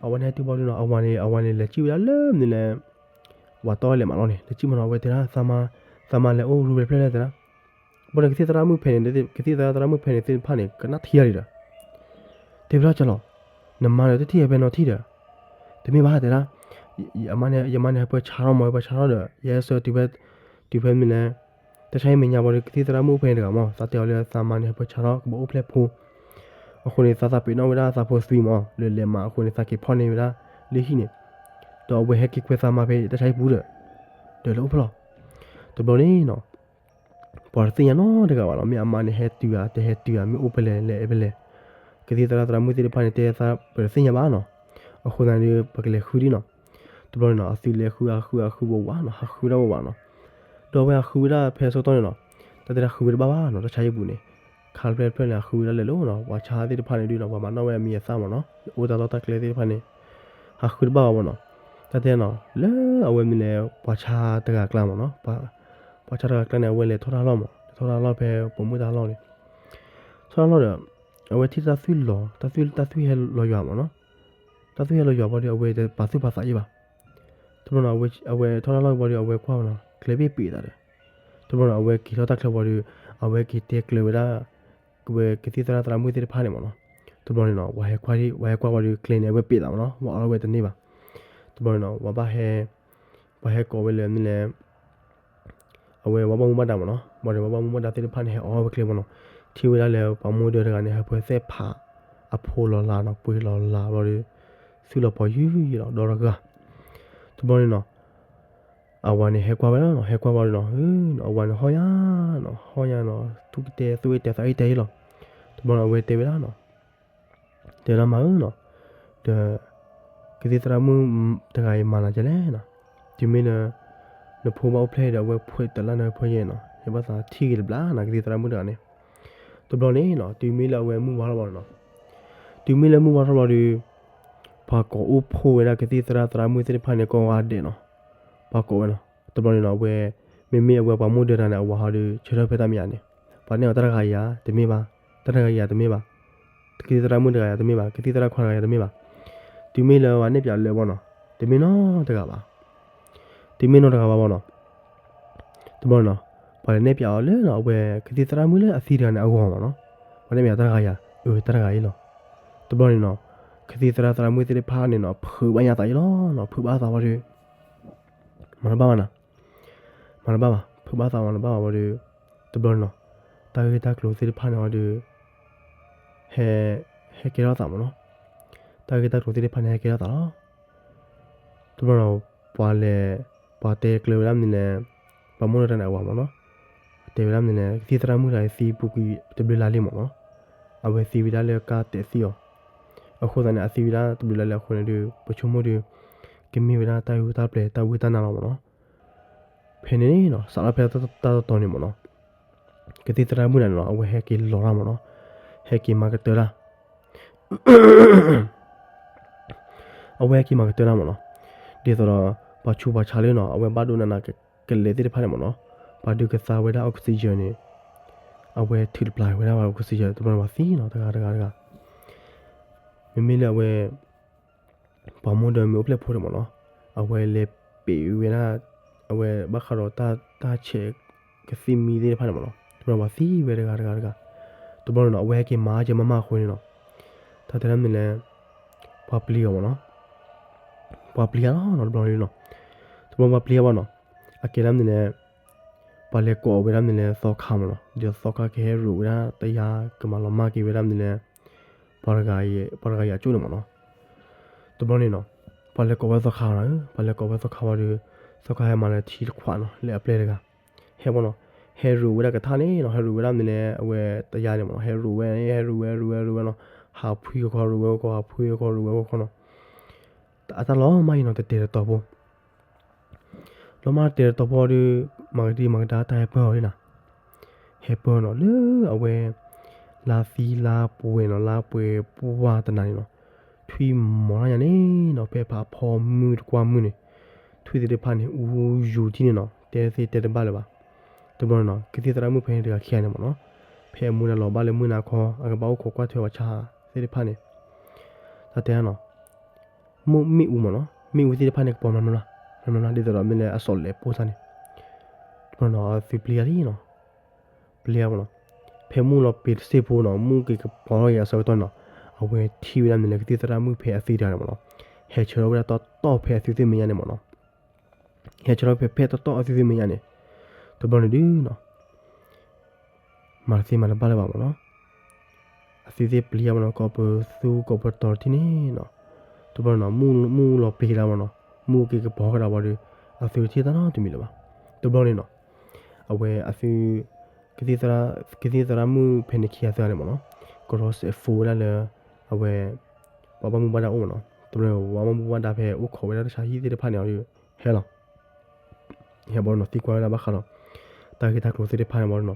အဝၤန့ၣ်ဟဲတုၤဘၣ်ဒီးနီၤ အဝၤန့ၣ် အဝၤန့ၣ်လဲၤစံၣ်ဝဲဒၣ်လၢမနုၤလဲၣ် ပှၤတီၢ်လဲၤမၤလီၢ်န့ၣ် လဲၤစံၣ်မ့ၢ်နီၤ အဝဲတဲဒၣ် သးမါလဲၤအိၣ်ရူဝဲဖျၢၣ်လဲၣ်တဲဒၣ် ဘၣ်ဒီးကသံၣ်သရၣ်မုၣ်ဖဲန့ၣ် ကသံၣ်သရၣ်သရၣ်မုၣ်ဖဲန့ၣ်သ့ၣ်တဖၣ်န့ၣ် ကနၣ်ထံၣ်ယၤဒံးဒီး တဲဝဲဒၣ်ကလီၤ နမါဒီးတထံၣ်ဟဲဖဲနီၤထံၣ်ဒီး တမ့ၢ်ဘၣ်တဲဒၣ် ယမါန့ၣ် ယမါန့ၣ်ဟဲပၢဆါထီၣ်မး ဟဲပၢဆါထီၣ်ဒီး ယဟဲဆၢတုၤဖဲ တုၤဖဲမနုၤလဲၣ် တၢ်ဆါဟံၣ်မဲာ်ညါဘၣ်ဒီး ကသံၣ်သရၣ်မုၣ်ဖဲန့ၣ်တဂၤမး သးတဲအီၤလၢသးမါန့ၣ်ဟဲပၢဆါထီၣ် ကဘၣ်အိၣ်ဖျဲၣ်ဖိ အဃိန့ၣ် သးသးပ့ၤနီၣ်ဝဲဒၣ်သးဖိသွံမး လၢလဲၤမၤအဃိန့ၣ် သးက့ၤဖီၣ်န့ၢ်ဝဲဒၣ်လၢဟံၣ်န့ၣ် ဒီးအဝဲဟဲက့ၤကွဲသးမါဖဲတၢ်ဆါဟံၣ်ပူၤဒီး ဒီးလၢအိၣ်ဖျဲၣ်လီၤ တဘျီန့ၣ်နီၤ ပှၤတသ့ၣ်ညါနီတဂၤဘၣ်နီၤ မ့ၢ်အမါန့ၣ်ဟဲတုၤဧါ တဟဲတုၤဧါ မ့ၢ်အိၣ်ဖဲလဲၣ် လဲၤဖဲလဲၣ် ကသံၣ်သရၣ်သရၣ်မုၣ်သ့ၣ်တဖၣ်န့ၣ် တဲသး ပတသ့ၣ်ညါဘၣ်နီၤ အဃိသတးန့ၣ် ပကလဲၤဃုဒံးနီၤ တဘျီန့ၣ်နီၤ အသုလဲၤဃု ဟးဃု ဟးဃုဝးဝးနီၤ ဟးဃုဒၣ်ဝးဝးနီၤ ဒီးအဝဲဟးဃုဝဲဒၣ်ဖဲအဆၢကတီၢ်န့ၣ်နီၤ တၢ်တဲဒၣ်ဃုဝဲတဘၣ်ဘၣ်နီၤ တၢ်ဆါဟံၣ်ပူၤန့ၣ် ခါတဖျၢၣ်တဖျၢၣ်န့ၣ် ဟးဃုဝဲဒၣ်လဲၤလီၤနီၤ ပှၤဆါသ့ၣ်တဖၣ်န့ၣ်ဒုးနီၤ ပှၤမၤနီၣ်ဝဲအမံၤအသၣ်မးနီၤ အိၣ်တၢ်လီၢ်တၢ်ကျဲသ့ၣ်တဖၣ်န့ၣ် ဟးဃုတဘၣ်ဘၣ်မးနီၤ တၢ်တဲနီၤ လၢအဝဲမနုၤလဲၣ် ပှၤဆါတဂၤအကျါမးနီၤ ပှၤဆါတဂၤအကျါန့ၣ် အဝဲလဲၤထီၣ်တၢ်လီၢ်မး လဲၤထီၣ်တၢ်လီၢ်ဖဲပိာ်မုၣ်တၢ်လီၢ်န့ၣ် ထီၣ်တၢ်လီၢ်ဒီး အဝဲထံၣ်တၢ်သွံၣ်လီၤ တၢ်သွံၣ် တၢ်သွံၣ်ဟဲလီၤယွၤမးနီၤ တၢ်သွံၣ်ဟဲလီၤယွၤဘၣ်ဒီး အဝဲတပာ်သူၣ်ပာ်သးယံာ်ဘၣ် တဘျီန့ၣ် အဝဲထီၣ်တၢ်လီၢ်ဘၣ်ဒီး အဝဲကွၢ်ဝဲနီၤ ကျဲဘ့ၣ်ပံးသးဒီး တဘျီန့ၣ် အဝဲက့ၤထီၣ်တၢ်ချၢဘၣ်ဒီး အဝဲက့ၤတဲကျၢၤဝဲဒၣ် ကဝဲကသံၣ်သရၣ်သရၣ်မုၣ်သ့ၣ်တဖၣ်န့ၣ်မးနီၤ တဘျီန့ၣ်နီၤ ပှၤဟဲကွၢ် ပှၤဟဲကွၢ်ဘၣ်ဒီး ကျဲန့ၣ် အဝဲပံးသးမးနီၤ ပှၤအီၣ်ဝဲတန့ၢ်ဘၣ် တဘျီန့ၣ်နီၤ ပှၤဘၣ်ဟဲ ပှၤဟဲကိးဝဲလၢမနုၤလဲၣ် အဝဲပှၤဘၣ်မူဘၣ်ဒါမးနီၤ ဘၣ်ဒီးပှၤဘၣ်မူဘၣ်ဒါသ့ၣ်တဖၣ်န့ၣ် ဟဲအီၣ်ဝဲကျဲမးနီၤ ထံၣ်ဝဲဒၣ်လၢပှၤမိၢ်ဒၢတဂၤန့ၣ် ဟၢဖၢသဲၣ်ဖး အဖိလီၤလးနီၤ ပှ့ၤလီၤလးဘျီဒီး သုးလီၤပီၤယုၢ်ယံၤလီၤ ဒီတဂၤ တဘျီန့ၣ်နီၤ အဝၤန့ၣ်ဟဲကွၢ်ဝဲလီၤနီၤ ဟဲကွၢ်ဝဲဒီးနီၤ အဝၤန့ၣ်ဟီၣ်ညါနီၤ ဟီၣ်ညါနီၤ သူၣ်ကတဲ သူၣ်အ့ၣ်တဲ သးအ့ၣ်တဲအံၤလီၤ တဘျီန့ၣ် အဝဲတဲဝဲဒၣ်နီၤ တဲဝဲဒၣ်မးဧၢနီၤ ဒီး ကသံၣ်သရၣ်မုၣ်တဂၤအံၤမၤနၤဒ်လဲၣ်နီၤ တုၤမ့ၢ်လၢ နဖိဘၣ်အိၣ်ဖျဲၣ်ဒီး အဝဲဖှဲးတလၢနဖိယဲၢ်နီၤ ယဘၣ်သးထံၣ်ဂ့ၤတဘျီနီၤ ကသံၣ်သရၣ်မုၣ်တဂၤန့ၣ် တဘျီန့ၣ်နီၤ တုၤမ့ၢ်လၢအဝဲမုၢ်ဝါထီၣ်ဘျီန့ၣ်နီၤ တုၤမ့ၢ်လၢမုၢ်ဝါထီၣ်ဘျီဒီး ပှၤကိးအိၣ်ဖှိၣ်ဝဲဒၣ်ကသံၣ်သရၣ်သရၣ်မုၣ်သ့ၣ်တဖၣ်န့ၣ် ကိးဂၤဒဲးနီၤ ပှၤကိးဝဲနီၤ တဘျီန့ၣ်နီၤ အဝဲ မ့မ့ၢ်အဝဲပှၤမိၢ်ဒၢတၢ်န့ၣ် အဝၤဟီဒီး ဆၢထၢၣ်ဖဲတၢ်မဲာ်ညါန့ၣ် ပှၤနဲၣ်အီၤတၢ်တဂၤယၤ တမ့ၢ်ဘၣ် တၢ်တဂၤယၤတမ့ၢ်ဘၣ် ကသံၣ်သရၣ်မုၣ်တဂၤယၤတမ့ၢ်ဘၣ် ကသံၣ်သရၣ်ခွါတဂၤယၤတမ့ၢ်ဘၣ် တုၤမ့ၢ်လၢပှၤနဲၣ်ပၠးလၢဘၣ်နီၤ တမ့ၢ်နီတဂၤဘၣ် တမ့ၢ်နီတဂၤဘၣ်ဘၣ်နီၤ တဘျီန့ၣ်နီၤ ပှၤလဲၤနဲၣ်ပၠးအီၤလၢနီၤ အဝဲကသံၣ်သရၣ်မုၣ်လၢအသံတဂၤန့ၣ်အဂီၢ်မးနီၤ ပှၤနဲၣ်ပၠးတၢ်တဂၤယၤ အၢ တၢ်တဂၤအံၤလီၤ တဘျီန့ၣ်နီၤ ကသံၣ်သရၣ်သရၣ်မုၣ်သ့ၣ်တဖၣ်န့ၣ်နီၤ ဖုးဘၣ်ညါသးအံၤလီၤနီၤ, ဖုးဘၣ်သးဝံၤဒီး မၤတဘၣ်ဘၣ်နီၤ, မၤတဘၣ်ဘၣ်, ဖုးဘၣ်သးမၤတဘၣ်ဘၣ်ဝံၤဒီး တဘျီန့ၣ်နီၤ, တၢ်ဂ့ၢ်တၢ်ကျိၤသ့ၣ်တဖၣ်န့ၣ်ဝံၤဒီး ဟဲ ဟဲကဲထီၣ်သးမ့ၢ်နီၤ, တၢ်ဂ့ၢ်တၢ်ကျိၤသ့ၣ်တဖၣ်န့ၣ် ဟဲကဲထီၣ်သးလီၤ. တဘျီန့ၣ် ပှၤလဲၤ ပှၤတဲကျၢၤဝဲဒၣ်မနုၤလဲၣ်, ပှၤမိၢ်ဒီးတၢ်န့ၣ်အဝၤမ့ၢ်နီၤ, တဲဝဲဒၣ်မနုၤလဲၣ် ကသံၣ်သရၣ်မုၣ်တဂၤအံၤသံပူၤကွံာ်တဘျုးလါလံမ့ၢ်နီၤ, အဝဲသံဝဲဒၣ်လၢကါတဲာ်သံအီၤ, အဃိသတးန့ၣ် အသံဝဲဒၣ်တဘျုးလါလံအဃိန့ၣ်ဒီး ပဆိကမိၣ်ဒီး ကမ့ၢ်ဝဲဒၣ်တၢ်ဂ့ၢ်တၢ်ပျဲၤတၢ်ဝံတၢ်နါလီၤမ့ၢ်နီၤ. ဖဲန့ၣ်နီၤ စးထီၣ်ဖဲတၢ်တတီၤန့ၣ်မ့ၢ်နီၤ, ကသံၣ်သရၣ်မုၣ်တဂၤန့ၣ်နီၤ အဝဲဟဲက့ၤလီၤတၢ်မ့ၢ်နီၤ, ဟဲက့ၤမၤကတၢၢ်တၢ် အဝဲဟဲက့ၤမၤကတၢၢ်တၢ်မ့ၢ်နီၤ, ဒ်သိးဒီး ပှၤဆူးပှၤဆါလၢနီၤ အဝဲဘၣ်ဒိနးနးကလဲာ်သ့ၣ်တဖၣ်န့ၣ်မ့ၢ်နီၤ, ပှၤဒုးကသါဝဲဒၣ် oxygen န့ၣ် အဝဲထုးတပျၢ်ဝဲဒၣ် oxygen တဘျီန့ၣ် ပှၤသံနီၤ တဂၤတဂၤတဂၤ, မ့မ့ၢ်လၢအဝဲ ပှၤမိၢ်ဒီးမ့ၢ်အိၣ်ဖျဲၣ်ဖိန့ၣ်မ့ၢ်နီၤ, အဝဲလဲၤပ့ၤဝဲဒၣ် အဝဲဘၣ်ဃးဒီးတၢ်ဆဲးကသံၣ်မံသ့ၣ်တဖၣ်န့ၣ်မ့ၢ်နီၤ, တဘျီပှၤသံဝဲတဂၤတဂၤတဂၤ, တဘျီန့ၣ်နီၤ အဝဲဟဲက့ၤမၤကဲမးမးအဃိန့ၣ်နီၤ, တၢ်တဲဒၣ်မနုၤလဲၣ်, ပှၤပျံၤအီၤမ့ၢ်နီၤ, ပှၤပျံၤအီၤလီၤနီၤ တဘျီန့ၣ်နီၤ, တဘျီပှၤပျံၤအီၤဘၣ်နီၤ, အကဲဒၣ်မနုၤလဲၣ် ပှၤလဲၤကိးအီၤဝဲဒၣ်မနုၤလဲၣ် သီခါမ့ၢ်နီၤ, ဒီးသီခါကဟဲရိးဝဲဒၣ်တယါ ကမၤလီၤမၢ်က့ၤဝဲဒၣ်မနုၤလဲၣ် ပှၤတဂၤအံၤ ပှၤတဂၤအံၤအကၠိၣ်န့ၣ်မ့ၢ်နီၤ. တဘျီန့ၣ်နီၤ ပှၤလဲၤကိးဝဲသီခါနီၤ, ပှၤလဲၤကိးဝဲသီခါဝံၤဒီး သီခါဟဲမၤလၢထံတခွးနီၤ လၢအပျဲၢ်တဂၤ ဟဲဘၣ်နီၤ, ဟဲရိးဝဲဒၣ်ကထါန့ၣ်နီၤ, ဟဲရိးဝဲဒၣ်မနုၤလဲၣ် အဝဲတယါန့ၣ်မ့ၢ်နီၤ, ဟဲရိးဝဲ ဟဲရိးဝဲ ရိးဝဲ ရိးဝဲနီၤ, ဟးဖှံကခီ ရိးဝဲကခီ ဟးဖှံကခီ ရိးဝဲကခီနီၤ, အတၢ်လီၤမၢ်အံၤနီၤ တတဲာ်တတီၤဖိ လီၤမၢ်တတဲာ်တတီၤဖိဒီး မၤကဒံမၤကဒါတၢ်ဟဲပၢၢ်အီၤဒ်နီၤ, ဟဲပၢၢ်နီၤ လၢအဝဲ လါသံလါပှဲၤနီၤ လါပှဲၤပှၢ်တနၤန့ၣ်နီၤ, ထွံၣ်မီၤထီၣ်ညါန့ၣ်နီၤ, ဖဲဖးဖီမုၢ်တကွၢ်မုၢ်န့ၣ် ထွံၣ်သ့ၣ်တဖၣ်န့ၣ် အူယူၤထံၣ်န့ၣ်နီၤ, တဲသ့တဲတဘၣ်လၢၤဘၣ်. တဘျီန့ၣ်နီၤ ကသံၣ်သရၣ်မုၣ်ဖဲန့ၣ်တဂၤခံဂၤန့ၣ်မ့ၢ်နီၤ, ဖဲအမူဒါလီၤဘၣ်လၢမုၢ်နၤခီ အကဘၣ်အိၣ်ခိးကွၢ်ထွဲပှၤဆါသ့ၣ်တဖၣ်န့ၣ် တၢ်တဲနီၤ မ့ၣ်အူမ့ၢ်နီၤ, မ့ၣ်အူသ့ၣ်တဖၣ်န့ၣ် ကပီၤမးမးမး, ဒ်သိးဒီးမ့ၢ်လၢအစီၤလဲၤပိၢ်တၢ်န့ၣ်, တဘျီန့ၣ်နီၤ အသုပျံၤယၤလံနီၤ, ပျံၤယၤမ့ၢ်နီၤ, ဖဲမုၢ်လီၤပ့ၤတစ့ၢ်ဖိနီၤ မုၢ်က့ၤကပီၤထီၣ်က့ၤအဆၢကတီၢ်န့ၣ်နီၤ, အဝဲထံၣ်ဝဲဒၣ်မ့ၢ်လၢကသံၣ်သရၣ်မုၣ်ဖဲအသံတဂၤန့ၣ်မ့ၢ်နီၤ, ဟဲဆၢထၢၣ်ဝဲဒၣ်တီတီဖဲအသုသ့ၣ်မဲာ်ညါန့ၣ်မ့ၢ်နီၤ, ဟဲဆၢထၢၣ်ဖဲဖဲတီတီအသုသ့ၣ်မဲာ်ညါန့ၣ်, တဘျီန့ၣ်ဒုးနီၤ မၤတသ့မၤတဘၣ်လၢၤဘၣ်မ့ၢ်နီၤ, အသုသ့ၣ်ပျံၤယၤမ့ၢ်နီၤ ကိးပသူကိးပတီၤတထံၣ်န့ၣ်နီၤ, တဘျီန့ၣ်နီၤ မုၢ်လီၤပ့ၤကဒါမ့ၢ်နီၤ, မုၢ်က့ၤကပီၤကဒါဝံၤဒီး အသုတထံၣ်တၢ်နီတမံၤလၢၤဘၣ်. တဘျီန့ၣ်နီၤ အဝဲအသု ကသံၣ်သရၣ်မုၣ်ဖဲန့ၣ်ခံဂၤသၢဂၤန့ၣ်မ့ၢ်နီၤ, ကရီစဲးဖိဝဲဒၣ်လၢ အဝဲ ပှၤဘၣ်မူဘၣ်ဒါအိၣ်မ့ၢ်နီၤ, တဘျီန့ၣ် ပှၤဘၣ်မူဘၣ်ဒါဖဲအိၣ်ခိးဝဲဒၣ်တၢ်ဆါဟံၣ်သ့ၣ်တဖၣ်န့ၣ်ဒီး ဟဲလီၤ ဟဲဘၣ်နီၤ သံကွၢ်ဝဲဒၣ်ဘၣ်ဃးဒီး တၢ်ဂ့ၢ်တၢ်ကျိၤသ့ၣ်တဖၣ်န့ၣ်ဘၣ်နီၤ,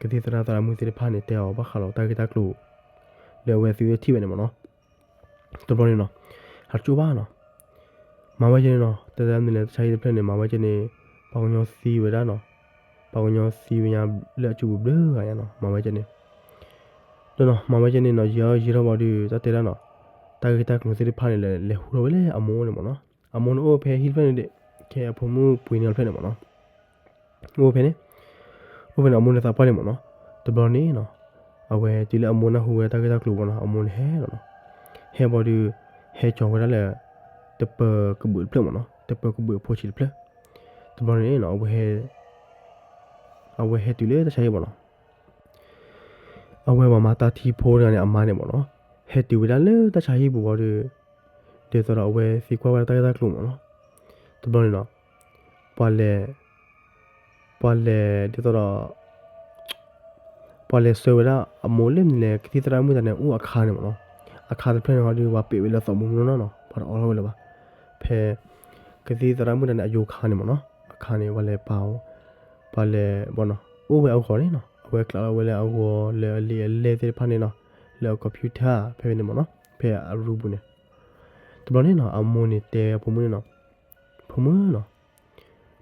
ကသံၣ်သရၣ်သရၣ်မုၣ်သ့ၣ်တဖၣ်န့ၣ် တဲအီၤဘၣ်ဃးဒီးတၢ်ဂ့ၢ်တၢ်ကျိၤ လၢအဝဲသုထံၣ်ဝဲန့ၣ်မ့ၢ်နီၤ, တဘျီန့ၣ်နီၤ, ဟးတကၠိၢ်ဘၣ်နီၤ, မၤဝဲကဲန့ၣ်နီၤ တဲဒၣ်မနုၤလဲၣ် တၢ်ဆါဟံၣ်တဖျၢၣ်န့ၣ် မၤဝဲကဲန့ၣ် ပှၤကညီသံဝဲဒၣ်နီၤ, ပှၤကညီသံဝဲညါလၢအစုပူၤဘျုးဂၤညါနီၤ မၤဝဲကဲန့ၣ် ဒီးနီၤ မၤဝဲကဲန့ၣ်နီၤ ယံာ်ထီၣ်ယံာ်ထီၣ်ဘၣ်ဒီး တၢ်တဲဒၣ်နီၤ, တၢ်ဂ့ၢ်တၢ်ကျိၤသ့ၣ်တဖၣ်န့ၣ် လဲၤဟူထီၣ်ဝဲလၢအမိၢ်န့ၣ်မ့ၢ်နီၤ, အမိၢ်န့ၣ်အိၣ်ဖဲဟံၣ်တဖျၢၣ်န့ၣ်ဒီး ခဲအဖိမုၣ်ပှ့ၤန့ၢ်အီၤတဖျၢၣ်န့ၣ်မ့ၢ်နီၤ, အိၣ်ဖဲန့ၣ်, အိၣ်ဖဲန့ၣ် အမိၢ်န့ၣ်သးပှၢ်န့ၣ်မ့ၢ်နီၤ, တဘျီန့ၣ်နီၤ, အဝဲတုၤလၢအမိၢ်နၢ်ဟူဝဲတၢ်ဂ့ၢ်တၢ်ကျိၤဘၣ်နီၤ အမိၢ်န့ၣ်ဟဲလီၤနီၤ, ဟဲဘၣ်ဒီး ဟဲကၠီၤဝဲဒၣ်လၢ တပၢၤကဘုးတဖျၢၣ်မ့ၢ်နီၤ တပၢၤကဘုးအဖိဆံးတဖျၢၣ်, တဘျီန့ၣ်နီၤ အဝဲ အဝဲဟဲတုၤလၢတၢ်ဆါဟံၣ်ဘၣ်နီၤ အဝဲပှၤမၤတၢ်ထံဖိတဂၤန့ၣ် အမါန့ၣ်မ့ၢ်နီၤ, ဟဲတုၤဝဲဒၣ်လၢတၢ်ဆါဟံၣ်ပူၤဘၣ်ဒီး ဒ်သိးဒီးအဝဲသံကွၢ်ဝဲဒၣ်တၢ်ဂ့ၢ်တၢ်ကျိၤမ့ၢ်နီၤ, တဘျီန့ၣ်နီၤ, ပှၤလဲၤ ပှၤလဲၤဒ်သိးဒီး ပှၤလဲၤဆှၢဝဲဒၣ်အမိၢ်လၢမနုၤလဲၣ် ကသံၣ်သရၣ်မုၣ်တဂၤန့ၣ် အိၣ်အခါန့ၣ်မ့ၢ်နီၤ, အခါတဖျၢၣ်န့ၣ်ဟီဒီး ပှၤပံးဝဲလၢသီးမူမူနီၢ်နီၢ်နီၤ ပှၤတအိးထီၣ်ဝဲလၢၤဘၣ်, ဖဲ ကသံၣ်သရၣ်မုၣ်တဂၤန့ၣ် အယိၤခါန့ၣ်မ့ၢ်နီၤ, အခါန့ၣ် ပှၤလဲၤပာ် ပှၤလဲၤဘၣ်နီၤ အိၣ်ဝဲအဂီၤန့ၣ်နီၤ အဝဲကျးလီၤဝဲလၢအဂီၤလၢအလံာ်အလဲၢ်သ့ၣ်တဖၣ်န့ၣ်နီၤ, လၢအ computer ဖဲန့ၣ်မ့ၢ်နီၤ, ဖဲအရူပူၤန့ၣ်, တဘျီန့ၣ်နီၤ အမိၢ်န့ၣ်တဲအဖိမုၣ်န့ၣ်နီၤ, ဖိမုၣ်နီၤ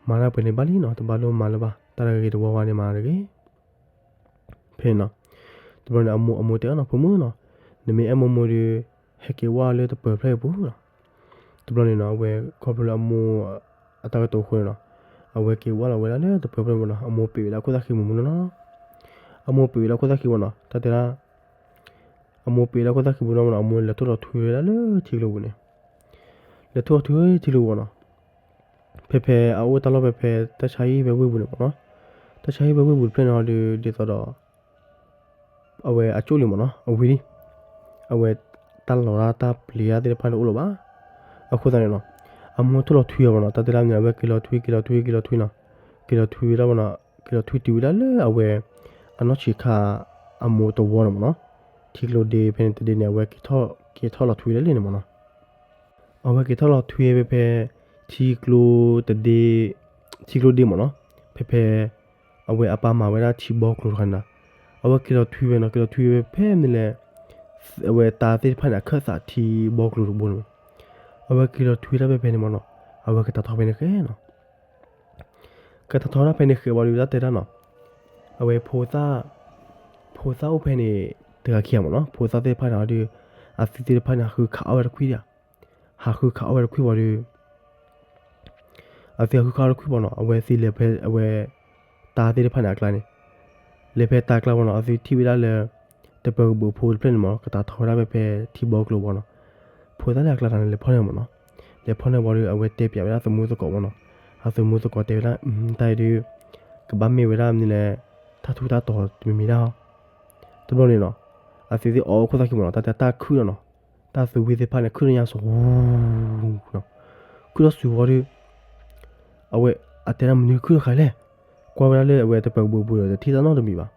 မၤတၢ်ပှဲၤန့ၣ်ဘၣ်လံနီၤ တဘၣ်လိၣ်မၤလၢၤဘၣ် တၢ်တဂ့ၤတဝါဝါန့ၣ်မၤတဂ့ၤ ဖဲနီၤ, တဘျီန့ၣ် အမိၢ် အမိၢ်တဲအီၤနီၤ ဖိမုၣ်နီၤ, နမ့ၢ်အဲၣ်မိၢ်မိၢ်ဒီး ဟဲက့ၤဝဲလၢတပၢၤဖျၢၣ်အံၤပူၤနီၤ, တဘျီန့ၣ်နီၤ အဝဲခီဖျိလၢအမိၢ် အတၢ်ကတိၤအဃိန့ၣ်နီၤ, အဝဲက့ၤဝဲလီၤဝဲဒၣ်လၢတပၢၤဖျၢၣ်ပူၤနီၤ အမိၢ်ပံးဝဲဒၣ်ခိၣ်သၣ်ဃံမူမူနီၢ်နီၢ်, အမိၢ်ပံးဝဲဒၣ်ခိၣ်သၣ်ဃံပူၤနီၤ တၢ်တဲဒၣ် အမိၢ်ပ့ၤလၢခိၣ်သၣ်ခံပူၤနီၤမ့ၢ်နီၤ အမိၢ်လဲၤထိၣ်လီၤထွံဝဲဒၣ်လၢထံကျိပူၤန့ၣ်, လဲၤထိၣ်လီၤထွံဝဲထံကျိပူၤနီၤ, ဖဲဖဲအအိၣ်တၢ်လီၢ်ဖဲဖဲတၢ်ဆါဟံၣ်ဖဲဝ့ၢ်ပူၤန့ၣ်မ့ၢ်နီၤ, တၢ်ဆါဟံၣ်ဖဲဝ့ၢ်ပူၤတဖျၢၣ်န့ၣ်ဟီဒုး ဒ်သိးဒီး အဝဲအကၠိၣ်လံမ့ၢ်နီၤ အဝံၤလံ, အဝဲတၢ်လီၤတၢ်ပျံၤတၢ်သ့ၣ်တဖၣ်န့ၣ်အိၣ်လၢၤဘၣ်, အဃိသတးန့ၣ်နီၤ, အမိၢ်ထိၣ်လီၤထွံအီၤမ့ၢ်နီၤ တၢ်တဲဒၣ်မ့ၢ်အဝဲက့ၤလီၤထွံ က့ၤလီၤထွံ က့ၤလီၤထွံနီၤ, က့ၤလီၤထွံဝဲဒၣ်မ့ၢ်နီၤ, က့ၤလီၤထွံတုၤဝဲဒၣ်လၢအဝဲ အနီၢ်ဆံးခါ အမိၢ်တဝီန့ၣ်မ့ၢ်နီၤ, ထံကျိဒ့ဖဲန့ၣ်တဒ့န့ၣ် အဝဲက့ၤထီၣ်လီၤထွံဝဲဒၣ်လံန့ၣ်မ့ၢ်နီၤ, အဝဲက့ၤထီၣ်လီၤထွံဝဲဖဲ ထံကျိတဒ့, ထံကျိဒ့မ့ၢ်နီၤ, ဖဲဖဲ အဝဲအပၢ်မၤဝဲဒၣ်ထံဘီကျိၤတခါန့ၣ်နီၤ, အဝဲက့ၤလီၤထွံဝဲနီၤ က့ၤလီၤထွံဝဲဖဲမနုၤလဲၣ်, အဝဲတၢ်သ့ၣ်တဖၣ်န့ၣ် အခၢၣ်သးထံဘီကျိၤတဘိန့ၣ်, အဝဲက့ၤလီၤထွံဝဲဒၣ်ဖဲဖဲန့ၣ်မ့ၢ်နီၤ, အဝဲကတၢ်ထီၣ်ဖဲန့ၣ်ဃဲနီၤ, ကတၢ်ထီၣ်ဒၣ်ဖဲန့ၣ်ဃဲဝံၤဒီးတၢ်တဲဒၣ်နီၤ, အဝဲဖိသၣ်, ဖိသၣ်အိၣ်ဖဲန့ၣ် တဂၤခံဂၤမ့ၢ်နီၤ, ဖိသၣ်သ့ၣ်တဖၣ်န့ၣ်ဒီး အသုသ့ၣ်တဖၣ်န့ၣ် ဟးဃုခးအီၣ်ဝဲတခွံဒံးဧါ, ဟးဃုခးအီၣ်ဝဲတခွံဝံၤဒီး အသုဟးဃုခးအီၣ်တခွံဘၣ်နီၤ အဝဲသ့ၣ်လဲၤဖဲအဝဲ တၢ်သ့ၣ်တဖၣ်န့ၣ်အကျါန့ၣ်, လဲၤဖဲတၢ်ကျါဘၣ်နီၤ အသုထံၣ်ဝဲဒၣ်လၢ တပၢၤကဘုးဖိတဖျၢၣ်န့ၣ်မ့ၢ် ကတၢ်ထီၣ်ဝဲဒၣ်ဖဲဖဲထံဘီကျိၤဘၣ်နီၤ, ဖိသၣ်လၢအကျါတၢ်န့ၣ် လဲၤဖီၣ်န့ၢ်မ့ၢ်နီၤ, လဲၤဖီၣ်န့ၢ်ဝံၤဒီး အဝဲတဲပၠးဝဲဒၣ်အသမူသကိးမ့ၢ်နီၤ, အသမူသကိးတဲဝဲဒၣ် တၢ်အံၤဒုး ကဘၣ်မ့ၢ်ဝဲဒၣ်မနုၤလဲၣ်, တၢ်ထူးတၢ်တီၤတမံၤမံၤဒၣ်ဟီ, တဘျီန့ၣ်နီၤ, အသုသ့ၣ်အီၣ်အိၣ်ခိၣ်သၣ်ခံမ့ၢ်နီၤ တၢ်တဲတၢ်ခုၣ်နီၤနီၤ, တၢ်သူဝံသ့ၣ်တဖၣ်န့ၣ် ခုၣ်န့ၢ်ညါစိၤ နီၤ, ခုၣ်ထီၣ်စုၤဝံၤဒီး အဝဲ အတဲဒၣ်မနုၤခုၣ်ထီၣ်ဃာ်လဲၣ်, ကွၢ်ဝဲဒၣ်လၢအဝဲတပၢၤကဘုးပူၤဒီး တထံၣ်တၢ်နီတမံၤဘၣ်,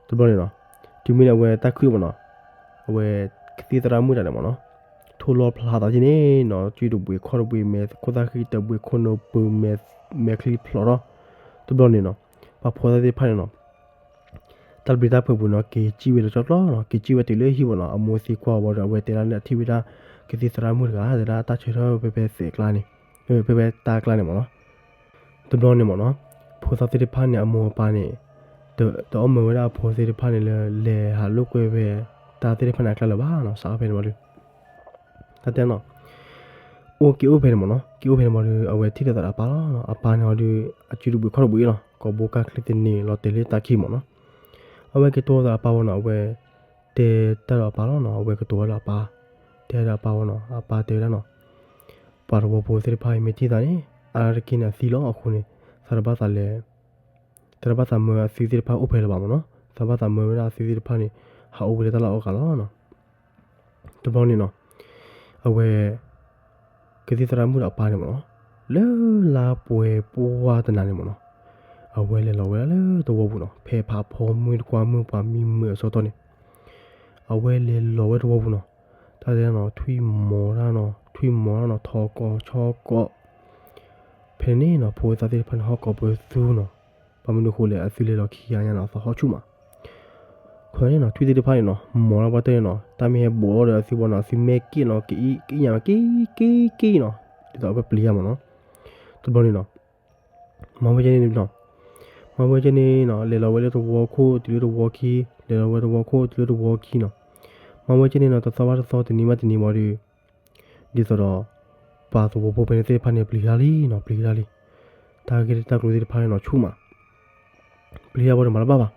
တဘျီန့ၣ်နီၤ, တုၤမ့ၢ်လၢအဝဲတၢ်ခုၣ်မ့ၢ်နီၤ, အဝဲကသံၣ်သရၣ်မုၣ်တဂၤန့ၣ်မ့ၢ်နီၤ, ထိၣ်လီၤဖျါသးက့န့ၣ်နီၤ စုတဘှံးခီၣ်တဘှံး မဲာ်ခိၣ်သၣ်ဃံတဘှံး ခိၣ်နူာ်ပူၤ မဲာ်ချံဖျိးထီၣ်, တဘျီန့ၣ်နီၤ, ပှၤဖိသၣ်သ့ၣ်တဖၣ်န့ၣ်နီၤ တၢ်ဘျံးတၢ်ဖုးပူၤနီၤ က့ၤစံၣ်ဝဲလၢကၠီကျီနီၤ က့ၤစံၣ်ဝဲတုၤလၢဟံၣ်မ့ၢ်နီၤ အမိၢ်သံကွၢ်ဝံၤဒီး အဝဲတဲဒၣ်လၢအထံၣ်ဝဲဒၣ် ကသံၣ်သရၣ်မုၣ်တဂၤ တဲဒၣ်တၢ်ဆၢထၢၣ်ဖဲဖဲသဲးကျါန့ၣ်, ဖဲဖဲတၢ်ကျါန့ၣ်မ့ၢ်နီၤ, တဘျီန့ၣ်မ့ၢ်နီၤ, ဖိသၣ်သ့ၣ်တဖၣ်န့ၣ် အမိၢ်အပၢ်န့ၣ် တအီၣ်မၢဝဲဒၣ်အဖိသ့ၣ်တဖၣ်န့ၣ်လၢ လဲၤဟးလိာ်ကွဲဖဲ တၢ်သ့ၣ်တဖၣ်န့ၣ်အကျါလၢၤဘၣ်နီၤ စးထီၣ်ဖဲန့ၣ်ဝံၤဒီး တၢ်တဲနီၤ, အိၣ်က့ၤအိၣ်ဖဲန့ၣ်မ့ၢ်နီၤ က့ၤအိၣ်ဖဲန့ၣ်ဝံၤဒီး အဝဲထံၣ်လိာ်သးဒီးအပၢ်လီၤနီၤ အပၢ်န့ၣ်ဝံၤဒီး အစုတဘှံးခီၣ်တဘှံးလီၤ ကိးဘိကၢ်ချံသန့ၤလီၤတဲာ်လၢတၢ်ခံမ့ၢ်နီၤ, အဝဲက့ၤတိၢ်သးအပၢ်ဝံၤနီၤ အဝဲ တဲတၢ်ဒီးအပၢ်လီၤနီၤ အဝဲကတိၤဝဲဒီးအပၢ်, တဲဒီးအပၢ်ဝံၤနီၤ အပၢ်တဲဝဲဒၣ်နီၤ, ပှၤတဝီဖိသ့ၣ်တဖၣ်အံၤမ့ၢ်ထံၣ်သးန့ၣ် အါတက့ၢ်န့ၣ်အသံလီၤအဃိန့ၣ် သးတဘၣ်သးလဲၤ သးတဘၣ်သးမၢအသုသ့ၣ်တဖၣ်အိၣ်ဖဲလၢၤဘၣ်မ့ၢ်နီၤ သးဘၣ်သးမၢဝဲဒၣ်အသုသ့ၣ်တဖၣ်န့ၣ် ဟးအိၣ်ဝဲလၢတၢ်လီၢ်အီၣ်ကးလီၤနီၤ, တဘျီန့ၣ်နီၤ, အဝဲ ကသံၣ်သရၣ်မုၣ်ဒီးအပၢ်န့ၣ်မ့ၢ်နီၤ, လၢလါပှဲၤပှၢ်တနၤန့ၣ်မ့ၢ်နီၤ, အဝဲလဲၤလီၤဝဲဒၣ်လၢတဝီပူၤနီၤ ဖဲဖးဖီမုၢ်တကွၢ်မုၢ်ပှၤမံမုာ်အစီတီၢ်န့ၣ်, အဝဲလဲၤလီၤဝဲတဝီပူၤနီၤ, တၢ်တဲနီၤ ထွံၣ်မီၤတၢ်နီၤ ထွံၣ်မီၤတၢ်နီၤ ထီကိးဆီကိး ဖဲန့ၣ်နီၤ ဖိသၣ်သ့ၣ်တဖၣ်န့ၣ် ဟီၣ်ကိးပၢၤသူနီၤ, ဘၣ်မနုၤအဃိလဲၣ် အသုလဲၤလီၤခံဂၤညါနီၤ အသီဟီၣ်ဆူၣ်မး, ခွဲးန့ၣ်နီၤ ထွံၣ်သ့ၣ်တဖၣ်န့ၣ်နီၤ မီၤလၢပှၢ်တၢၢ်န့ၣ်နီၤ တၢ်မ့ၢ်ဟဲဘိးအီၤဒီးအသုဘၣ်နီၤ အသုမဲာ်က့ၣ်နီၤ ကအံၣ်ညါ က့က့က့နီၤ ဒ်သိးအဝဲပျံၤယါမ့ၢ်နီၤ, တဘျီန့ၣ်နီၤ မၤဝဲကဲန့ၣ်နီၤ, မၤဝဲကဲန့ၣ်နီၤ လဲၤလီၤဝဲလၢတဝီခိၣ်တုၤလၢတဝီခံ, လဲၤလီၤဝဲတဝီခိၣ်တုၤလၢတဝီခံနီၤ, မၤဝဲကဲန့ၣ်နီၤ တသီဘၣ်တသီ တနံၤဘၣ်တနံၤဝံၤဒီး ဒ်သိးဒီး ပှၤသဝီဖိဖဲန့ၣ်သ့ၣ်တဖၣ်န့ၣ် ပျံၤတၢ်လံနီၤ ပျံၤတၢ်လံ, တၢ်ဂ့ၢ်တၢ်ကျိၤသ့ၣ်တဖၣ်န့ၣ်နီၤ ဆူၣ်မး ပျံၤတၢ်ဘၣ်ဒီးမၤတဘၣ်ဘၣ်,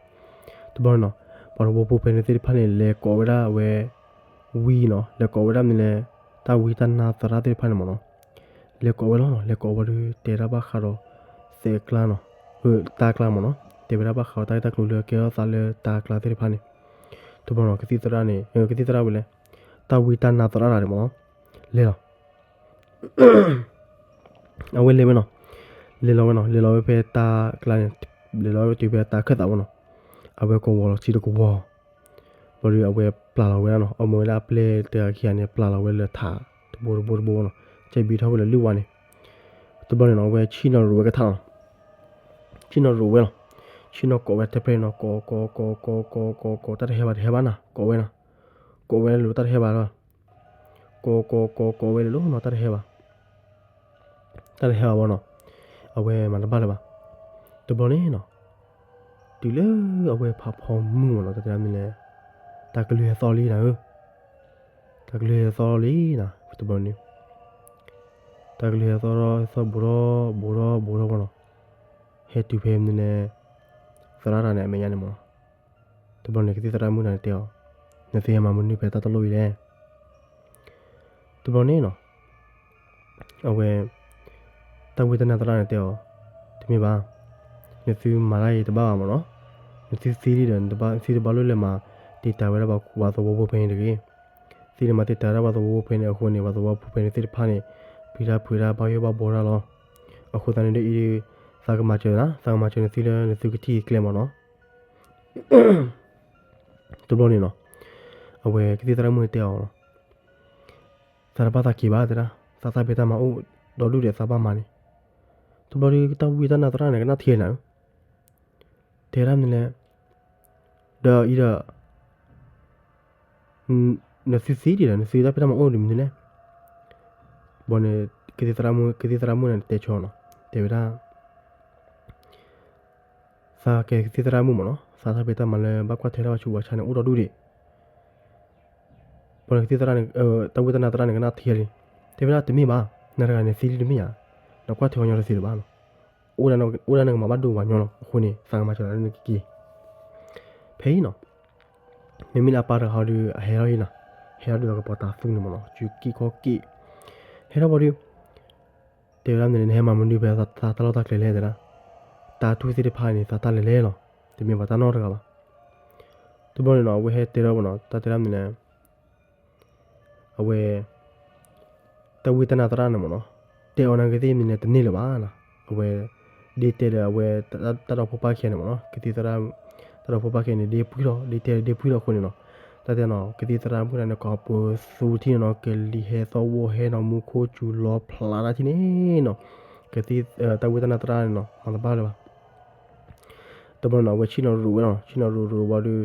တဘျီန့ၣ်နီၤ ပှၤသဝီဖိဖဲန့ၣ်သ့ၣ်တဖၣ်န့ၣ် လဲၤကိးဝဲဒၣ်အဝဲ ဝံနီၤ လဲၤကိးဝဲဒၣ်မနုၤလဲၣ် တၢ်ဝံတၢ်နါသရၣ်သ့ၣ်တဖၣ်န့ၣ်မ့ၢ်နီၤ, လဲၤကိးဝဲလီၤနီၤ လဲၤကိးဝဲဒီး တဲဒၣ်ဘၣ်ဃးဒီး သဲးကျါနီၤ, တၢ်ကျါမ့ၢ်နီၤ တဲဝဲဒၣ်ဘၣ်ဃးဒီးတၢ်ဂ့ၢ်တၢ်ကျိၤလၢကဲထီၣ်သးလၢတၢ်ကျါသ့ၣ်တဖၣ်န့ၣ်, တဘျီနီၤ ကသံၣ်သရၣ်န့ၣ် ကသံၣ်သရၣ်ဝံၤလဲၣ်, တၢ်ဝံတၢ်နါသရၣ်တဂၤန့ၣ်မ့ၢ်နီၤ, လဲၤလီၤ အဝဲလဲၤဝဲနီၤ, လဲၤလီၤဝဲနီၤ လဲၤလီၤဝဲဖဲတၢ်ကျါန့ၣ်, လဲၤလီၤဝဲတုၤဖဲတၢ်ခၢၣ်သးဝဲနီၤ, အဝဲကဝီၤလီၤထံတကဝီၤ, ဘျီဒီးအဝဲပျၢ်လီၤဝဲဒၣ်နီၤ အီၣ်မၢဝဲဒၣ်အပျဲၢ်တဂၤခံဂၤန့ၣ် ပျၢ်လီၤဝဲလၢထး တဘိတဘိတဘိနီၤ, ကဲဘံထီၣ်ဝဲလၢလုၢ်ဝါန့ၣ်, တဘျီန့ၣ်နီၤ အဝဲဆ့ၣ်နီၤရိးဝဲကထါနီၤ, ဆ့ၣ်နီၤရိးဝဲလီၤ, ဆ့ၣ်နီၤကိးဝဲတဖျၢၣ်နီၤ ကိး ကိး ကိး ကိး ကိး ကိး ကိး တၢ်တဟဲဘၣ်တဟဲဘၣ်နၤ ကိးဝဲနၤ, ကိးဝဲလိာ်တၢ်တဟဲဘၣ်လီၤ, ကိး ကိး ကိး ကိးဝဲလိာ်လီၤနီၤ တၢ်တဟဲဘၣ် တၢ်တဟဲဘၣ်ဘၣ်နီၤ, အဝဲမၤတဘၣ်လၢၤဘၣ်, တဘျီန့ၣ်နီၤ, တုၤလၢအဝဲဖးဖီမုၢ်မ့ၢ်နီၤ တၢ်တဲဒၣ်မနုၤလဲၣ်, တၢ်ကလုၢ်ဟဲသီလံနၤဧၢ, တၢ်ကလုၢ်ဟဲသီလံနၤ တဘျီန့ၣ်, တၢ်ကလုၢ်ဟဲသီထီၣ်ဟဲသီဘူးထီၣ်ဘူးထီၣ်ဘူးထီၣ်ဘၣ်နီၤ, ဟဲတုၤဖဲမနုၤလဲၣ်, သရၣ်တဂၤန့ၣ်အမဲာ်ညါန့ၣ်မ့ၢ်နီၤ, တဘျီန့ၣ်ကသံၣ်သရၣ်မုၣ်တဂၤန့ၣ်တဲအီၤ, နသုဟဲမၤမနုၤဖဲတၢ်တလိၣ်အံၤလဲၣ်. တဘျီန့ၣ်နီၤ အဝဲ တၢ်ဝံတၢ်နါသရၣ်န့ၣ်တဲအီၤ, တမ့ၢ်ဘၣ်, နသုမၤတၢ်အံၤတဘၣ်ဘၣ်မ့ၢ်နီၤ, နသုသံလံဒီး နသုတဘၣ်လိၣ်လဲၤမၤတံာ်တာ်ဝဲဒၣ်ပှၤသဝီဖိဖဲန့ၣ်တဂ့ၤ. သံလၢမၤတံာ်တာ်ဝဲဒၣ်ပှၤသဝီဖိဖဲန့ၣ်အဃိန့ၣ် ပှၤသဝီဖိဖဲန့ၣ်သ့ၣ်တဖၣ်န့ၣ် ပျံၤတၢ်ဖုးတၢ် ဘၣ်ယိၣ်ဘၣ်ဘှီတၢ်လီၤ. အဃိသတးန့ၣ်ဒီးအံၤ သးကမၤစၢၤနၤ, သးကမၤစၢၤနသုလၢနသုကထံၣ်ကျဲမ့ၢ်နီၤ. တဘျီန့ၣ်နီၤ အဝဲကသံၣ်သရၣ်မုၣ်န့ၣ်တဲအီၤလီၤ, သးတဘၣ်သးက့ၤဘၣ်တဲဒၣ်, သးတၢ်ဖံးတၢ်မၤအိၣ်ဒီဒူၣ်ဒီးသးဘၣ်မၤန့ၣ်. တဘျီဒီးတၢ်ဝံတၢ်နါသရၣ်န့ၣ် ကနၣ်ထံနၤဧၢ, တဲဒၣ်မနုၤလဲၣ်, ဒီးအံၤဒီး နသုသံဒံးဒီး နသုတၢ်ဖံးတၢ်မၤအိၣ်ဒီးမနုၤလဲၣ်. ဘၣ်န့ၣ် ကသံၣ်သရၣ်မုၣ်န့ၣ်တဲဆၢနီၤ, တဲဝဲဒၣ် သးကဲကသံၣ်သရၣ်မုၣ်မ့ၢ်နီၤ, သးတၢ်ဖံးတၢ်မၤလၢဘၣ်ကွၢ်ထွဲတၢ်ဘၣ်ဆူးဘၣ်ဆါန့ၣ် အိၣ်ဒီဒူၣ်ဒံး. ဘၣ်န့ၣ်ကသံၣ်သရၣ်န့ၣ် တၢ်ဝံတၢ်နါသရၣ်န့ၣ် ကနၣ်ထံလံ, တဲဝဲဒၣ်တမ့ၢ်ဘၣ်, နၤတဂၤန့ၣ်သံလံတမ့ၢ်ဧါ, နကွၢ်ထွဲအီၤညီတသ့လၢၤဘၣ်နီၤ. အိၣ်ဒၣ်နကမၤဘၣ်ဒိဝဲညီလီၤ. အဃိန့ၣ် သးကမၤစၢၤနၤလၢနကက့ၤ ဖဲအံၤနီၤ. မ့မ့ၢ်လၢအပၢ်တဂၤဟီဒီး အဟဲထီၣ်လံနီၤ, ဟဲထီၣ်ဒ်သိးကပီၤတၤသူန့ၣ်မ့ၢ်နီၤ, စုကံၢ်ခီၣ်က့ၣ်, ဟဲထီၣ်ဘၣ်ဒီး တဲဝဲဒၣ်မနုၤလဲၣ်, နဟဲမၤမနုၤဖဲသးတၢ်လီၢ်တၢ်ကျဲလဲၣ်တဲဒၣ်, တၢ်ထူၣ်သ့ၣ်တဖၣ်န့ၣ် သးတၢ်လဲၤလဲၤလီၤ, တမ့ၢ်ပှၤတၢ်နီတဂၤဘၣ်. တဘျီန့ၣ်နီၤ အဝဲဟဲတဲထီၣ်ဘၣ်နီၤ, တၢ်တဲဒၣ်မနုၤလဲၣ် အဝဲ တၢ်ဝံတၢ်နါသရၣ်န့ၣ်မ့ၢ်နီၤ, တဲအီၤနာ်က့သ့ၣ်မနုၤလဲၣ် တန့ၢ်လၢၤဘၣ်နီၤ. အဝဲ ဒ့တဲဒီးအဝဲ တၢ်ဒီဖိပၢ်ခံဂၤန့ၣ်မ့ၢ်နီၤ, ကသံၣ်သရၣ် တၢ်ဒီဖိပၢ်ခံဂၤန့ၣ် ဒ့ပှံၢ်ထီၣ် ဒ့တဲဒ့ပှံၢ်ထီၣ်အဃိန့ၣ်နီၤ, တၢ်တဲနီၤ ကသံၣ်သရၣ်မုၣ်တဂၤန့ၣ် ကိးပသူထံၣ်န့ၣ်နီၤ ကလံၤဟဲသီၣ်ဝီၣ်ဟဲနီၤ မူခိၣ်စူၤလီၤဖျးတၢ်ထံၣ်န့ၣ်နီၤ, ကသံၣ် တၢ်ဝံတၢ်နါသရၣ်န့ၣ်နီၤ မၤတဘၣ်လၢၤဘၣ်. တဘျီန့ၣ်နီၤ အဝဲဆ့ၣ်နီၤရူးဝဲနီၤ, ဆ့ၣ်နီၤရူးရူးဝံၤဒီး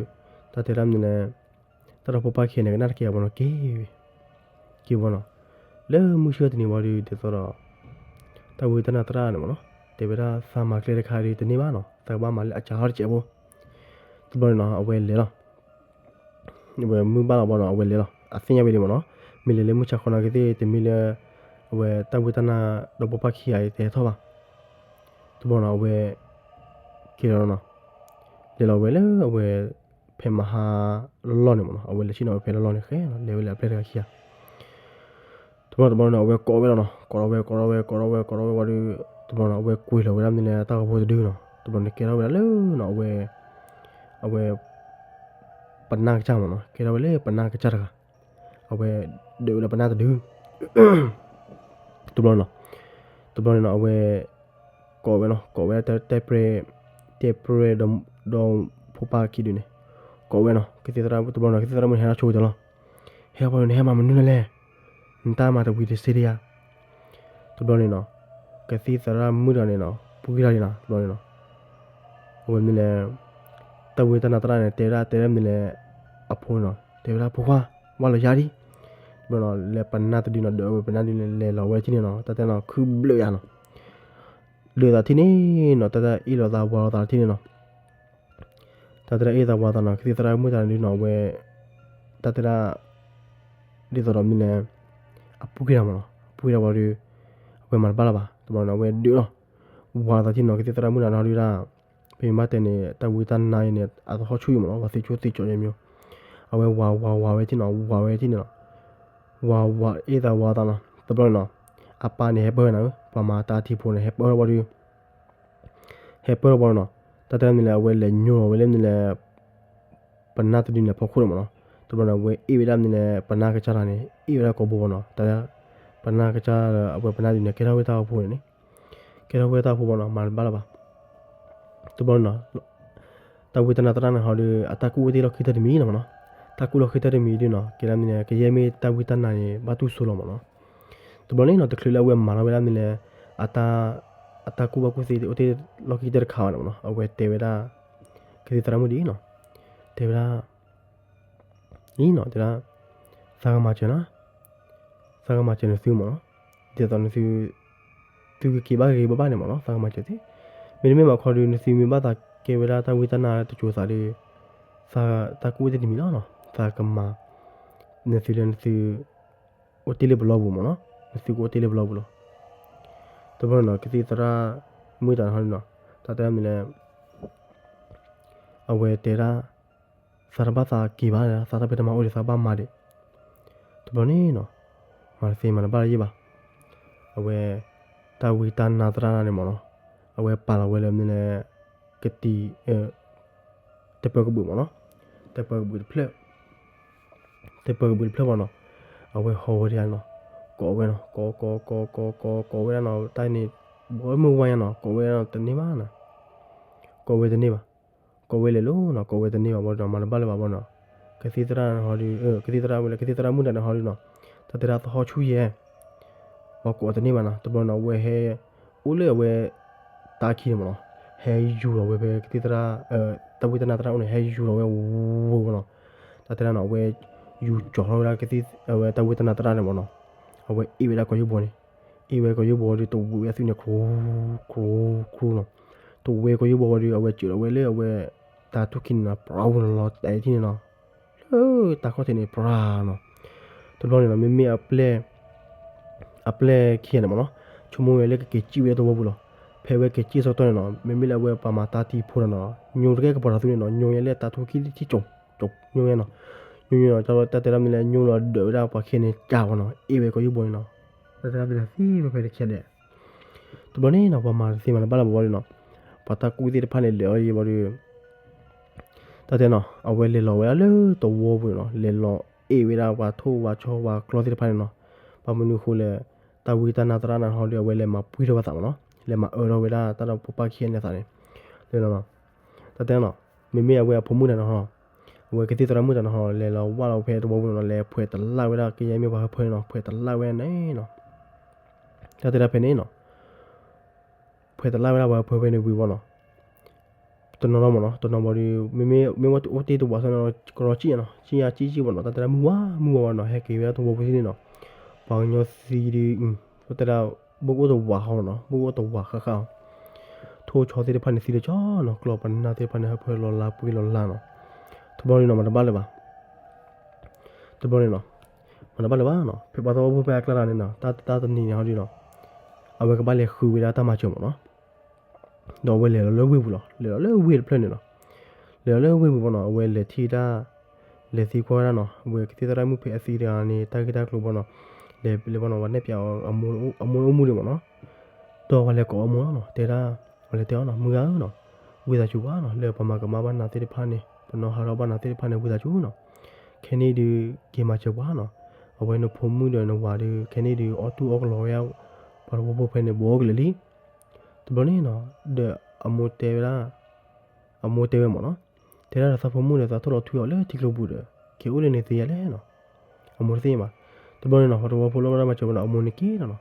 တၢ်တဲဒၣ်မနုၤလဲၣ် တၢ်ဒီဖိပၢ်ခံဂၤန့ၣ် ကနၣ်တက့ၢ်အဘၣ်နီၤ က့ၤဝဲ, က့ၤဝဲနီၤ, လၢမုၢ်ဆ့ၣ်တနံၤဝံၤဒီး ဒ်သိးဒီး တၢ်ဝံတၢ်နါသရၣ်န့ၣ်မ့ၢ်နီၤ, တဲဝဲဒၣ်သးမၤကျဲတခါဒီး တန့ၢ်ဘၣ်နီၤ, သးကဘၣ်မၤလၢအစှၤထီၣ်တစဲးဖိ. တဘျီန့ၣ်နီၤ အဝဲလဲၤလီၤ အဝဲမုၢ်ဘၣ်လီၤဘၣ်နီၤ အဝဲလဲၤလီၤ, အသ့ၣ်ညါဝဲဒၣ်မ့ၢ်နီၤ, မ့ၢ်လဲၤလၢမုၢ်ဆါခီနာ်က့သ့ၣ် တမ့ၢ်လၢ အဝဲတၢ်ဝံတၢ်နါဒီဖိပၢ်ခံဂၤအံၤတဟဲထီၣ်ဘၣ်. တဘျီနီၤ အဝဲ က့ၤလီၤနီၤ, လဲၤလီၤဝဲလၢအဝဲ ဖဲမဟါလီၢ်လီၢ်န့ၣ်မ့ၢ်နီၤ, အဝဲလဲၤဆ့ၣ်နီၤဝဲဖဲလီၢ်လီၢ်န့ၣ် ဃဲလီၤ လဲၤဝဲလၢအပျဲၢ်တဂၤခံဂၤ တဘျီတဘျီန့ၣ် အဝဲကိးဝဲလီၤနီၤ, ကိးထီၣ်ဝဲ ကိးထီၣ်ဝဲ ကိးထီၣ်ဝဲ ကိးထီၣ်ဝဲဝံၤဒီး တဘျီန့ၣ် အဝဲကွံာ်လီၤဝဲဒၣ်မနုၤလဲၣ် တၢ်ဂီၤဖိတဒုနီၤ, တဘျီန့ၣ် ကဲထီၣ်ဝဲဒၣ်လၢနီၤ အဝဲ အဝဲ ပနၢ်ကစၢ်မ့ၢ်နီၤ, ကဲထီၣ်ဝဲလၢပနၢ်ကစၢ်တဂၤ, အဝဲဒုးဝဲဒၣ်ပနၢ်တဒု တဘျီနီၤ, တဘျီန့ၣ်နီၤ အဝဲ ကိးဝဲနီၤ, ကိးဝဲ တဲပြဲ တဲပြဲ ဒီးဖိပၢ်ခံဒုန့ၣ် ကိးဝဲနီၤ, ကသံၣ်သရၣ် တဘျီနီၤ ကသံၣ်သရၣ်မုၣ်န့ၣ် ဟဲထီၣ်ဆိကတၢၢ်လီၤ, ဟဲထီၣ်ပှၤန့ၣ် နဟဲမၤမနုၤလဲၣ်လဲၣ်, နတၢ်မၤတဝံၤတစ့တယါ. တဘျီန့ၣ်နီၤ ကသံၣ်သရၣ်မုၣ်တဂၤန့ၣ်နီၤ ပှံၢ်ထီၣ်လံနီၤ, တဘျီန့ၣ်နီၤ အဝဲမနုၤလဲၣ် တၢ်ဝံတၢ်နါသရၣ်န့ၣ် တဲဝဲဒၣ် တဲဝဲဒၣ်မနုၤလဲၣ် အဖိနီၤ တဲဝဲဒၣ် ဖိခွါ ဝါလီၤယၤဒံး, တဘျီနီၤ လဲၤပနၢ်တဒုနီၤ ဒုးဝဲပနၢ်ဒုန့ၣ် လဲၤလီၤဝဲထံၣ်န့ၣ်နီၤ တၢ်တဲနီၤ ခုဘျၢၣ်ယၤနီၤ, ဒုးသးထံၣ်န့ၣ်နီၤ တၢ်တဲအ့ၣ်လိာ်သးဝါလိာ်သးထံၣ်န့ၣ်နီၤ တၢ်တဲဒၣ်အ့ၣ်သးဝါသးနီၤ ကသံၣ်သရၣ်မုၣ်တဂၤန့ၣ်ဒုနီၤ အဝဲ တၢ်တဲဒၣ် ဒ်သိးဒီးမနုၤလဲၣ် အပူၤကွံာ်တၢ်မ့ၢ်နီၤ အပူၤကွံာ်တၢ်ဝံၤဒီး အဝဲမၤတဘၣ်လၢၤဘၣ် တဘျီန့ၣ် အဝဲဒုးလီၤ ဝါသးထံၣ်နီၤ ကသံၣ်သရၣ်မုၣ်တဂၤန့ၣ်ဒုဒၣ် ပမ့ၢ်ဘၣ်တဲန့ၣ် တၢ်ဝံတၢ်နါအံၤန့ၣ် အသဟီၣ်ဆူၣ်အံၤမ့ၢ်နီၤ ပှၤသ့ဆိသ့ကၠီယဲမ့ၢ် အဝဲဝါဝါဝါဝဲထံၣ်နီၤ ဝါဝဲထံၣ်န့ၣ်လီၤ ဝါဝါအ့ၣ်သးဝါသးနီၤ တဘျီန့ၣ်နီၤ အပၢ်န့ၣ်ဟဲပၢၢ်ဝဲနၤဧၢ ပှၤမၤတၢ်ထံဖိန့ၣ် ဟဲပၢၢ်ထီၣ်ဝံၤဒီး ဟဲပၢၢ်ထီၣ်ဝံၤဒီးနီၤ တၢ်တဲဒၣ်မနုၤလဲၣ် အဝဲလဲၤညိလီၤဝဲလၢမနုၤလဲၣ် ပနၢ်တဒုန့ၣ်ဖီခိၣ်န့ၣ်မ့ၢ်နီၤ တဘျီန့ၣ် အဝဲအ့ၣ်ဝဲဒၣ်မနုၤလဲၣ် ပနၢ်ကစၢ်တဂၤန့ၣ် အ့ၣ်ဝဲဒၣ်ကိာ်ဘိဘၣ်နီၤ တၢ် ပနၢ်ကစၢ်လၢအဝဲပနၢ်ဒုန့ၣ် ကဲထီၣ်ဝဲတၢ်အိၣ်ဖှိၣ်န့ၣ်န့ၣ် ကဲထီၣ်ဝဲတၢ်အိၣ်ဖှိၣ်ဘၣ်နီၤ မၤတဘၣ်လၢၤဘၣ် တဘျီန့ၣ်နီၤ တၢ်ဝံတၢ်နါသရၣ်န့ၣ်ဟီဒီး အတၢ်ကူၣ်အိၣ်တ့ၢ်လီၢ်ခံတၢ်တမံၤန့ၣ်မ့ၢ်နီၤ တၢ်ကူၣ်လီၢ်ခံတၢ်တမံၤဒုနီၤ ကဲဒၣ်မနုၤလဲၣ် ကယဲၢ်မ့ၢ်တၢ်ဝံတၢ်နါန့ၣ် ဘၣ်တူၢ်ဆိလီၤမ့ၢ်နီၤ တဘျီန့ၣ်နီၤ တချုးလၢအဝဲမၤထီၣ်ဝဲဒၣ်မနုၤလဲၣ် အတၢ် အတၢ်ကူၣ်ဘၣ်ကူၣ်သ့အိၣ်တ့ၢ်လီၢ်ခံတၢ်တခါဘၣ်န့ၣ်မ့ၢ်နီၤ အဝဲတဲဝဲဒၣ် ကသံၣ်သရၣ်မုၣ်ဒ်အံၤနီၤ တဲဝဲဒၣ် အံၤနီၤ တဲဒၣ် သးကမၤစၢၤနၤ သးကမၤစၢၤနသုမ့ၢ်နီၤ ဒ်သိးနသု သုကက့ၤဘၣ်ဂ့ၤဂ့ၤဘၣ်ဘၣ်န့ၣ်မ့ၢ်နီၤ သးကမၤစၢၤသု မ့တမ့ၢ်ဘၣ်ခီဒီး နသုမ့ၢ်ဘၣ်သးကဲဝဲဒၣ်တၢ်ဝံတၢ်နါတစိၤသးဒီး သးတၢ်ကူၣ်အိၣ်တ့ၢ်တမံၤလီၤနီၤ သးကမၤ နသုလၢနသု အိၣ်တ့ၢ်လၢပလီပူၤမ့ၢ်နီၤ နသုကအိၣ်တ့ၢ်လၢပလီပူၤလီၤ တဘျီနီၤ ကသံၣ်သရၣ်မုၣ်တဂၤဟီဒုနီၤ တၢ်တဲဒၣ်မနုၤလဲၣ် အဝဲတဲဒၣ် သးတဘၣ်သးက့ၤဘၣ်, သးတၢ်ဖံးတၢ်မၤအိၣ်ဒီးသးဘၣ်မၤဒံး. တဘျီန့ၣ်နီၤ, မၤတသ့မၤတဘၣ်လၢၤဘၣ်. အဝဲ တၢ်ဝံတၢ်နါသရၣ်န့ၣ်မ့ၢ်နီၤ, အဝဲပာ်လီၤဝဲလၢမနုၤလဲၣ်, ကတံၤ သပၢၤကဘုးမ့ၢ်နီၤ, သပၢၤကဘုးတဖျၢၣ်, သပၢၤကဘုးတဖျၢၣ်ဘၣ်နီၤ, အဝဲဟီဝဲဒၣ်နီၤ, ကိးဝဲနီၤ, ကိး ကိး ကိး ကိး ကိး ကိးဝဲဒၣ်နီၤ, တၢ်န့ၣ် ဘီမုၢ်ဝါညါနီၤ, ကိးဝဲဒၣ်တန့ၢ်ဘၣ်နီၤ, ကိးဝဲတန့ၢ်ဘၣ်, ကိးဝဲလဲၤလိၤနီၤ, ကိးဝဲတန့ၢ်ဘၣ်ဘီဒီး မၤတဘၣ်လၢၤဘၣ်ဘီနီၤ, ကသံၣ်သရၣ်ဟီဒီး ကသံၣ်သရၣ်ဝဲလၢ ကသံၣ်သရၣ်မုၣ်တဂၤန့ၣ်ဟီဒီးနီၤ, တၢ်တဲဒၣ်သဟီၣ်ဆူၣ်ယဲၢ် ပှၤကိးအီၤတန့ၢ်ဘၣ်နီၤ, တဘျီနီၤ အဝဲဟဲ အိၣ်လၢအဝဲ တၢ်ခံန့ၣ်မ့ၢ်နီၤ, ဟဲယူၤလီၤဝဲဖဲကသံၣ်သရၣ် တၢ်ဝံတၢ်နါသရၣ်အိၣ်န့ၣ် ဟဲယူၤလီၤဝဲဝဲဘီနီၤ, တၢ်တဲဒၣ်နီၤ အဝဲ ယူၤကၠီၤထီၣ်ဝဲဒၣ်ကသံၣ် အဝဲတၢ်ဝံတၢ်နါသရၣ်န့ၣ်မ့ၢ်နီၤ, အဝဲအ့ၣ်ဝဲဒၣ်ကီၢ်ယူၢ်ဘီန့ၣ်, အ့ၣ်ဝဲကီၢ်ယူၢ်ဘီဒီး တဝံးဝဲအသွံၣ်န့ၣ် ခြူ ခြူ ခြူနီၤ, တဝံးကီၢ်ယူၢ်ဘီဝံၤဒီး အဝဲစၢၤလီၤဝဲလၢအဝဲ တၢ်ထူၣ်ခံန့ၣ်နီၤ, ပြၤဝံၤလီၤလီၤတဲာ်ထံၣ်န့ၣ်နီၤ, လၢတၢ်ခီၣ်ထံးန့ၣ် ပြၤနီၤ, တဘျီန့ၣ်နီၤ မ့မ့ၢ်အပျဲၢ် အပျဲၢ်ခံဂၤန့ၣ်မ့ၢ်နီၤ, ဆိကမိၣ်ဝဲလၢကက့ၤစံၣ်ဝဲလၢသဝီပူၤလီၤ, ဖဲအဝဲက့ၤစံၣ်ဆၢကတီၢ်န့ၣ်နီၤ မ့မ့ၢ်လၢအဝဲပှၤမၤတၢ်ထံဖိတဂၤနီၤ ညိတကဲကပီၤတၢ်သူန့ၣ်နီၤ ညိညဲလၢတၢ်ထူၣ်ခံထံၣ်ကၠိၤ ညိညဲနီၤ, ညိညဲနီၤ တၢ်တဲဒၣ်မနုၤလဲၣ် ညိလီၤဒၢးဝဲဒၣ်ပှၤခံဂၤန့ၣ်ကၢ်ဝဲနီၤ အ့ၣ်ဝဲကီၢ်ယူၢ်ဘီန့ၣ်နီၤ, တၢ်တဲဒၣ်မနုၤလဲၣ်သံဝဲဖဲတခံဂၤဒဲး တဘျီန့ၣ်နီၤ ပှၤမၤတသ့မၤတဘၣ်လၢၤဘၣ်ဘီဒီးနီၤ, ပှၤတၢ်ကူၣ်သ့ၣ်တဖၣ်န့ၣ်လဲၤအီၤယံၤဘီဒီး တၢ်တဲနီၤ အဝဲလဲၤလီၤဝဲဒၣ်လၢသဝီပူၤန့ၣ်နီၤ လဲၤလီၤအ့ၣ်ဝဲဒၣ်ပှၤထိၣ်ပှၤဆီပှၤကျီသ့ၣ်တဖၣ်န့ၣ်နီၤ, ဘၣ်မနုၤအဃိလဲၣ်, တၢ်ဝံတၢ်နါသရၣ်န့ၣ်ဟီဒီး အဝဲလဲၤမၤပှံၢ်ထီၣ်ဝဲသးမ့ၢ်နီၤ, လဲၤမၤအၢထီၣ်ဝဲဒၣ်တၢ်ဒီးဖိပၢ်ခံဂၤန့ၣ်အသးန့ၣ်, လၢနီၤ, တၢ်တဲနီၤ, မ့မ့ၢ်အဝဲအဖိမုၣ်တဂၤန့ၣ်ဟီ, အဝဲကသံၣ်သရၣ်မုၣ်တဂၤန့ၣ်ဟီ လဲၤလီၤဝၢ်လီၤဖဲသဝီပူၤန့ၣ်နီၤ လဲၤဖှဲးတလၢ်ဝဲဒၣ် ကယဲၢ်မ့ၢ်ပှၤဟၢဖၢန့ၣ်နီၤ ဖှဲးတလၢ်ဝဲန့ၣ်နီၤ, တၢ်တဲဒၣ်ဖဲန့ၣ်နီၤ ဖှဲးတလၢ်ဝဲဒၣ်ပှၤဟၢဖၢဖဲန့ၣ်ဝံၤဘီနီၤ, တနီၤနီၤမ့ၢ်နီၤ တနီၤဘီဒီး မ့မ့ၢ်အိၣ်တ့ၢ်တဝးဆၢနီၤ ကရီကံၣ်နီၤ ကံၣ်ယါကံၣ်ကံၣ်ဘီနီၤ တၢ်တဲဒၣ်မုၢ်ဝါမုၢ်ဝါဝါနီၤ ဟဲက့ၤဝဲဒၣ်သဝီပူၤသ့ၣ်န့ၣ်နီၤ, ပှၤကညီသံဒီး တၢ်တဲဒၣ် ဘိၣ်ကအိၣ်တဝးဃီနီၤ ဘိၣ်ကအိၣ်တဝးဃၣ်ဃၣ်အီၤ, ထိၣ်ဆီသ့ၣ်တဖၣ်န့ၣ်သံလၢကၠီနီၤ ကျီၢ်ပနၢ်သ့ၣ်တဖၣ်န့ၣ် ဟၢဖၢလီၤလးပှ့ၤလီၤလးနီၤ, တဘျီန့ၣ်နီၤ မၤတဘၣ်လၢၤဘၣ် တဘျီန့ၣ်နီၤ, မၤတဘၣ်လၢၤဘၣ်နီၤ ဖဲပှၤသဝီဖိဖဲအကျါတဂၤန့ၣ်နီၤ တၢ်တနံၤန့ၣ်ဟီဒုးနီၤ, အဝဲကဘၣ်လဲၤဃုဝဲဒၣ်တၢ်မၤစၢၤမ့ၢ်နီၤ, ဒီးအဝဲလဲၤလီၤလၢဝ့ၢ်ပူၤလီၤ လဲၤလီၤလၢဝ့ၢ်တဖျၢၣ်န့ၣ်လီၤ, လဲၤလီၤလၢဝ့ၢ်ပူၤဘီနီၤ အဝဲလဲၤထံၣ်ဝဲဒၣ်, လဲၤသံကွၢ်ဝဲဒၣ်နီၤ အဝဲကသံၣ်သရၣ်မုၣ်ဖဲအသံတဂၤန့ၣ် တၢ်ဂ့ၢ်တၢ်ကျိၤဘီနီၤ, လဲၤလဲၤဘီနီၤ ပှၤနဲၣ်ပၠးအမိၢ်အိၣ်မူဒံးမ့ၢ်နီၤ, ဒီးပှၤလဲၤကိးအမိၢ်လီၤနီၤ တဲဒၣ်, ပှၤလဲၤတဲအီၤနီၤ မုၢ်ဂၤဧၢနီၤ, ဝံသးစူၤပှၤနီၤ လၢပှၤမၤကမၣ်ဘၣ်နၤသ့ၣ်တဖၣ်န့ၣ် ပနီၢ်ဟးထီၣ်ဘၣ်နၤသ့ၣ်တဖၣ်န့ၣ် ဝံသးစူၤနီၤ, ခဲန့ၣ်ဒုး က့ၤမၤစၢၤပှၤနီၤ, အဝဲနဖိမုၣ်ဒီးနဝၤဒီး ခဲန့ၣ်ဒုး အီၣ်တူၢ်အီၣ်ကလီဝဲဒၣ် ပှၤသဝီဖိဖဲန့ၣ် ဘူးကလၢာ်လံ တဘျီန့ၣ်နီၤ, ဒီးအမိၢ်တဲဝဲဒၣ်, အမိၢ်တဲဝဲမ့ၢ်နီၤ, တဲဒၣ်ဒီးသးဖိမုၣ်ဒီး သးထိၣ်လီၤထွံအီၤလၢထံကျိပူၤဒီး က့ၤအိၣ်လၢန့ၣ်သ့ယၤလဲၣ်နီၤ, အမိၢ်တသ့ၣ်ညါဘၣ်, တဘျီန့ၣ်နီၤ ပှၤသဝီဖိလၢကီၢ်ဒၣ်မၤစၢၤဝဲနီၤ အမိၢ်န့ၣ်က့ၤနီၤနီၤ,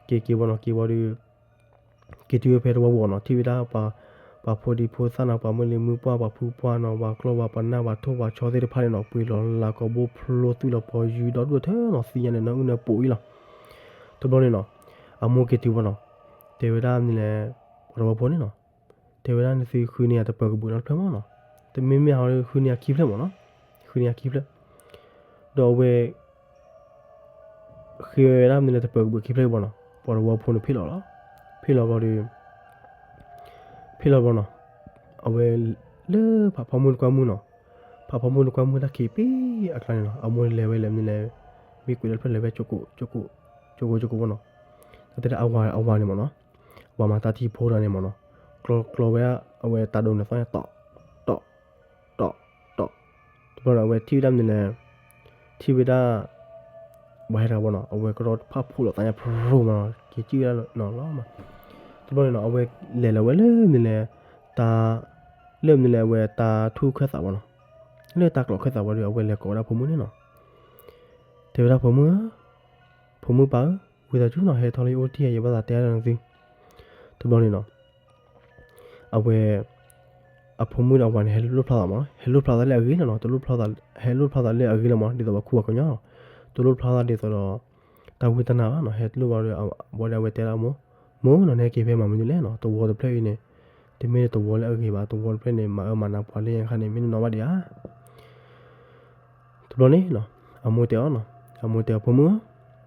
က့ၤက့ၤဘီနီၤ က့ၤဘီဒီး က့ၤတုၤဝဲဖဲသဝီပူၤနီၤ ထံၣ်ဝဲဒၣ်ပှၤ, ပှၤဖိဒံဖိသၣ်နီၤ ပှၤမုၢ်လံၤမုၢ်ပှၢ် ပှၤဖုပှၢ်နီၤ ပှၤကျီၢ်ပှၤပနၢ် ပှၤထိၣ်ပှၤဆီသ့ၣ်တဖၣ်န့ၣ်နီၤ ပှ့ၤလီၤလးကီဘိဖျိသွံၣ်လီၤပီယူၤဒီဒူၣ်ထဲနီၤ သံညါန့ၣ်နီၤအုၣ်န့ၣ်ပိာ်အံၤလီၤ, တဘျီန့ၣ်နီၤ, အမိၢ်က့ၤတုၤဘီနီၤ, တဲဝဲဒၣ်မနုၤလဲၣ်, ပှၤသဝီဖိန့ၣ်နီၤ, တဲဝဲဒၣ်နသုဃုန့ၢ်ယၤတပၢၤကဘုးနီတဖျၢၣ်မ့ၢ်နီၤ, တမ့မ့ၢ်ဟီဃုန့ၢ်ယၤခံဖျၢၣ်မ့ၢ်နီၤ, ဃုန့ၢ်ယၤခံဖျၢၣ်, ဒီးအဝဲ ဃ့ဝဲဒၣ်မနုၤလဲၣ်တပၢၤကဘုးခံဖျၢၣ်ဘီနီၤ, ပှၤသဝီဖိန့ၣ်ဖ့ၣ်လီၤလီၤ, ဖ့ၣ်လီၤဘီဒီး, ဖ့ၣ်လီၤဘီနီၤ, အဝဲ, လၢဖးဖီမုၢ်နကွၢ်မုၢ်နီၤ, ဖးဖီမုၢ်နကွၢ်မုၢ်တၢ်ခံးပ့ၤအကျါန့ၣ်နီၤ အမိၢ်လဲၤဝဲလဲၣ်မနုၤလဲၣ်, မ့ၢ်ကွံာ်လၢတဖျၢၣ်လဲၤဝဲကၠိကိး, ကၠိကိးကၠိကိးဘီနီၤ, တၢ်တဲဒၣ်အဝၤအဝၤန့ၣ်မ့ၢ်နီၤ, ပှၤမၤတၢ်ထံဖိတဂၤန့ၣ်မ့ၢ်နီၤ, ကျီကျီဝဲဒၣ်အဝဲတၢ်ဒိးန့ၣ်သီၣ်ညါတီၣ်, တီၣ် တီၣ်, တီၣ်, တဘျီန့ၣ် အဝဲထံၣ်ဝဲဒၣ်မနုၤလဲၣ်, ထံၣ်ဝဲဒၣ်, ပှၤဟဲတဂၤဘီနီၤ အဝဲကရီတဖၣ်ဖိးလီၤသးညါဖရိမး က့ၤစံၣ်ဝဲဒၣ်နီၤလီၤမး, တဘျီန့ၣ်နီၤ အဝဲလဲၤလီၤဝဲလၢမနုၤလဲၣ်, တၢ်, လၢမနုၤလဲၣ်အဝဲတၢ်ထူၣ်ခၢၣ်သးဘီနီၤ, လၢတၢ်ကျီခၢၣ်သးဘီဒီး အဝဲလဲၤကိးဝဲဒၣ်ဖိမုၣ်န့ၣ်နီၤ, တဲဝဲဒၣ်ဖိမုၣ်ဧၢ, ဖိမုၣ်ပၢ်ဧၢ, ဝံသးစူၤနီၤ ဟဲထီၣ်လၢယအိၣ်တထံၣ် ယဘၣ်သးတဲဒၣ်နသု, တဘျီန့ၣ်နီၤ အဝဲ, အဖိမုၣ်ဒီးအဝၤန့ၣ် ဟဲလိၣ်ဖျါသးမး, ဟဲလိၣ်ဖျါသးလၢအဂ့ၤလီၤနီၤ, တလိၣ်ဖျါသး, ဟဲလိၣ်ဖျါသးလၢအဂ့ၤလီၤမး ဒ်သိးပှၤခူပှၤကညီနီၤ, တလိၣ်ဖျါသးဒ်သိးဒီး, တၢ်ဝံတၢ်နါဘၣ်နီၤ, ဟဲလိၣ်ဘၣ်ဒီး, ဘၣ်ဒီးအဝဲတဲဒၣ်မိၢ်, မိၢ်နီၤ နဟဲက့ၤဖဲမၤမနုၤလဲၣ်နီၤ, သဝီတဖျၢၣ်အံၤန့ၣ်, တမ့ၢ်သဝီလၢအဂ့ၤဘၣ်, သဝီတဖျၢၣ်န့ၣ် မၤအၢမၤနးပှၤလၢညါခါန့ၣ် မ့ၢ်နနီၢ်ဘၣ်ဒံးဧါ တဘျီန့ၣ်နီၤ, အမိၢ်တဲအီၤနီၤ, အမိၢ်တဲအီၤဖိမုၣ်ဧၢ,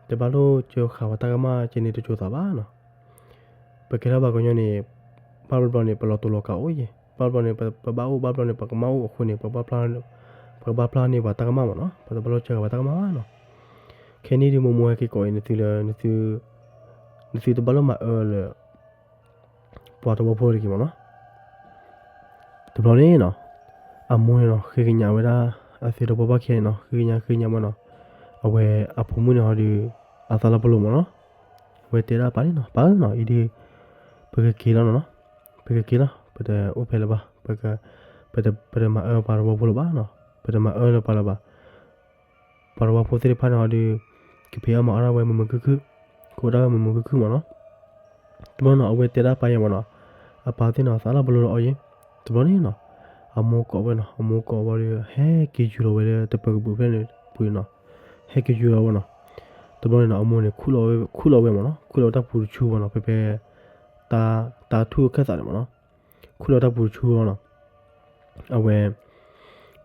တဘၣ်လိၣ်ကၢဃာ်ပှၤတၢ်ကမၣ်ကဲန့ၣ်တစိၤသးဘၣ်နီၤ, ပကဲထီၣ်ပှၤကညီန့ၣ်, ဘၣ်ဘျီဘျီန့ၣ် ပလီၤတူာ်လီၤကာ်အိၣ်ယဲ, ဘၣ်ဘျီန့ၣ် ပဘၣ်အိၣ် ဘၣ်ဘျီန့ၣ် ပကမၣ်အိၣ်အဃိန့ၣ် ပဘၣ်ဖျါ, ပကဘၣ်ဖျါန့ၢ်ပှၤတၢ်ကမၣ်မ့ၢ်နီၤ, ပတဘၣ်လိၣ်စၢဃာ်ပှၤတၢ်ကမၣ်ဘၣ်နီၤ. ခဲန့ၣ်ဒုးမိၢ်မိၢ်ဟဲက့ၤကိးအံၤ နသုလၢ နသု နသုတဘၣ်လိၣ်မၤအၢလၢ ပှၤသဝီဖိတဂ့ၤမ့ၢ်နီၤ. တဘျီန့ၣ်နီၤ, အမိၢ်န့ၣ်နီၤ ဃ့ကညးဝဲဒၣ် အသုသဝီဖိဘၣ်ခဲန့ၣ်နီၤ, ဃ့ကညးဃ့ကညးမ့ၢ်နီၤ, အဝဲအဖိမုၣ်န့ၣ်ဟီဒုး အသးလီၤပလိာ်မ့ၢ်နီၤ. အဝဲတဲဒၣ်ပၢ်န့ၣ်နီၤ, ပၢ်ဧၢနီၤ, အံၤဒုး ပကက့ၤလီၤနီၤ, ပကက့ၤလီၤ, ပတအိၣ်ဖဲလၢၤဘၣ်, ပ ပတမၤအၢပှၤသဝီဖိလၢၤဘၣ်နီၤ, ပတမၤအၢလၢပှၤလၢၤဘၣ်. ပှၤသဝီဖိသ့ၣ်တဖၣ်န့ၣ်ဟီဒုး ကဖံးအီၣ်မၤအီၣ်ဒၣ်ဝဲမုာ်မုာ်ခုၣ်ခုၣ်, ကအိၣ်ဒၣ်ဝဲမုာ်မုာ်ခုၣ်ခုၣ်မ့ၢ်နီၤ. တဘျီနီၤ အဝဲတဲဒၣ်ပၢ်ယဲမ့ၢ်နီၤ, အပၢ်သ့ၣ်နီၤ သးလီၤပလိာ်လီၤအီၤယဲ. တဘျီန့ၣ်နီၤ အမိၢ်ကိးဝဲနီၤ, အမိၢ်ကိးဝဲဒီး ဟဲက့ၤယူၤလီၤဝဲလၢတပၢၤကဘုးဖျၢၣ်န့ၣ်ပူၤနီၤ, ဟဲက့ၤယူၤလီၤဝဲနီၤ. တဘျီန့ၣ်နီၤ အမိၢ်န့ၣ် ခူၣ်လီၤဝဲမ့ၢ်နီၤ, ခူၣ်လီၤဝဲတၢ်ပူၤတဆူမ့ၢ်နီၤ, ဖဲဖဲ တၢ် တၢ်ထူၣ်အခၢၣ်သးန့ၣ်မ့ၢ်နီၤ, ခူၣ်လီၤတၢ်ပူၤတဆူမ့ၢ်နီၤ. အဝဲ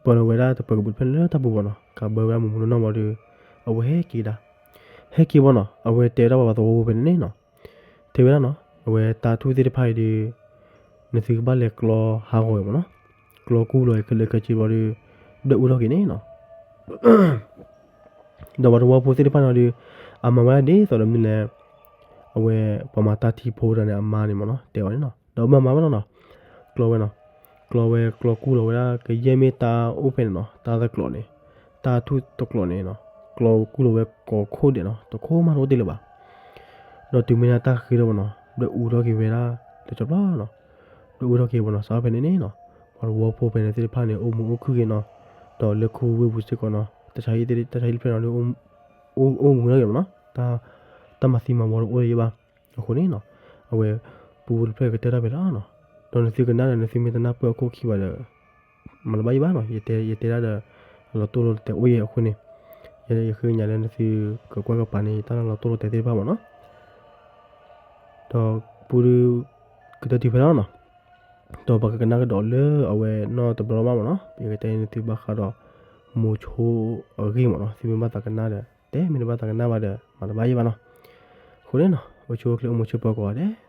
ပၢၤလီၤဝဲဒၣ်တပၢၤကဘုးတဖျၢၣ်န့ၣ်လၢတၢ်ပူၤဘၣ်နီၤ, ကးဘၢဝဲဒၣ်မုာ်မုာ်နီၢ်နီၢ်ဘၣ်ဒီး အဝဲဟဲက့ၤဒၣ်, ဟဲက့ၤဘၣ်နီၤ အဝဲတဲဝဲဒၣ်ပှၤသဝီဖိဖဲန့ၣ်န့ၣ်နီၤ, တဲဝဲဒၣ်နီၤ အဝဲတၢ်ထူၣ်သ့ၣ်တဖၣ်အံၤဒီး နသုကဘၣ်လဲၤကျီဟးဂီၤအံၤမ့ၢ်နီၤ, ကျီကူၣ်လီၤအံၤခဲလၢာ်ခဲဆ့ဘၣ်ဒီး ဘျဲၣ်အူထီၣ်က့ၤန့ၣ်နီၤ. ဒီးပှၤသဝီဖိသ့ၣ်တဖၣ်န့ၣ်ဒီး အမၤဝဲဒၣ်ဒ်သိးဒီးမနုၤလဲၣ်, အဝဲပှၤမၤတၢ်ထံဖိတဂၤန့ၣ် အမါန့ၣ်မ့ၢ်နီၤ တဲအီၤန့ၣ်နီၤ, ဒီးမၤမၤဝဲလီၤနီၤ, ကျီဝဲနီၤ, ကျီဝဲကျီကူၣ်လီၤဝဲဒၣ် ကယဲၢ်မ့ၢ်တၢ်အိၣ်ဖဲန့ၣ်နီၤ, တၢ်သကျိးန့ၣ်, တၢ်ထူၣ်သကျိးန့ၣ်နီၤ, ကျီကူၣ်လီၤဝဲကိးခိၣ်ဒဲးနီၤ, တခိၣ်မးတအိၣ်တ့ၢ်လၢၤဘၣ်. ဒီးတုၤမ့ၢ်ဒၣ်တၢ်ဃ့ထီၣ်ဘၣ်နီၤ ဘျဲၣ်အူထီၣ်က့ၤဝဲဒၣ်တကီဘျီနီၤ, ဘျဲၣ်အူထီၣ်က့ၤဘၣ်နီၤ စးထီၣ်ဖဲန့ၣ်န့ၣ်နီၤ, ပှၤသဝီဖိဖဲန့ၣ်သ့ၣ်တဖၣ်န့ၣ် အိၣ်မုာ်အိၣ်ခုၣ်က့ၤနီၤ, ဒီးလၢခူဝ့ၢ်ပူၤစ့ၢ်ကီးနီၤ တၢ်ဆါဟံၣ် တၢ်ဆါဟံၣ်တဖျၢၣ်နီၤဒီး အိၣ်မုာ်ထီၣ်က့ၤမ့ၢ်နီၤ, တၢ်မၤသံမၤဝီတအိၣ်လၢၤဘၣ်. အဃိန့ၣ်နီၤ အဝဲ ပူဖိတဖျၢၣ်ကတၢၢ်ထီၣ်ဖဲလီၤနီၤ, ဒီးနသုကနၣ်ဒီး နသုမ့ၢ်တနၢ်ပၢၢ်အခိၣ်ခံဘၣ်ဒီး မၤတဘၣ်ယံၤဘၣ်နီၤ, ယတဲဒၣ်ဒီး လီၤတိၢ်လီၤတဲာ်အိၣ်ယဲအဃိန့ၣ်, ယဃ့ကညးလၢနသုကကွၢ်ကပၤန့ၣ် ယတၢ်လီၤတိၢ်လီၤတဲာ်သ့ၣ်တဖၣ်မ့ၢ်နီၤ. ဒီးပူဒုး ကတၢၢ်တုၤဖဲလီၤနီၤ, ဒီးပကကနၣ်ကဒီးလၢအဝဲနီတဘျီဘၣ်မ့ၢ်နီၤ, ယကတဲနသုဘၣ်ဃးဒီး မိၤဆိအဂ့ၢ်မ့ၢ်နီၤ, သုမ့ၢ်ဘၣ်သးကနၣ်ဒီး တဲ, မ့ၢ်တဘၣ်သးကနၣ်ဘၣ်ဒီး မၤတဘၣ်ယံၤဘၣ်နီၤ. အဃိန့ၣ်နီၤ အိၣ်ဆူၣ်အိၣ်ချ့အိၣ်မုာ်ဆိးပၢၤကိးဂၤဒဲး.